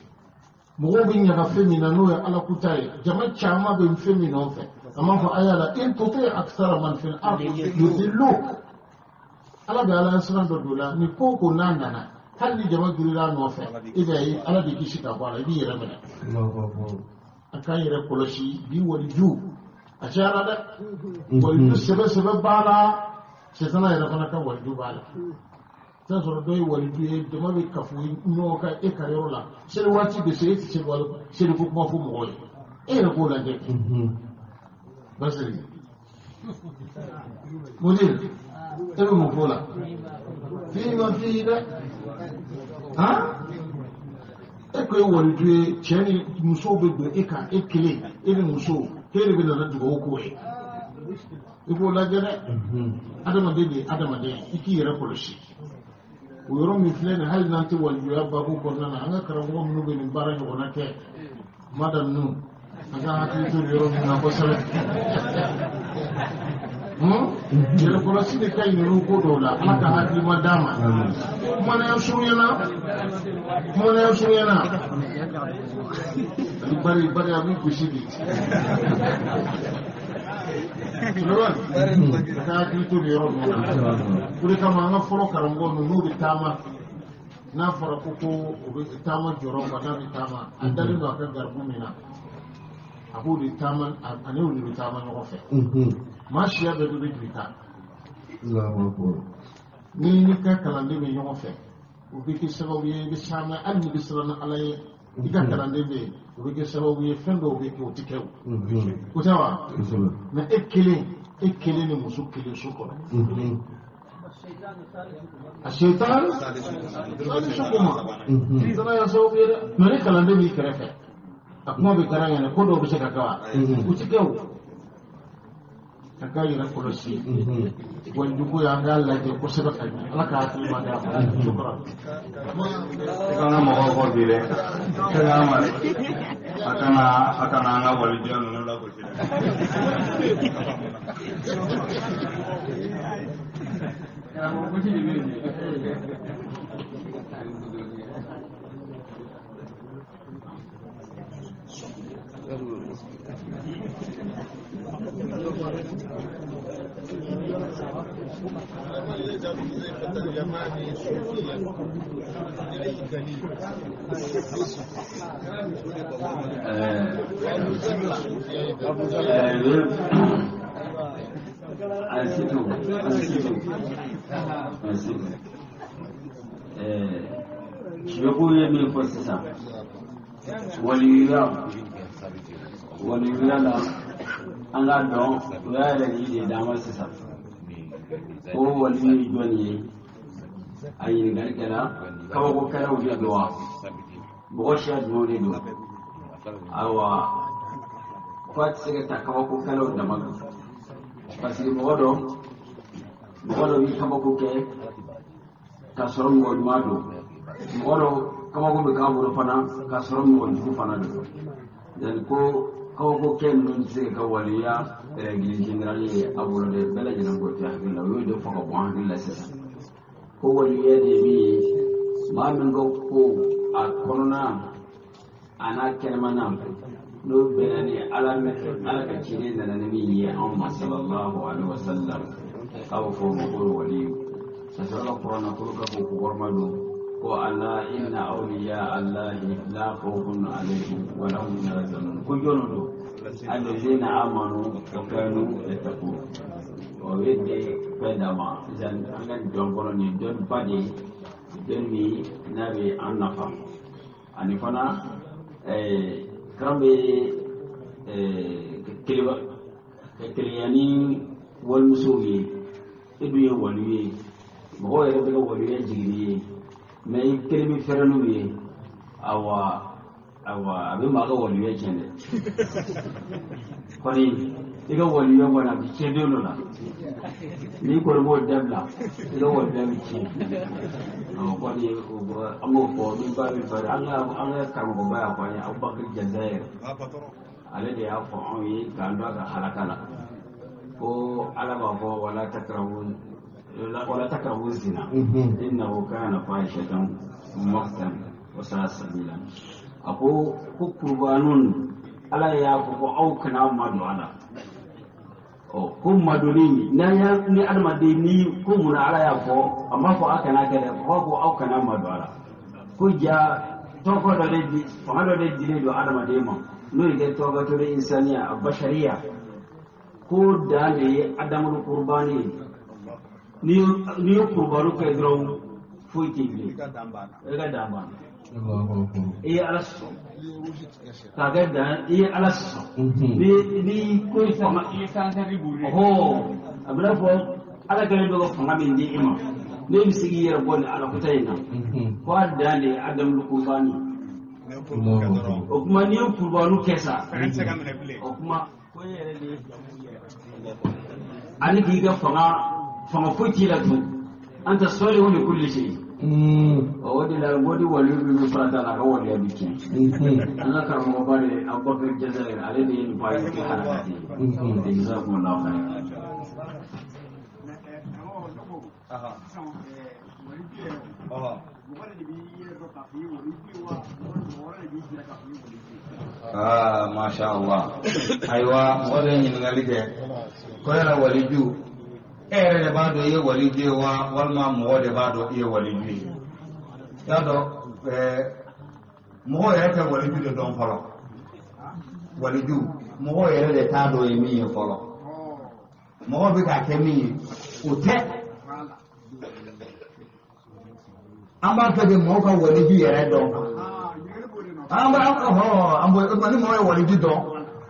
Mɔgɔw bɛ ɲaga fɛn min na, n'o ye Ala kuta ye, jama caman bɛ fɛn min nɔfɛ, a m'a fɔ aya la, in tuti akthara man fil ardi yudilluk. Ala bɛ Ala siran dɔ don la, ni ko o ko n'a nana, hali ni jama girinra a nɔfɛ, i b'a ye Ala b'i kisi ka bɔ a la, i b'i yɛrɛ minɛ. A k'an yɛrɛ kɔlɔsi bi waliju a cayara dɛ. Waliju sɛbɛ sɛbɛ b'a la, sɛtana yɛrɛ fana ka waliju b'a la. I t'a sɔrɔ dɔ ye waliju ye, jama bɛ kafo ɲɔgɔn kan e ka yɔrɔ la, seli waati bɛ se, e tɛ seli wali seli ko kuma fɔ mɔgɔw ye, e yɛrɛ k'o lajɛ. Basiri mudir, e bɛ mun fɔ o la? Fii ma fii dɛ, han, e ko e waliju ye, cɛ ni musow bɛ don e kan, e kelen, e ni muso, k'e de bɛ nana dugawu k'o ye, i k'o lajɛ dɛ. Adamaden de ye adamaden, i k'i yɛrɛ kɔlɔsi. O yɔrɔ min filɛ nin, hali n'an tɛ walijuya baabu kɔnɔna na, an ka karamɔgɔ minnu bɛ nin baara ɲɔgɔnna kɛ, madame ninnu, an ka hakili to nin yɔrɔ ninnu na kosɛbɛ. Yɛrɛ kɔlɔsi de ka ɲi ninnu ko dɔw la, Ala ka hakilima d'a ma. Kumanaya surunyana, kumanaya surunyana, ani bari bari a b'i gosi de. Suleman, a ka hakili to nin yɔrɔ ninnu na. O de kama an ka fɔlɔ karamɔgɔ ninnu, n'u bɛ taama, n'a fɔra ko o bɛ taama jɔyɔrɔ kan, n'a bɛ taama, a dalen don a ka garibu min na, a b'o de taama, ani o de bɛ taama ɲɔgɔn fɛ. Maa siya bɛɛ bɛ don i kan. Ni n'i ka kalanden bɛ ɲɔgɔn fɛ, o bɛ kɛ sababu ye i bɛ caman, hali n'i bɛ siran ni Ala ye, i ka kalanden bɛ yen. O bɛ kɛ sababu ye fɛn dɔw bɛ kɛ o tɛ kɛ o. O tɛ wa? Mais e kelen, e kelen ni muso kelen so kɔnɔ. A setan salisuhuma. Sitana y'a sababu ye dɛ. Mais ni kalanden b'i kɛrɛfɛ, a kuma bɛ kɛra ɲɛna, ko dɔw bɛ se ka kɛ wa? O tɛ kɛ o. A k'a yɛrɛ kɔlɔsi. Walijuko ye an k'a lajɛ kosɛbɛ ka ɲɛ. Ala ka hakili ma d'a ma. Shukran. I kana mɔgɔw fɔ bi dɛ. A kana an ka walijɛ ninnu lagosi dɛ. اليماني صوفيا لأي دليل؟ أنسيتو أنسيتو أنسيتو Sheku ye min fɔ sisan waliyuya la, an k'a dɔn o y'a yɛrɛ de d'an ma sisan ko waliyu ye jɔnni ye. A ɲininkali kɛra kabako kɛlaw de don wa, mɔgɔ siya jumɛnw de don? Ayiwa, ko a tɛ se ka ta kabako kɛlaw dama kan, parce que mɔgɔ dɔ b'i kabako kɛ k'a sɔrɔ mɔgɔ ɲuman don, mɔgɔ dɔ kabako bɛ k'a bolo fana k'a sɔrɔ mɔgɔ jugu fana don. Yanni ko kabako kɛ ninnu tɛ se ka kɛ waliya règle générale ye a bolo dɛ. Bɛɛ lajɛlen k'o to hakili la, o y'o de fɔ ka bɔ an hakili la sisan ko waliya de ye min ye, maa min ko ko a kɔnɔna a n'a kɛnɛmana n'o bɛnna ni Ala ka ciden nana ni min ye anw ma, sallallahu alaihi wa sallam, k'a bɛ fɔ o ma ko waliyu. Ka sɔrɔ ka kuranɛ kolo ka fɔ ko kɔrɔma don ko ala inna awliya allahi la khawfun alayhim wa la hum yahzanun. Ko jɔn don? Allazina amanu wa kanu yattaqun. O ye de fɛn d'a ma sisan. An ka jɔn kɔnɔ nin dɔnni ba de ye, dɔnni min n'a bɛ an nafa. Ani fana karan bɛ keleba ka kelenya ni walimusow ye. E dun ye waliyu ye, mɔgɔw yɛrɛ bɛ ka waliya jigin n'i ye, mais i kelen bɛ fɛrɛ n'u ye. Ayiwa, a bɛ maa ka waliya tiɲɛ dɛ. Kɔni i ka waliya kɔni a bɛ tiɲɛ don dɔ la. N'i kɔni b'o dabila, i ka waliya bɛ tiɲɛ. Ɔ kɔni an b'o fɔ ni ba bɛ fɛ an ka karamɔgɔba y'a fɔ an ye, Abubakar Jazair, ale de y'a fɔ anw ye k'an don a ka halaka la ko Ala b'a fɔ wala takrabu wala takrabu zina innahu kana fahishatan maqtan wa sa'a sabila. A ko kurbanun Ala y'a fɔ ko aw kana madon a la. Ɔ ko madonni n'an y'a ni adamaden ni ko munna Ala y'a fɔ? A ma fɔ a kana kɛ dɛ, a b'a fɔ aw kana madon a la. Ko ja tɔgɔ dɔ de di, fanga dɔ de dilen don adamaden ma, n'o ye kɛ tɔgɔtɔ insaniya a bashariya, ko dan de ye adamadu kurbani ye. N'i ye kurbanu kɛ dɔrɔn, foyi tɛ bilen, i ka dan banna. I ye Ala sɔsɔ k'a kɛ dan, i ye Ala sɔsɔ ni ko fanga ɔhɔ. A bɛna fɔ Ala kɛlen bɛ ka fanga min di e ma, ne bɛ se k'i yɛrɛ bɔ nin Alakota in na, ko a dan de ye adamadu kurbani. O kuma n'i ye kurbanu kɛ sa, o kuma ko e yɛrɛ de ye ani k'i ka fanga foyi t'i la tun, anta salihu li kulli shay. O de la n ko ni waliyu min bɛ farata la, a ka waliya bɛ tiɲɛ. An ka karamɔgɔba de Abubakar Jazair, ale de ye nin fɔ a ye kɛ harakati ye. Jazakumullahu khairan. Sisan waliju yɛrɛ, mɔgɔ de b'i yɛrɛ dɔn k'a fɔ i ye waliju ye wa, mɔgɔ wɛrɛ de b'i jira k'a fɔ i ye waliju ye? Aa, masha Allah. Ayiwa, mɔgɔ de ye ɲininkali kɛ ko yala waliju, e yɛrɛ de b'a dɔn i ye waliju ye wa, walima mɔgɔ de b'a dɔn i ye waliju ye? I y'a dɔn mɔgɔ yɛrɛ tɛ waliju de dɔn fɔlɔ. Waliju, mɔgɔ yɛrɛ de t'a dɔn ye min ye fɔlɔ. Mɔgɔ bɛ k'a kɛ min ye, o tɛ. An b'a fɛ de mɔgɔw ka waliju yɛrɛ dɔn. Ɲininkali b'o de nɔ. An b'a an bɔ ni mɔgɔ ye waliju dɔn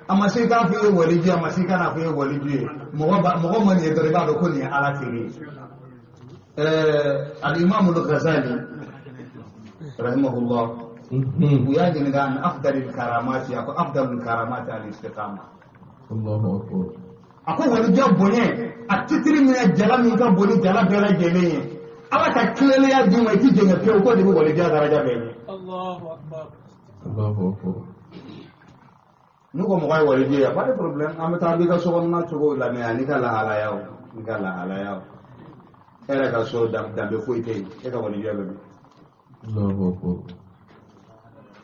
a ma se k'a fɔ i ye waliju a ma se k'a fɔ i ye waliju ye mɔgɔ ma nin ye dɔrɔn i b'a dɔn ko nin ye Ala teri ye. Al-Imam al-Ghazali rahimahullah u y'a ɲininka an afdalil karamati a ko afdalul karamati al-istiqama. Allahu akbar. A ko walijuya bonya a titiri min ye jala min ka bon ni jala bɛɛ lajɛlen ye Ala ka tilennenya d'i ma i ti jɛngɛ pewu k'o de bɛ walijuya daraja bɛɛ ɲɛ. Allahu akbar. Allahu akbar. N'u ko mɔgɔ ye waliju ye pas de problème an bɛ taa b'i ka sokɔnɔna cogo lamɛn ani ka lahalayaw i ka lahalayaw e yɛrɛ ka so danbe foyi tɛ yen e ka walijuya bɛ min. Allahu akbar.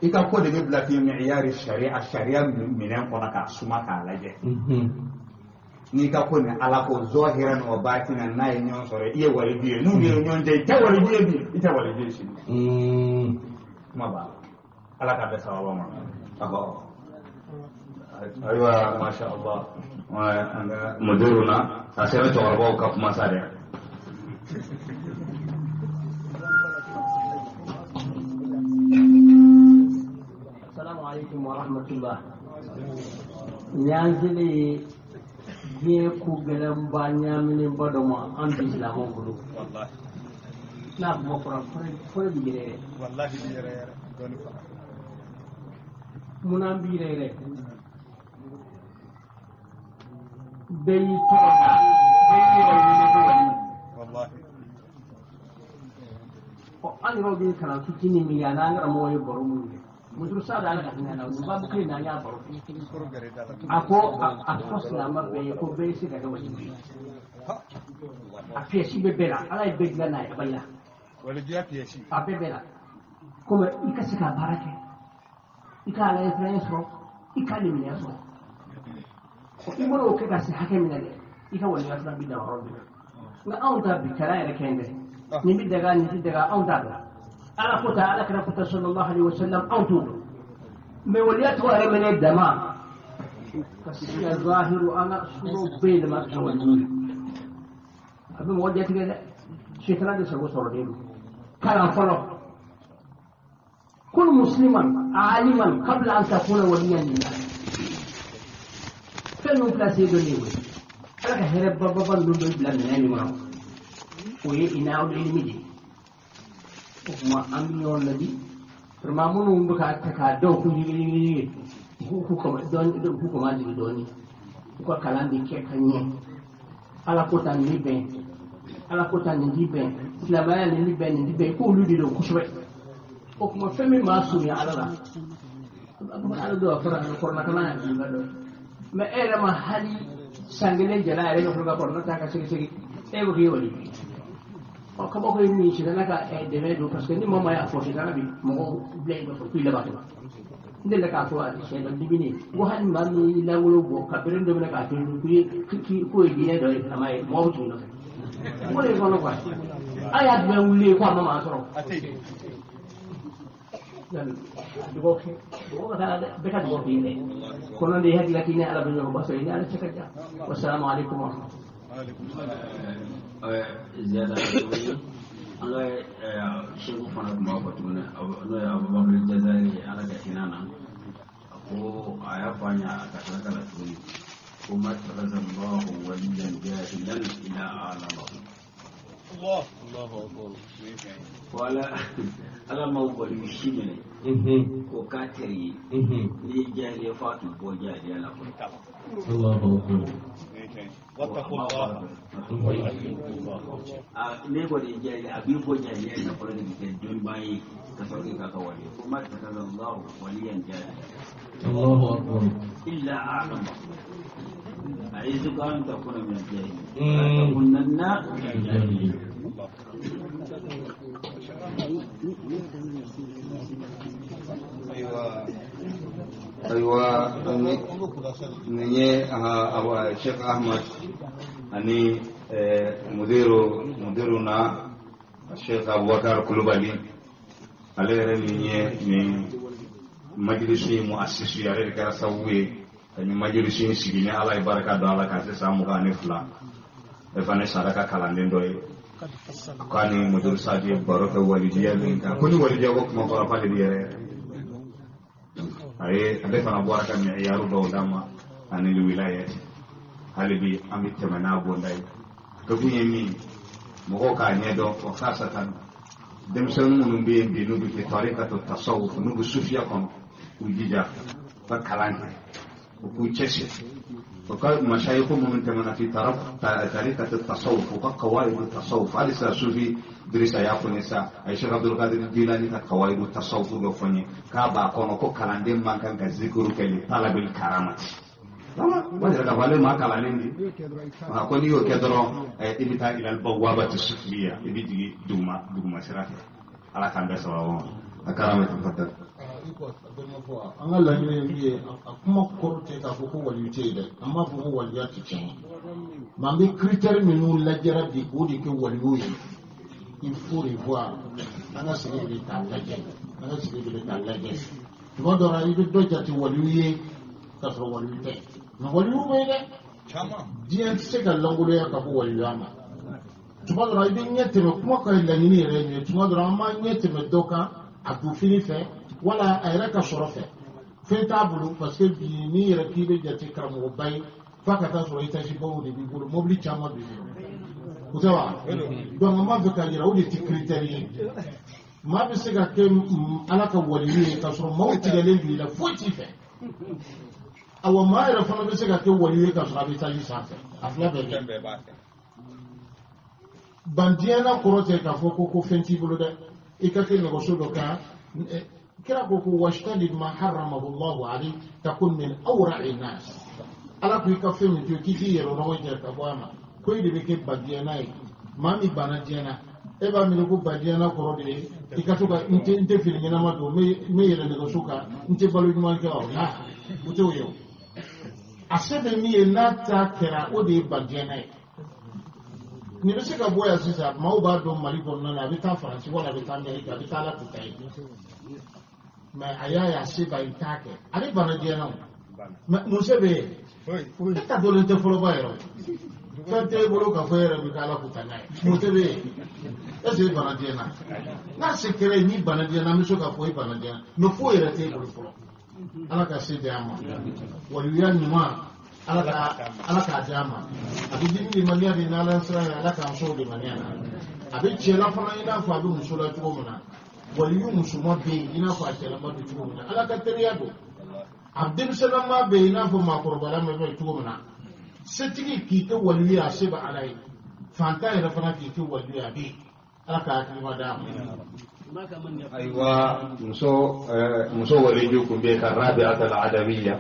I ka ko de bɛ bila fi mi'yari sariya sariya minɛn kɔnɔ k'a suma k'a lajɛ. N'i ka ko ni Ala ko zɔhiran wa batinan n'a ye ɲɔgɔn sɔrɔ i ye waliju ye n'u ye ɲɔgɔn jɛ i tɛ waliju ye bi i tɛ waliju ye sini. Kuma b'a la Ala k'a bɛɛ sababa ma. Awɔ. Ayiwa masha Allah an ka mudiru na a sera cɛkɔrɔbaw ka kuma sa dɛ. Assalamu alaikum wa rahmatullah. Ɲanzili diɲɛ ko gɛlɛnba ɲaminenba dɔ ma an bi silamɛw bolo. N'a kuma fɔra fɔlɔ bi yɛrɛ yɛrɛ. Wallahi bi yɛrɛ yɛrɛ dɔɔni fana. Munna an bi yɛrɛ yɛrɛ? Bɛɛ y'i tɔgɔ da, bɛɛ y'i yɛrɛ wele ko wali. Wallahi. Ɔ an yɛrɛw bɛ kalan fitinin min kɛ a n'an karamɔgɔ ye baro minnu kɛ. Muso sa da ala ka hinɛ na o babu kelen na an y'a baro. A ko a fɔ silamɛ bɛɛ ye ko bɛɛ ye se ka kɛ wali ye. A piyɛsi bɛ bɛɛ la Ala ye bɛɛ dilan n'a ye a b'a yira. Walijuya piyɛsi. A bɛɛ bɛɛ la. Komi i ka se ka baara kɛ i ka Ala ɲɛsiranɲɛ sɔrɔ i ka limaniya sɔrɔ. I mana o kɛ ka se hakɛ min na dɛ i ka walijuya sira bɛ dan yɔrɔ min na. Nka anw ta bi kalan yɛrɛ kɛ dɛ. Nin bɛ daga nin tɛ daga anw t'a dɔn. Ala ko ta Ala kira ko ta sallallahu alaihi wasallam anw t'o dɔn. Mais waliya tɔgɔ yɛrɛ mɛnɛ dama ka se ka zahiru an ka suro bɛɛ yɛlɛma ka wali ye. A bɛ mɔgɔ jatigɛ dɛ. Sitana de sago sɔrɔlen don. Kalan fɔlɔ. Kun musliman aliman qabla an takuna waliyan lillah. Fɛn ninnu filɛ se dɔ de ye. Ala ka hɛrɛ bababa ninnu dɔ bila minɛn min kɔnɔ. O ye inaaw ilimi de ye. O tuma an bɛ ɲɔgɔn ladi vraiment minnu bɛ k'a ta k'a dɔw kun yiri k'u kɔma jigin dɔɔnin u ka kalan de kɛ ka ɲɛ Ala ko ta nin bɛn Ala ko ta nin di bɛn silamɛya nin di bɛn nin di bɛn k'olu de don kosɛbɛ o tuma fɛn min b'a surunya Ala la Ala don a fɔra kɔrɔna kalan y'a ɲininka dɔn mais e yɛrɛ ma hali san kelen jala yɛrɛ bɛ fɔlɔ ka kɔrɔna ta ka sɛgɛsɛgɛ e bɛ k'i wali. Ɔ kabako ye min ye sitana ka dɛmɛ don parce que ni maa y'a fɔ sitana bi mɔgɔw bila i nɔfɛ k'i laban tuma n delila k'a fɔ a siɲɛ dɔ dibini ko hali maa min y'i langolo bɔ ka bere dɔ minɛ k'a to k'o ye diinɛ dɔ ye a ma ye mɔgɔw bɛ tugu i nɔfɛ o de kɔnɔ quoi a y'a jumɛn wuli ko a ma maa sɔrɔ dugawu kɛ dugawu ka taa dɛ bɛɛ ka dugawu k'i yɛrɛ kɔnɔ de ye hakili la k'i ni Ala bɛ ɲɔgɔn ba sɔrɔ i ni Ala cɛ ka jan wasalamu aleykum wa rahmatulah. Ziyada an ka seku fana tun b'a fɔ tuguni n'o ye Abubakar Jazari ye Ala ka hinɛ na a ko a y'a fɔ an ye a ka saraka la tuguni ko ma takhazallahu waliyan jahilan ila alamahu. Ko Ala ma waliyu si minɛ k'o k'a teri ye n'i ye jahiliya ye f'a k'i bɔ jahiliya la fɔlɔ. Ne kɔni ye jahiliya a b'i bɔ jahiliya in na fɔlɔ de k'i kɛ dɔnnibaa ye ka sɔrɔ k'i k'a ka wali ye ko ma takhazallahu waliyan jahilan illa a'lamahu. أعيذك أن تكون من الجاهلين ولا تكونن من الجاهلين. Ayiwa nin ye awa Sheikh Ahmad ani mudiru na Sheikh Abubakar Kulubali ale yɛrɛ min ye nin majilisi muassisi ale de kɛra sababu ye ka nin majilisi in sigi ni Ala ye barika don a la ka se san 22 e fana sara ka kalanden dɔ ye k'a ni mudiru Sadi ye baro kɛ walidiya min kan ko ni walidiya ko kuma fɔra k'ale b'i yɛrɛ yɛrɛ. A ye ale fana bɔra ka miyaru dɔw d'an ma ani wilayati. Hali bi an bɛ tɛmɛ n'a bonda ye. Kɛkun ye min ye, mɔgɔw k'a ɲɛdɔn wa khasatan denmisɛnnin minnu bɛ yen bi n'u bɛ kɛ tarikatu tasawuf n'u bɛ sufiya kɔnɔ k'u jija u ka kalan kɛ u k'u cɛsiri u ka masayiku minnu tɛmɛna fi tarikatu tasawuf u ka kawaidu tasawuf halisa sufi Dirisa y'a fɔ ne sa a ye Sheikh Abdul Qadir Jilani ka kawaidu tasawuf dɔ fɔ n ye k'a b'a kɔnɔ ko kalanden man kan ka zikiru kɛ li talabil karamati. Ba yɛrɛ k'a fɔ ale maa kalannen de a ko n'i y'o kɛ dɔrɔn i bɛ taa ilal bawwabati sufliya i bɛ jigin duguma duguma sira fɛ. Ala k'an bɛɛ sababu ma a karama tafaddal. An ka laɲini ye min ye, a kuma kɔrɔ tɛ k'a fɔ ko waliyu tɛ yen dɛ, an b'a fɔ ko waliya tɛ tiɲɛ, mais an bɛ critère minnu lajɛra bi k'o de kɛ waliyu ye. Il faut revoir, an ka segin de k'a lajɛ, an ka segin de k'a lajɛ. Tuma dɔ la i bɛ dɔ jate waliyu ye k'a sɔrɔ waliyu tɛ, mais waliyu bɛ yen dɛ. Diɲɛ tɛ se ka lankolonya ka bɔ waliyuya ma. Tuma dɔ la i bɛ ɲɛ tɛmɛ kuma ka laɲini yɛrɛ ye min ye, tuma dɔ la an b'an ɲɛ tɛmɛ dɔ kan a donfini fɛ wala a yɛrɛ ka sɔrɔ fɛ, fɛn t'a bolo, parce que bi n'i yɛrɛ k'i bɛ jate karamɔgɔba ye f'a ka taa sɔrɔ étage baw de b'i bolo, mobili caman b'i bolo, o tɛ wa? Donc an b'a fɛ k'a yira o de tɛ critère ye. Maa bɛ se ka kɛ Ala ka waliyu ye k'a sɔrɔ maaw tigɛlen don i la, foyi t'i fɛ. Awa maa yɛrɛ fana bɛ se ka kɛ waliyu ye k'a sɔrɔ a bɛ étage sanfɛ, a fila bɛɛ bɛ. Ban diɲɛ kɔrɔ tɛ k'a fɔ ko fɛn t'i bolo dɛ, i ka kɛ nɛgɛso dɔ kan. Kira ko ko wajtanib ma harramahu Allahu alayk takun min awra'i nas. Ala ko i ka fɛn min to yen k'i k'i yɛrɛ nɔgɔ jɛ ka bɔ a ma, ko e de bɛ kɛ badiɲɛna ye. Maa min banna diɲɛ na, e b'a miiri ko badiɲɛna kɔrɔ de ye i ka to ka n tɛ fini ɲɛnama don, n bɛ yɛlɛ nɛgɛso kan, n tɛ balo ɲuman kɛ wa? La, o t'o ye o. A se bɛ min ye n'a ta kɛra, o de ye badiɲɛna ye. Nin bɛ se ka bɔ yan sisan, maaw b'a dɔn Mali kɔnɔna na, a bɛ taa Faransi wala a bɛ taa Amérique, a bɛ taa Ala kuta ye. Mais a y'a ye a se b'a ye, t'a kɛ, ale banna diɲɛ na o. Mais mun se bɛ yen? E ta dɔlen tɛ fɔlɔ ba yɛrɛ o. Fɛn t'e bolo k'a fɔ e yɛrɛ bɛ k'Ala kuta n'a ye. Mun se bɛ yen? Est ce que e banna diɲɛ na? N'a se kɛra ye n'i banna diɲɛ na, an bɛ se k'a fɔ e banna diɲɛ na. Mais foyi yɛrɛ t'e bolo fɔlɔ. Ala ka se di an ma. Waliya ɲuman, Ala k'a di an ma. A bɛ di ni limaniya de n'Ala sira ye, Ala k'an sɔn o limaniya na. A bɛ cɛ la fana i n'a fɔ a bɛ muso la cogo min na. Waliyu musoman bɛ yen i n'a fɔ a cɛlama bɛ cogo min na. Ala ka teriya don. A denmisɛnninma bɛ yen i n'a fɔ maakɔrɔbala bɛ cogo min na. Setigi k'i kɛ waliyu ye, a se bɛ Ala ye. Fantan yɛrɛ fana k'i kɛ waliyu ye, a bɛ yen. Ala ka hakilima d'a ma. Ayiwa, muso waliju kun bɛ ka Rabi'at al-Adawiyya,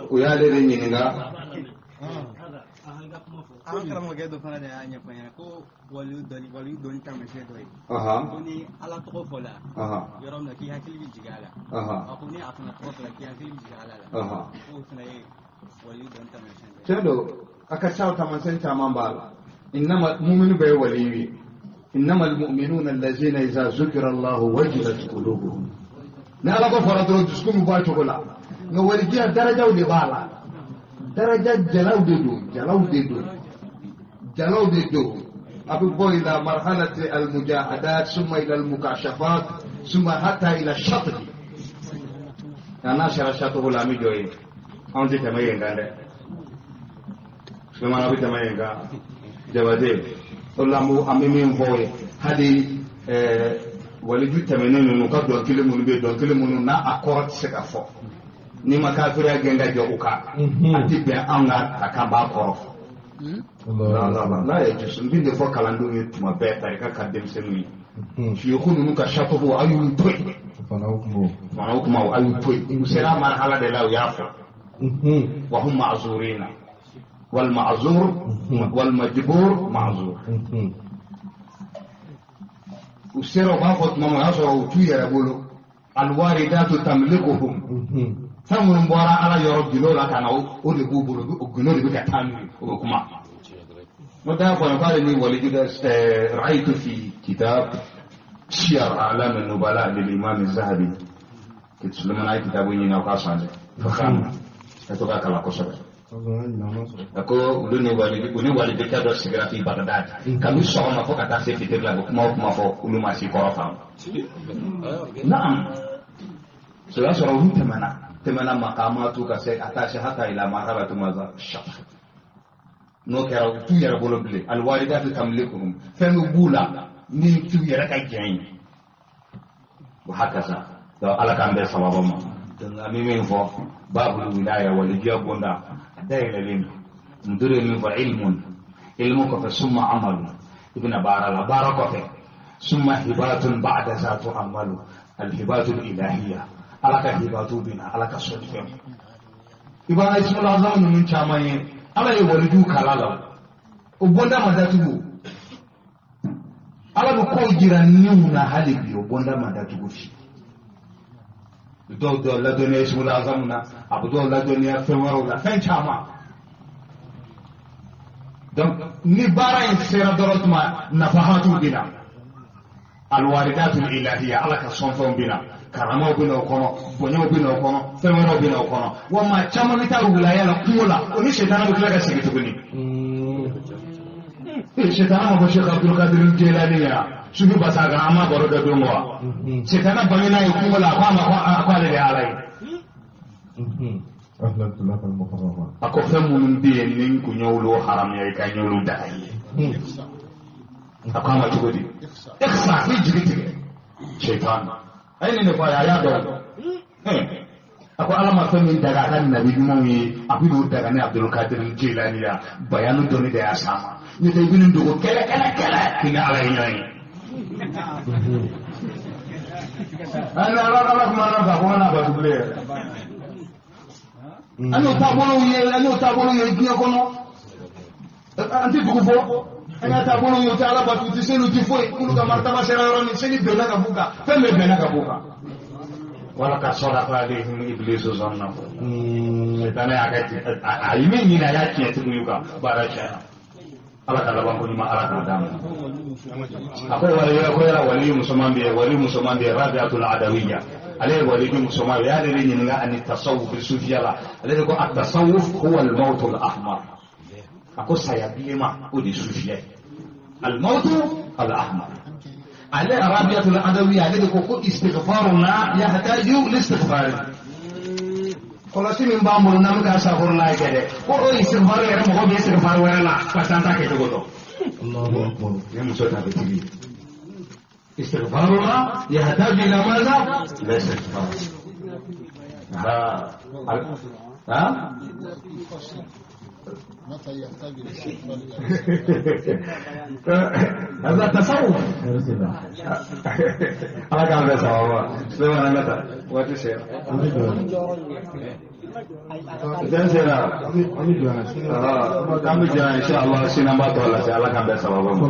u y'ale de ɲininka. An karamɔgɔkɛ dɔ fana de y'a ɲɛfɔ n ɲɛna ko waliyu dɔnni taamasiyɛn dɔ ye. Ko ni Ala tɔgɔ fɔla yɔrɔ min na k'i hakili bɛ jigin a la. A ko ni a fana tɔgɔ fɔla k'i hakili bɛ jigin Ala la. K'o fana ye waliyu dɔnni taamasiyɛn dɔ ye. Tiɲɛ don, a ka ca taamasiyɛn caman b'a la. Innama muminu bɛɛ ye waliyu ye. Innama almu'minuna allazina iza zukira Allahu wajilat qulubuhum. Ni Ala ko fɔra dɔrɔn dusukun bɛ bɔ a cogo la. Nka walijuya darajaw de b'a la. Daraja jalaw de don, jalaw de don, jalaw de don. A bɛ bɔ ila marhalati almujahadat, summa ila almukashafat, summa hatta ila shatri. Nka n'a sera shatri la, an bɛ jɔ yen. Anw tɛ tɛmɛ yen kan dɛ. Sulemana bɛ tɛmɛ yen kan. Jabate, o la an bɛ min fɔ o ye, hali waliju tɛmɛnen ninnu ka dɔnkili minnu bɛ yen, dɔnkili minnu n'a a kɔrɔ tɛ se ka fɔ. N'i ma kafiriya gɛn ka jɔ u kan, a tɛ bɛn anw ka ta k'an b'a kɔrɔ fɔ. N'a ye jusu, n bɛ de fɔ kalandenw ye tuma bɛɛ, tarika ka denmisɛnninw ye. Siyoko ninnu ka satogo, a y'u to yen. Fana o kuma, a y'u to yen. U sera marhala de la, u y'a fɔ. Wa hum ma'zurina. Wal ma'zur, wal majbur ma'zur. U sera u b'a fɔ tuma min, o y'a sɔrɔ u t'u yɛrɛ bolo. Alwaridatu tamlikuhum. Fɛn minnu bɔra Ala yɔrɔ gindo la ka na, o de b'u bolo, o gindo de bɛ ka taa n'u ye, o bɛ kuma. N'o tɛ kɔni k'ale ni waliju dɛ, ra'aytu fi kitab siyar a'lam an-nubala lil imam az-Zahabi. Sulemana ye kitabu ɲini aw k'a san dɛ. Fakhama. Ka to k'a kalan kosɛbɛ. A ko olu ni waliju, u ni walijukɛ dɔ sigira fi Bagdad. Kabi sɔgɔma fo ka taa se fitiri la, u bɛ kuma o kuma fɔ, olu ma si kɔrɔ faamu. Naam. So y'a sɔrɔ olu tɛmɛna makamatu ka se a taa se hata ila marhabatu maza shafa n'o kɛra u t'u yɛrɛ bolo bilen alwaridatu tamlikuhum fɛn bɛ b'u la ni t'u yɛrɛ ka jɛn ye wa hakaza donc ala k'an bɛn sababa ma donc an bɛ min fɔ babul wilaya walijuya bonda a dayɛlɛlen don muduru ye min fɔ ilmun ilmu kɔfɛ summa amalu i bɛna baara la baara kɔfɛ summa hibatun ba'da zatu amalu alhibatu ilahiya ala ka hibatu bɛna ala ka sɔnni fɛn i b'an ka ismul azam ninnu caman ye ala ye waliju kala la o bonda ma datugu ala bɛ kow jira niw na hali bi o bonda ma datugu fi dɔw ladɔnniya ismul azam na a bɛ dɔw ladɔnniya fɛn wɛrɛw la fɛn caman donc ni baara in sera dɔrɔn tuma nafahatu bɛ na alwaridatul ilahiya ala ka sɔnfɛnw bɛ na karamaw bɛ na o kɔnɔ bonyaw bɛ na o kɔnɔ fɛn wɛrɛw bɛ na o kɔnɔ wa maa caman bɛ taa wilaya la kungo la o ni sitana bɛ tila ka segin tuguni sitana ma fɔ Sheikh Abdul Qadir Jilani ya sufi basa kan an ma baro kɛ don wa sitana bangena ye kungo la a ko a ma ko ale de ye ala ye a ko fɛn minnu bɛ yen ni n kun y'olu haramuya i ka n y'olu daga i ye a ko a ma cogo di iksa k'i jigi tigɛ sitana a ye nin de fɔ a ye a y'a dɔn a ko ala ma fɛn min daga a ka nabi ɲumanw ye a bɛ n'o daga ne Abdul Qadir Jilani ya bayanu dɔnni de y'a s'a ma n'o tɛ i bɛ nin dogo kɛlɛ kɛlɛ kɛlɛ k'i ni ala ye ɲɔgɔn ye. Ala ala kuma na fɛ a ko n kana bato bilen yɛrɛ. An y'o taabolow ye an y'o taabolow ye diɲɛ kɔnɔ an tɛ dugu fɔ an y'a taabolow ye u tɛ ala bato u tɛ seli u tɛ foyi k'olu ka maritaba sera yɔrɔ min seli bɛnna ka b'u kan fɛn bɛɛ bɛnna ka b'u kan. Wala ka sɔrɔ alayhim iblisu zannahu sitana y'a kɛ a ye min ɲini a y'a tiɲɛ tigi y'u kan baara tiɲɛna ala ka laban ko ɲuman ala k'a d'a ma a ko wali ko yala wali musoman bɛ yen wali musoman bɛ yen rabiatul adawiya ale ye waliju musoman ye y'ale de ɲininka ani tasawuf sufiya la ale de ko a tasawuf huwa al-mawtu al-ahmar a ko saya bilenman o de ye sufiya ye al-mawtu al-ahmar ale rabiatul adawiya ale de ko ko istighfaruna yahtaju listighfar kɔlɔsi min b'an bolo n'an bɛ ka safurula kɛ dɛ ko o istighfar yɛrɛ mɔgɔ bɛ istighfar wɛrɛ la parce que an t'a kɛcogo dɔn. Ni muso ta bɛ tigi istighfaruna yahtaju ila maza ila istighfar. ها متى يحتاج الاستغفار؟ هذا تصوف. ala k'an bɛɛ sababa Sulemana an ka taa waati sera jɛn sera an bɛ jɔ inshallah sini an b'a tɔ lase ala k'an bɛɛ sababa ma.